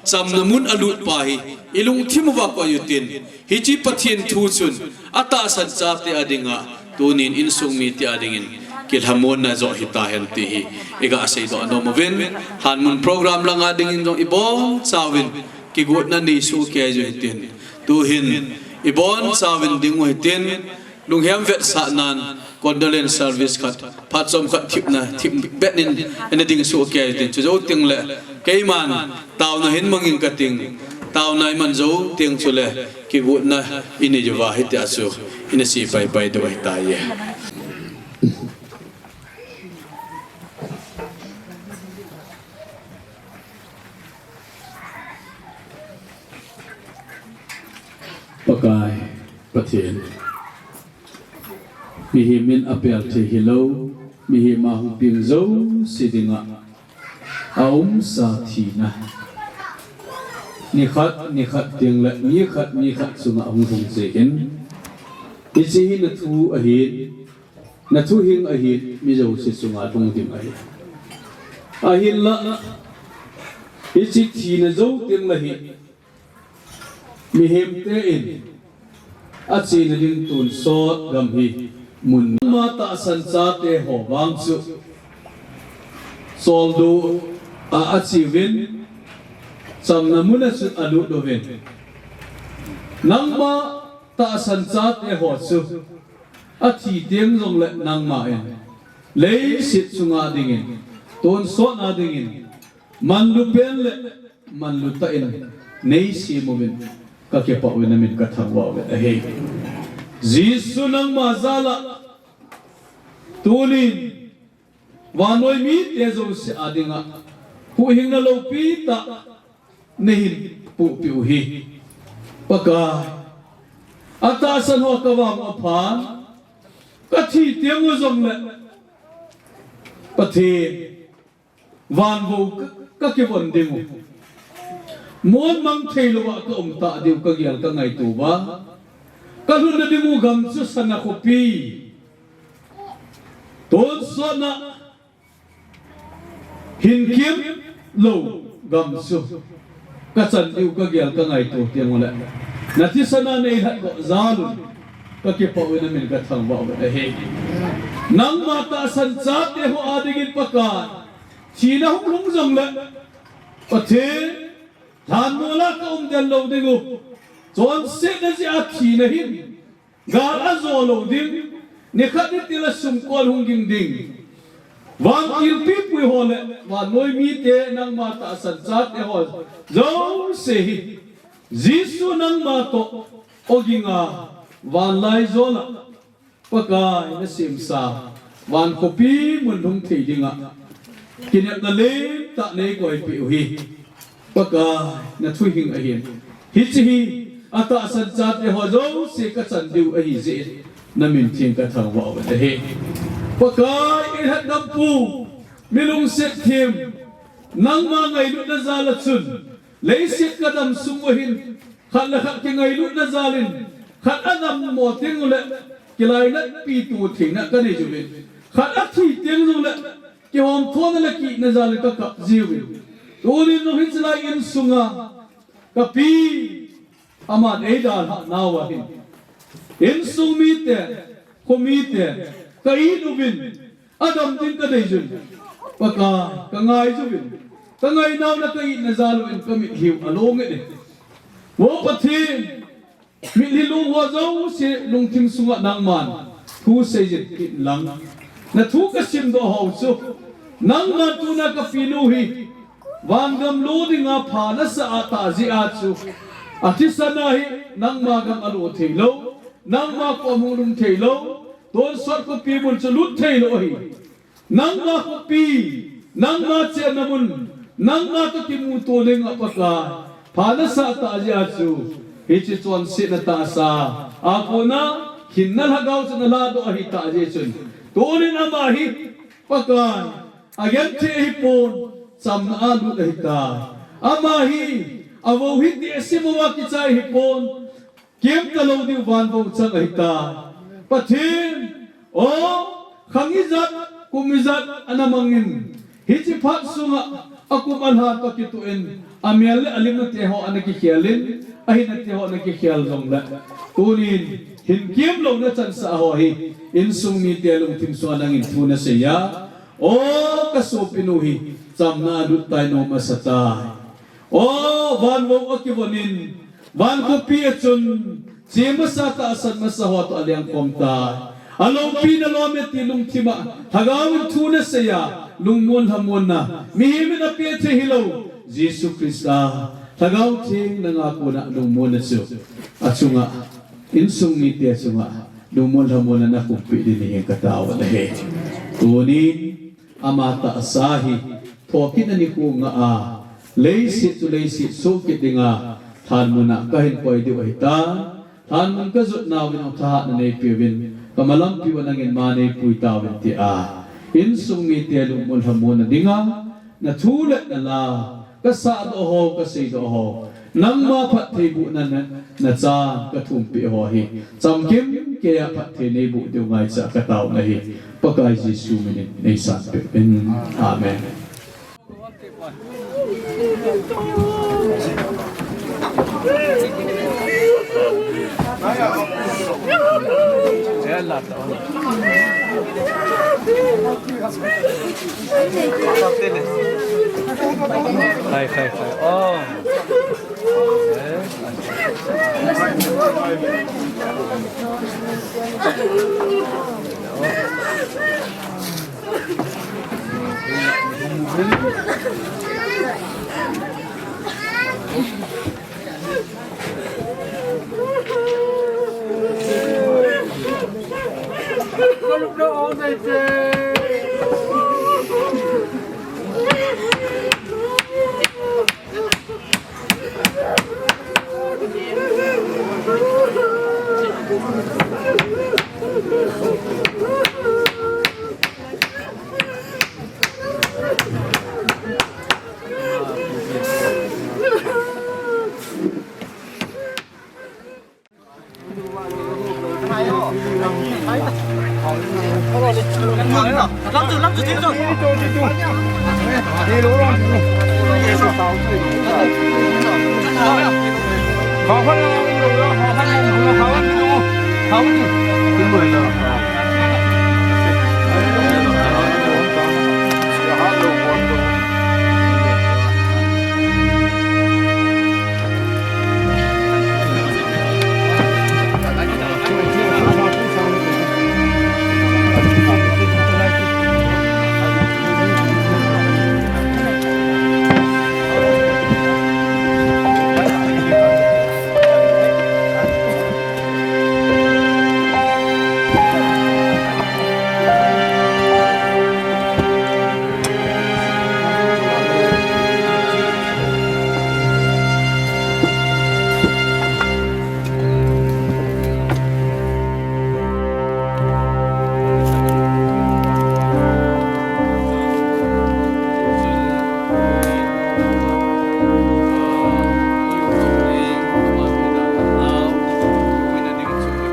chamna mun alut pa hi ilungthim uva koi utin, hiche Pathen thu chun atahsan chate a dinga, tunin insung mite a dingin kilhamonna joh hitahen ti hi iga seidoh nom uvin. Lhanmun program langa dingin jong ibonchauvin kigotna nei sohkei u hitin, tuhin ibonchauvin ding u hitin, lunghem vetsahnan condolence service khat, phat chomkhat thipna, thipbeh in ina ding sohkei u hitin, chujou tengle keiman taona hin mang inge kating, taona iman jou teng chule kigotna inei uva hitia chu ina che paipai diu ahitai. Pakai Pathen, mihem in apel thei hilou, mihem a hung peng jouse dinga aumsa thina, nikhat nikhat tengle mi khat mi khat chunga hung lhung jeh in, hiche hi nathu ahin, nathuhing ahin, mi jouse chunga lhung ding ahi. Ahinla hiche thina jou tengle hi mihemte in achena ding tonsot gam hi mun, nangma tahsan chate ho vang chu soldoh a acheuvin, chamna muna chu alut uvin, nangma tahsan chate ho chu athi teng jongle nangma in leiset chunga dingin, tonsotna dingin manlu pen le manlu tah in neisem uvin, kakipah uvin, namin kathangvah uvin ahi. Jesu, nangma jal a tunin vannoi mite jouse a dinga huhhingna loupi tah neihin pohpeh u hi, Pakai, atahsan ho kavang u aphan, kathi teng u jongle Pathen, vanvou ka, kakivon ding u, mon mang thei louva kaum tah diu kagel kangaito uva, kalhunna ding u gam chu sana khopi, tonsotna hinkhem lou gam chu kachan diu kagel kangaito teng ule, nathisana neilhatdoh jal un, kakipah uvin, namin kathangvah uvin ahi. Nangma tahsan chate ho a dingin Pakai, thina hung lhung jongle Pathen, lhanmol a kaum den lou ding u, chonsetna jeh a thina hin gal ajo lou ding, nikhat nitil a sumkon hung ging ding, vantil pipui ho le vannoi mite, nangma tahsan chate ho jouse hi, Jesu, nangma toh oging a, vanlaijol a Pakai nasemsa van khopi mun lhung thei dinga kinepna lentah neikoipeh u hi, Pakai, nathuhing ahin, hiche hi atahsan chate ho jouse kachan diu ahi jeh in, namin theng kathangvah uvin ahi. Pakai, eilhatgam pu, mi lungset them, nangma ngailutna jal a chun leiset kadam sung uva hin, khat le khat kingailutna jal in, khat adammo teng ule kilainatpi to theina kanei uvin, khat athi teng jongle Kihomthona le kiitna jal in kakap jiuvin. Tunin jong hiche lai insunga kapi aman eidalhah nauva hin, insung mite, khomite, ka it uvin, adam ding kadei uvin, Pakai, kangai uvin, kangai nau le ka itna jal uvin kamitlhi u along e. Vo Pathen, mitlhi long ho jouse lungthim sunga nangman thu seijin kit in lang. Na thu kasimdoh ho chu, nangman tuna kapinu hi vangam lo dinga pha nasah tah jeh a chu, athisan a hi nangma gam alo thei lou, nangma kom hung lhung thei lou, tonsot khopi mun chu lut thei lou ahi. Nangma khopi, nangma chenna mun, nangma toh kimuto dinga Pakai, pha nasah tah jeh a chu, hiche chonsetna tahsa a kona hinna lhagao chu nalahdoh ahitah jeh chun, tunin ama hi Pakai, agenthei ahipon, chamna a lut ahitai. Ama hi avou hi tehse vou a kichai ahipon, kem talou diu van vou chang ahitai. Pathen, o, khang ijat, kum ijat ana mangin, hiche phat sunga akum alha toh kitoh in, amel le alimna te ho ana kikhel in, ahinna te ho ana kikhel jongle, tunin hin kem louna chansah ho hi insung mite lungthim sunga nangin thu nasei a, o, kasopinu hi chamna a lut tai, nom asa tai. O, van vou akivonin, van khopi a chun, che masa tahsan masa ho toh alengkhom tai. Aloupina lom e ti lungthim a lhagao in thu nasei a, lungmon lhamonna mihem in apeh thei hilou, Jesu Christa Lhagao Theng nanga kona lungmonna chu achunga, insung mite chunga lungmon lhamonna nakhupeh dingin katao ahi. Tunin ama tahsa hi thokitna nikho nga a, leiset chu leiset sohkit dinga lhanmun a kahin koi diu ahitan, lhanmun kajot nauvin jong thahatna neipeuvin, kamalampiu a nangin ma neipui tauvin tia, insung mite lungmon lhamonna dinga nathu le nala kasahdoh ho, kaseidoh ho, nangma phattheibohna na, nachan kathumpeh ho hi chamkim keiya phatthei neiboh diu ngaicha katao ahi. Pakai Jesu minin neisanpeh in. Amen. Khai, khai, khai. Oh.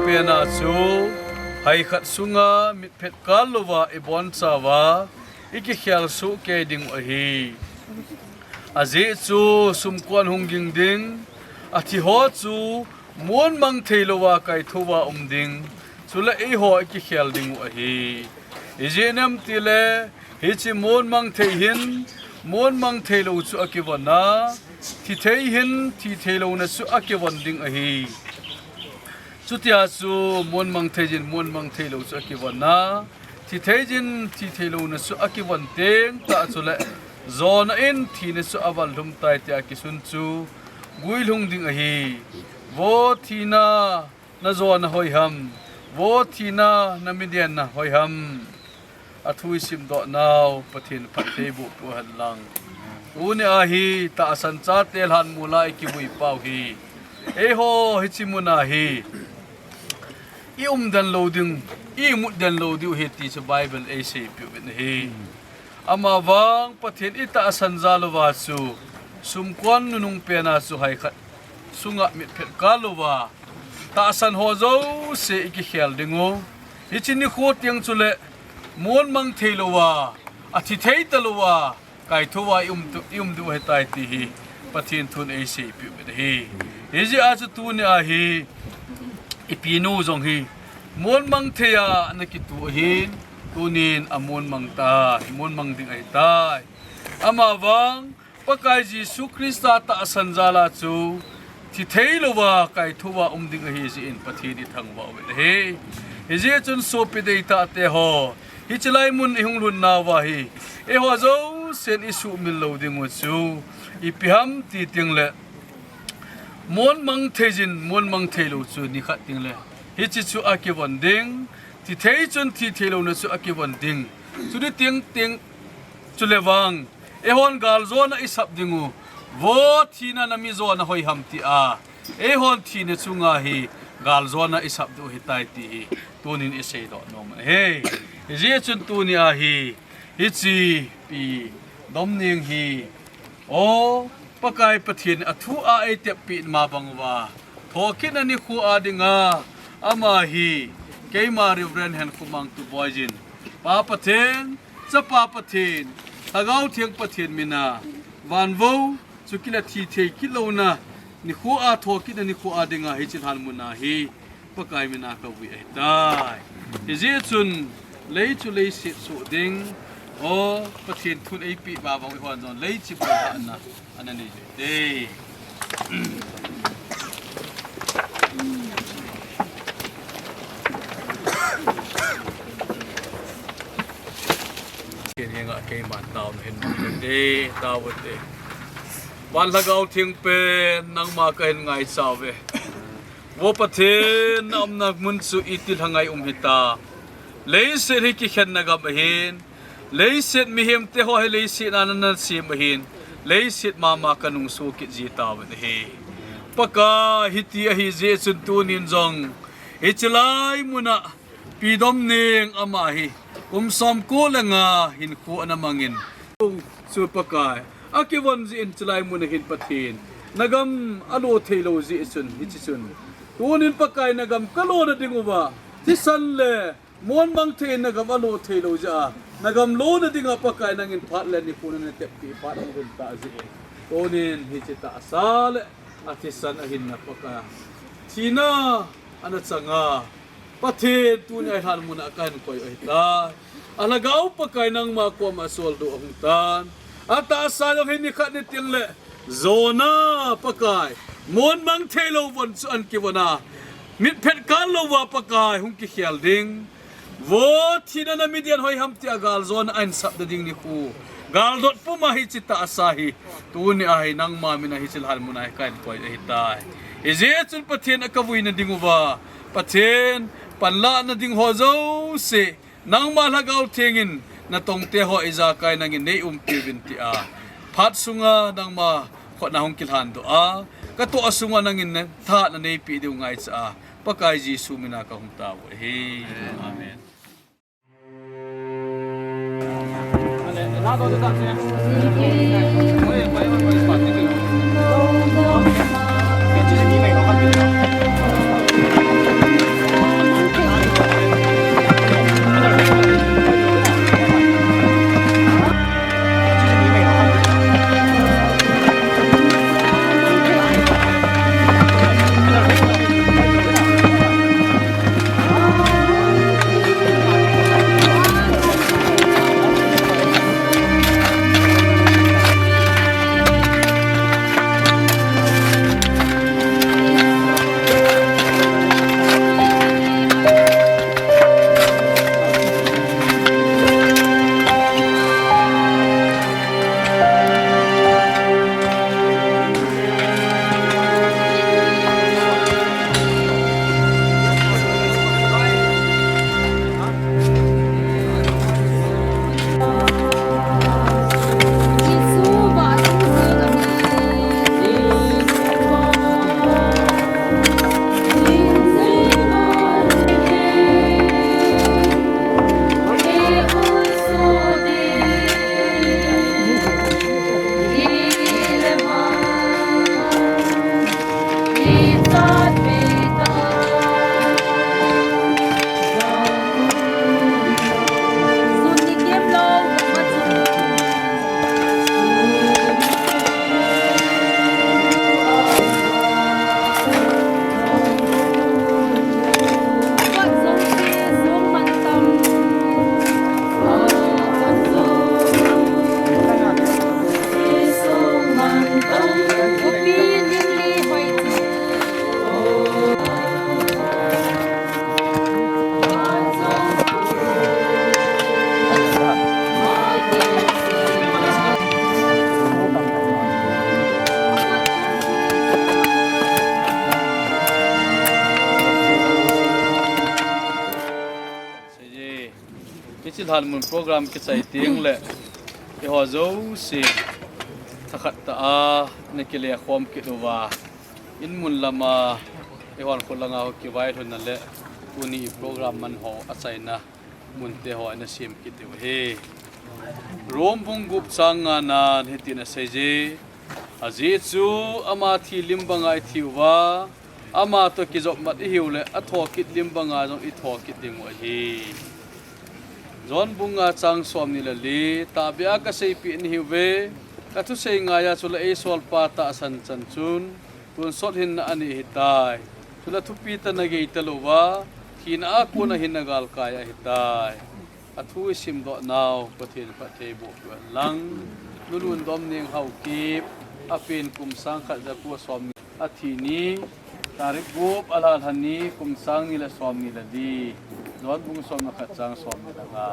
Pena chu, hai khat sunga mitphet kal louva ibonchauva, i kikhel soh kei ding u ahi. Ajeh chu sumkon hung ging ding, athi ho chu muanmang thei louva kaithou va um ding, chule eiho i kikhel ding u ahi. Ijeh inem itile, hiche muanmang thei hin, muanmang thei lou chu akivon a, thi thei hin, thi thei louna chu akivon ding ahi. Chutia chu muanmang thei jin, muanmang thei lou chu akivon a, thi thei jin, thi thei louna chu akivon teng tah chule, jona in thina chu aval lhum tai tia kisun chu guilhung ding ahi. Vo thina, na jona hoiham? Vo thina, na midenna hoiham? Athu i simdoh nau Pathen phatthei boh peh hen lang. Tuni ahi tahsan chate lhanmol a i kivui pau hi. Eiho hiche mun a hi i umden lou ding, i mutden lou diu ahi ti chu Bible eiseipeh uvin ahi. Amavang Pathen i tahsan jal uva chu sumkon nunung pen a chu hai khat sunga mitphet kal louva tahsan ho jouse i kikhel ding u. Hiche nikho teng chule muanmang thei louva, athi thei talouva, kaithou va i um diu, i um diu ahitai ti hi Pathen thun eiseipeh uvin ahi. Hijeh a chu tuni ahi, i pinu jong hi muanmang thei a ana kitu ahin, tunin amuanmang tai, muanmang ding ahitai. Amavang Pakai Jesu Christa tahsan jal a chu thi thei louva, kaithou va um ding ahi jeh in Pathen i thangvah uvin ahi. Hijeh chun sopi deitahte ho, hiche lai mun i hung lhun nauva hi, eiho jousen i suhmil lou ding u chu ipi ham ti tengle, muanmang thei jin, muanmang thei lou chu nikhat tengle hiche chu akivon ding, thi thei chun thi thei louna chu akivon ding. Chuni teng teng chule vang, eihon galjona i sap ding u, vo thina, na mi jona hoiham tia eihon thina chunga hi galjona i sap diu ahitai ti hi tunin i seidoh nom ahi. Hijeh chun tuni ahi, hiche Pi Domneng hi, o Pakai Pathen athu a eiteppeh ma bang uva, thokitna nikho a dinga ama hi keima Reverend Henkho Mangtuboi jin, Pa Pathen, Chapa Pathen, Lhagao Theng Pathen mina, van vo, chukit le thi thei kit louna nikho a, thokitna nikho a dinga hiche lhanmun a hi Pakai mina kavui ahitai. Hijeh chun lei chu leiset soh ding, o Pathen thun eipeh ma bang uva eihon jong leichim lhahna ana nei uvinte. Pathen henga keiman taona hin mang uvinte, tao uvinte. Van Lhagao Theng pen nangma kahin ngaichat uve. Vo Pathen, na umna mun chu iti lhangai um hitam. Leiset hi kikhenna gam ahin, leiset mihemte ho hi leiset a nana sem ahin, leiset mama kanung soh kit ji tauvin ahi. Pakai, hiti ahi jeh chun tunin jong hiche lai mun a Pi Domneng ama hi kum somko le nga hinkho ana mangin, chu Pakai, akivon jeh in hiche lai mun a hin Pathen, na gam alo thei lou jeh chun, hiche chun tunin Pakai, na gam kalo nading uva thisan le muanmang thei in na gam alo thei lou jeh a, na gam lona dinga Pakai nangin phat le nikho nana teppeh phat ahung lhun tah jeh in, tunin hiche tahsa le athisan a hinna Pakai, thina ana chang a, Pathen, tuni a lhanmun a kahin koi u ahitai. Alhagao Pakai, nangma koma soldoh ahung tan, atahsa jong hi nikhat ni tengle jona Pakai, muanmang thei lou von chu ana kivon a, mitphet kal louva Pakai hung kikhel ding, vo thina, na midenna hoiham tia galjona ahin sap nading nikho, galdot puma hiche tahsa hi tuni a hi nangma mina hiche lhanmun a hi kahin koi u ahitai. Hijeh chun Pathen, a kavui nading uva, Pathen, panlah nading ho jouse nangma Lhagao Theng in natongte ho ijakai nangin neiumpi uvin tia, phat sunga nangma khutna hung kilhandoh a, katoh a sunga nangin na thahatna neipeh diu ngaichat a, Pakai Jesu mina kahung tao u ahi. Amen. Lhanmun program kichai teng le, eiho jouse thakhat tah a na kile khom kit uva, in mun lama eihon kholanga ho kivailhunna le tuni i program man ho achaina munte ho ana sem kit diu ahi. Rome bung gup chang nga nan hitin asei je, ajeh chu ama thi lim banga i thi uva, ama toh kijop mat i hiu le, atho kit lim banga jong i tho kit ding u ahi. John bung nga chang somni le li, tahbeh a kaseipeh nahiuve, ka thusei ngaiya chule eisolpa tahsan chan chun, tonsot hinna anei ahitai. Chule thupi tah a na gei talouva, thina a kona hinna galkai ahitai. Athu i simdoh nau, Pathen phatthei boh peh hen lang. Nu Lundom Neng Haokip, apen kum sang khat ja ko som ni, athi ni, tarik gup, alhalha ni, kum sang ni le som ni le li. John bung som le khat chang som ni le nga.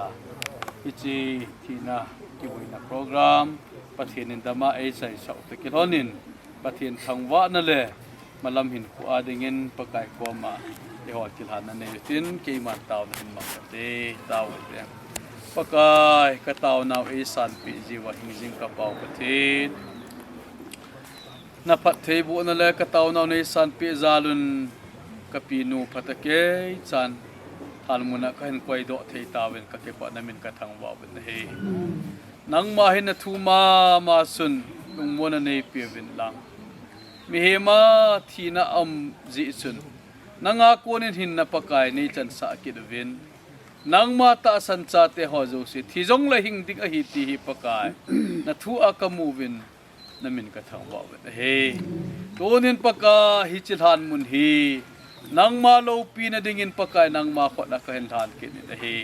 Hiche thina kivuina program, Pathen in dama eichaisah u toh kilhonin, Pathen thangvahna le malam hinkho a dingin Pakai koma eiho thilhanna nei utin, keiman taona hin mang kate, tao ute. Pakai, ka taonau eisanpeh jiuva hingjing ka Pau Pathen, na phattheibohna le ka taonau neisanpeh jalun, ka pinu phatah keichan lhanmun a kahin koidoh thei tauvin ka kipah, na min ka thangvah uvin ahi. Nangma hin na thu mama chun lungmonna neipeuvin lang. Mihem a thina aum jeh chun, nanga konin hinna Pakai neichansah kit uvin. Nangma tahsan chate ho jouse thi jongle hing ding ahi ti hi Pakai, na thu a kamu uvin, na min ka thangvah uvin ahi. Tunin Pakai, hiche lhanmun hi nangma loupina dingin Pakai, nangma khut a kahin lhan kit in ahi.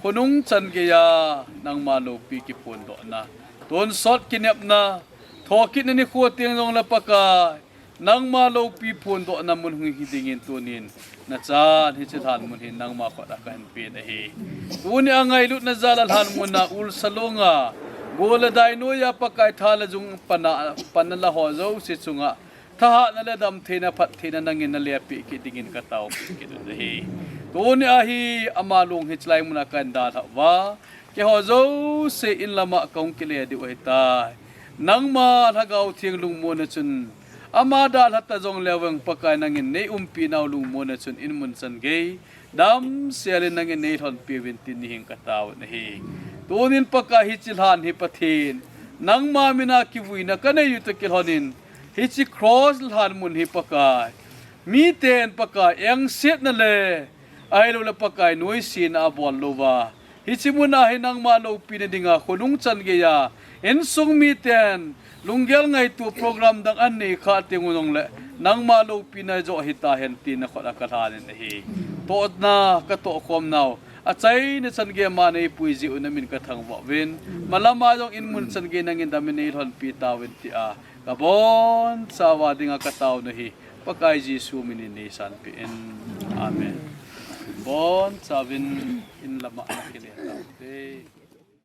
Khonung chan geiya nangma loupi kiphondohna, tonsot kinepna, thokitna nikho teng jongle Pakai, nangma loupi phondohna mun hung hi dingin tunin nachan hiche lhanmun hi nangma khut a kahin pen ahi. Tuni a ngailutna jal a lhanmun a ulsa longa, gol le dai noiya Pakai tha le jung pana, panna la ho jouse chunga thahatna le damtheina, phattheina nangin na lepeh kit dingin ka taopeh kit u ahi. Tuni a hi ama long hiche lai mun a kahin dalhah uva, keiho jouse in lama kahung kile diu ahitai. Nangma Lhagao Theng lungmonna chun, ama dalha ta jongleu vang Pakai, nangin neiumpi nau lungmonna chun in mun chan gei damsel in nangin neilhonpi uvin tin nihin ka taovin ahi. Tunin Pakai, hiche lhan hi Pathen, nangma mina kivuina kanei u toh kilhonin, hiche cross lhanmun hi Pakai, miten Pakai engsetna le, ahilouleh Pakai noisena abol louva, hiche mun a hi nangma loupina dinga khonung chan geiya insung miten lunggel ngaito program dang anei khah teng u jongle, nangma loupina joh hitahen tin na khut a ka lhanin ahi. Tohna ka tohkhom nau, achaina chan gei ma neipui jeh u na min ka thangvah uvin. Malama jong in mun chan gei nangin damin neilhonpi tauvin tia ka bonchauva dinga ka taona hi Pakai Jesu minin neisanpeh in. Amen. Bonchauvin in lama na kile taute.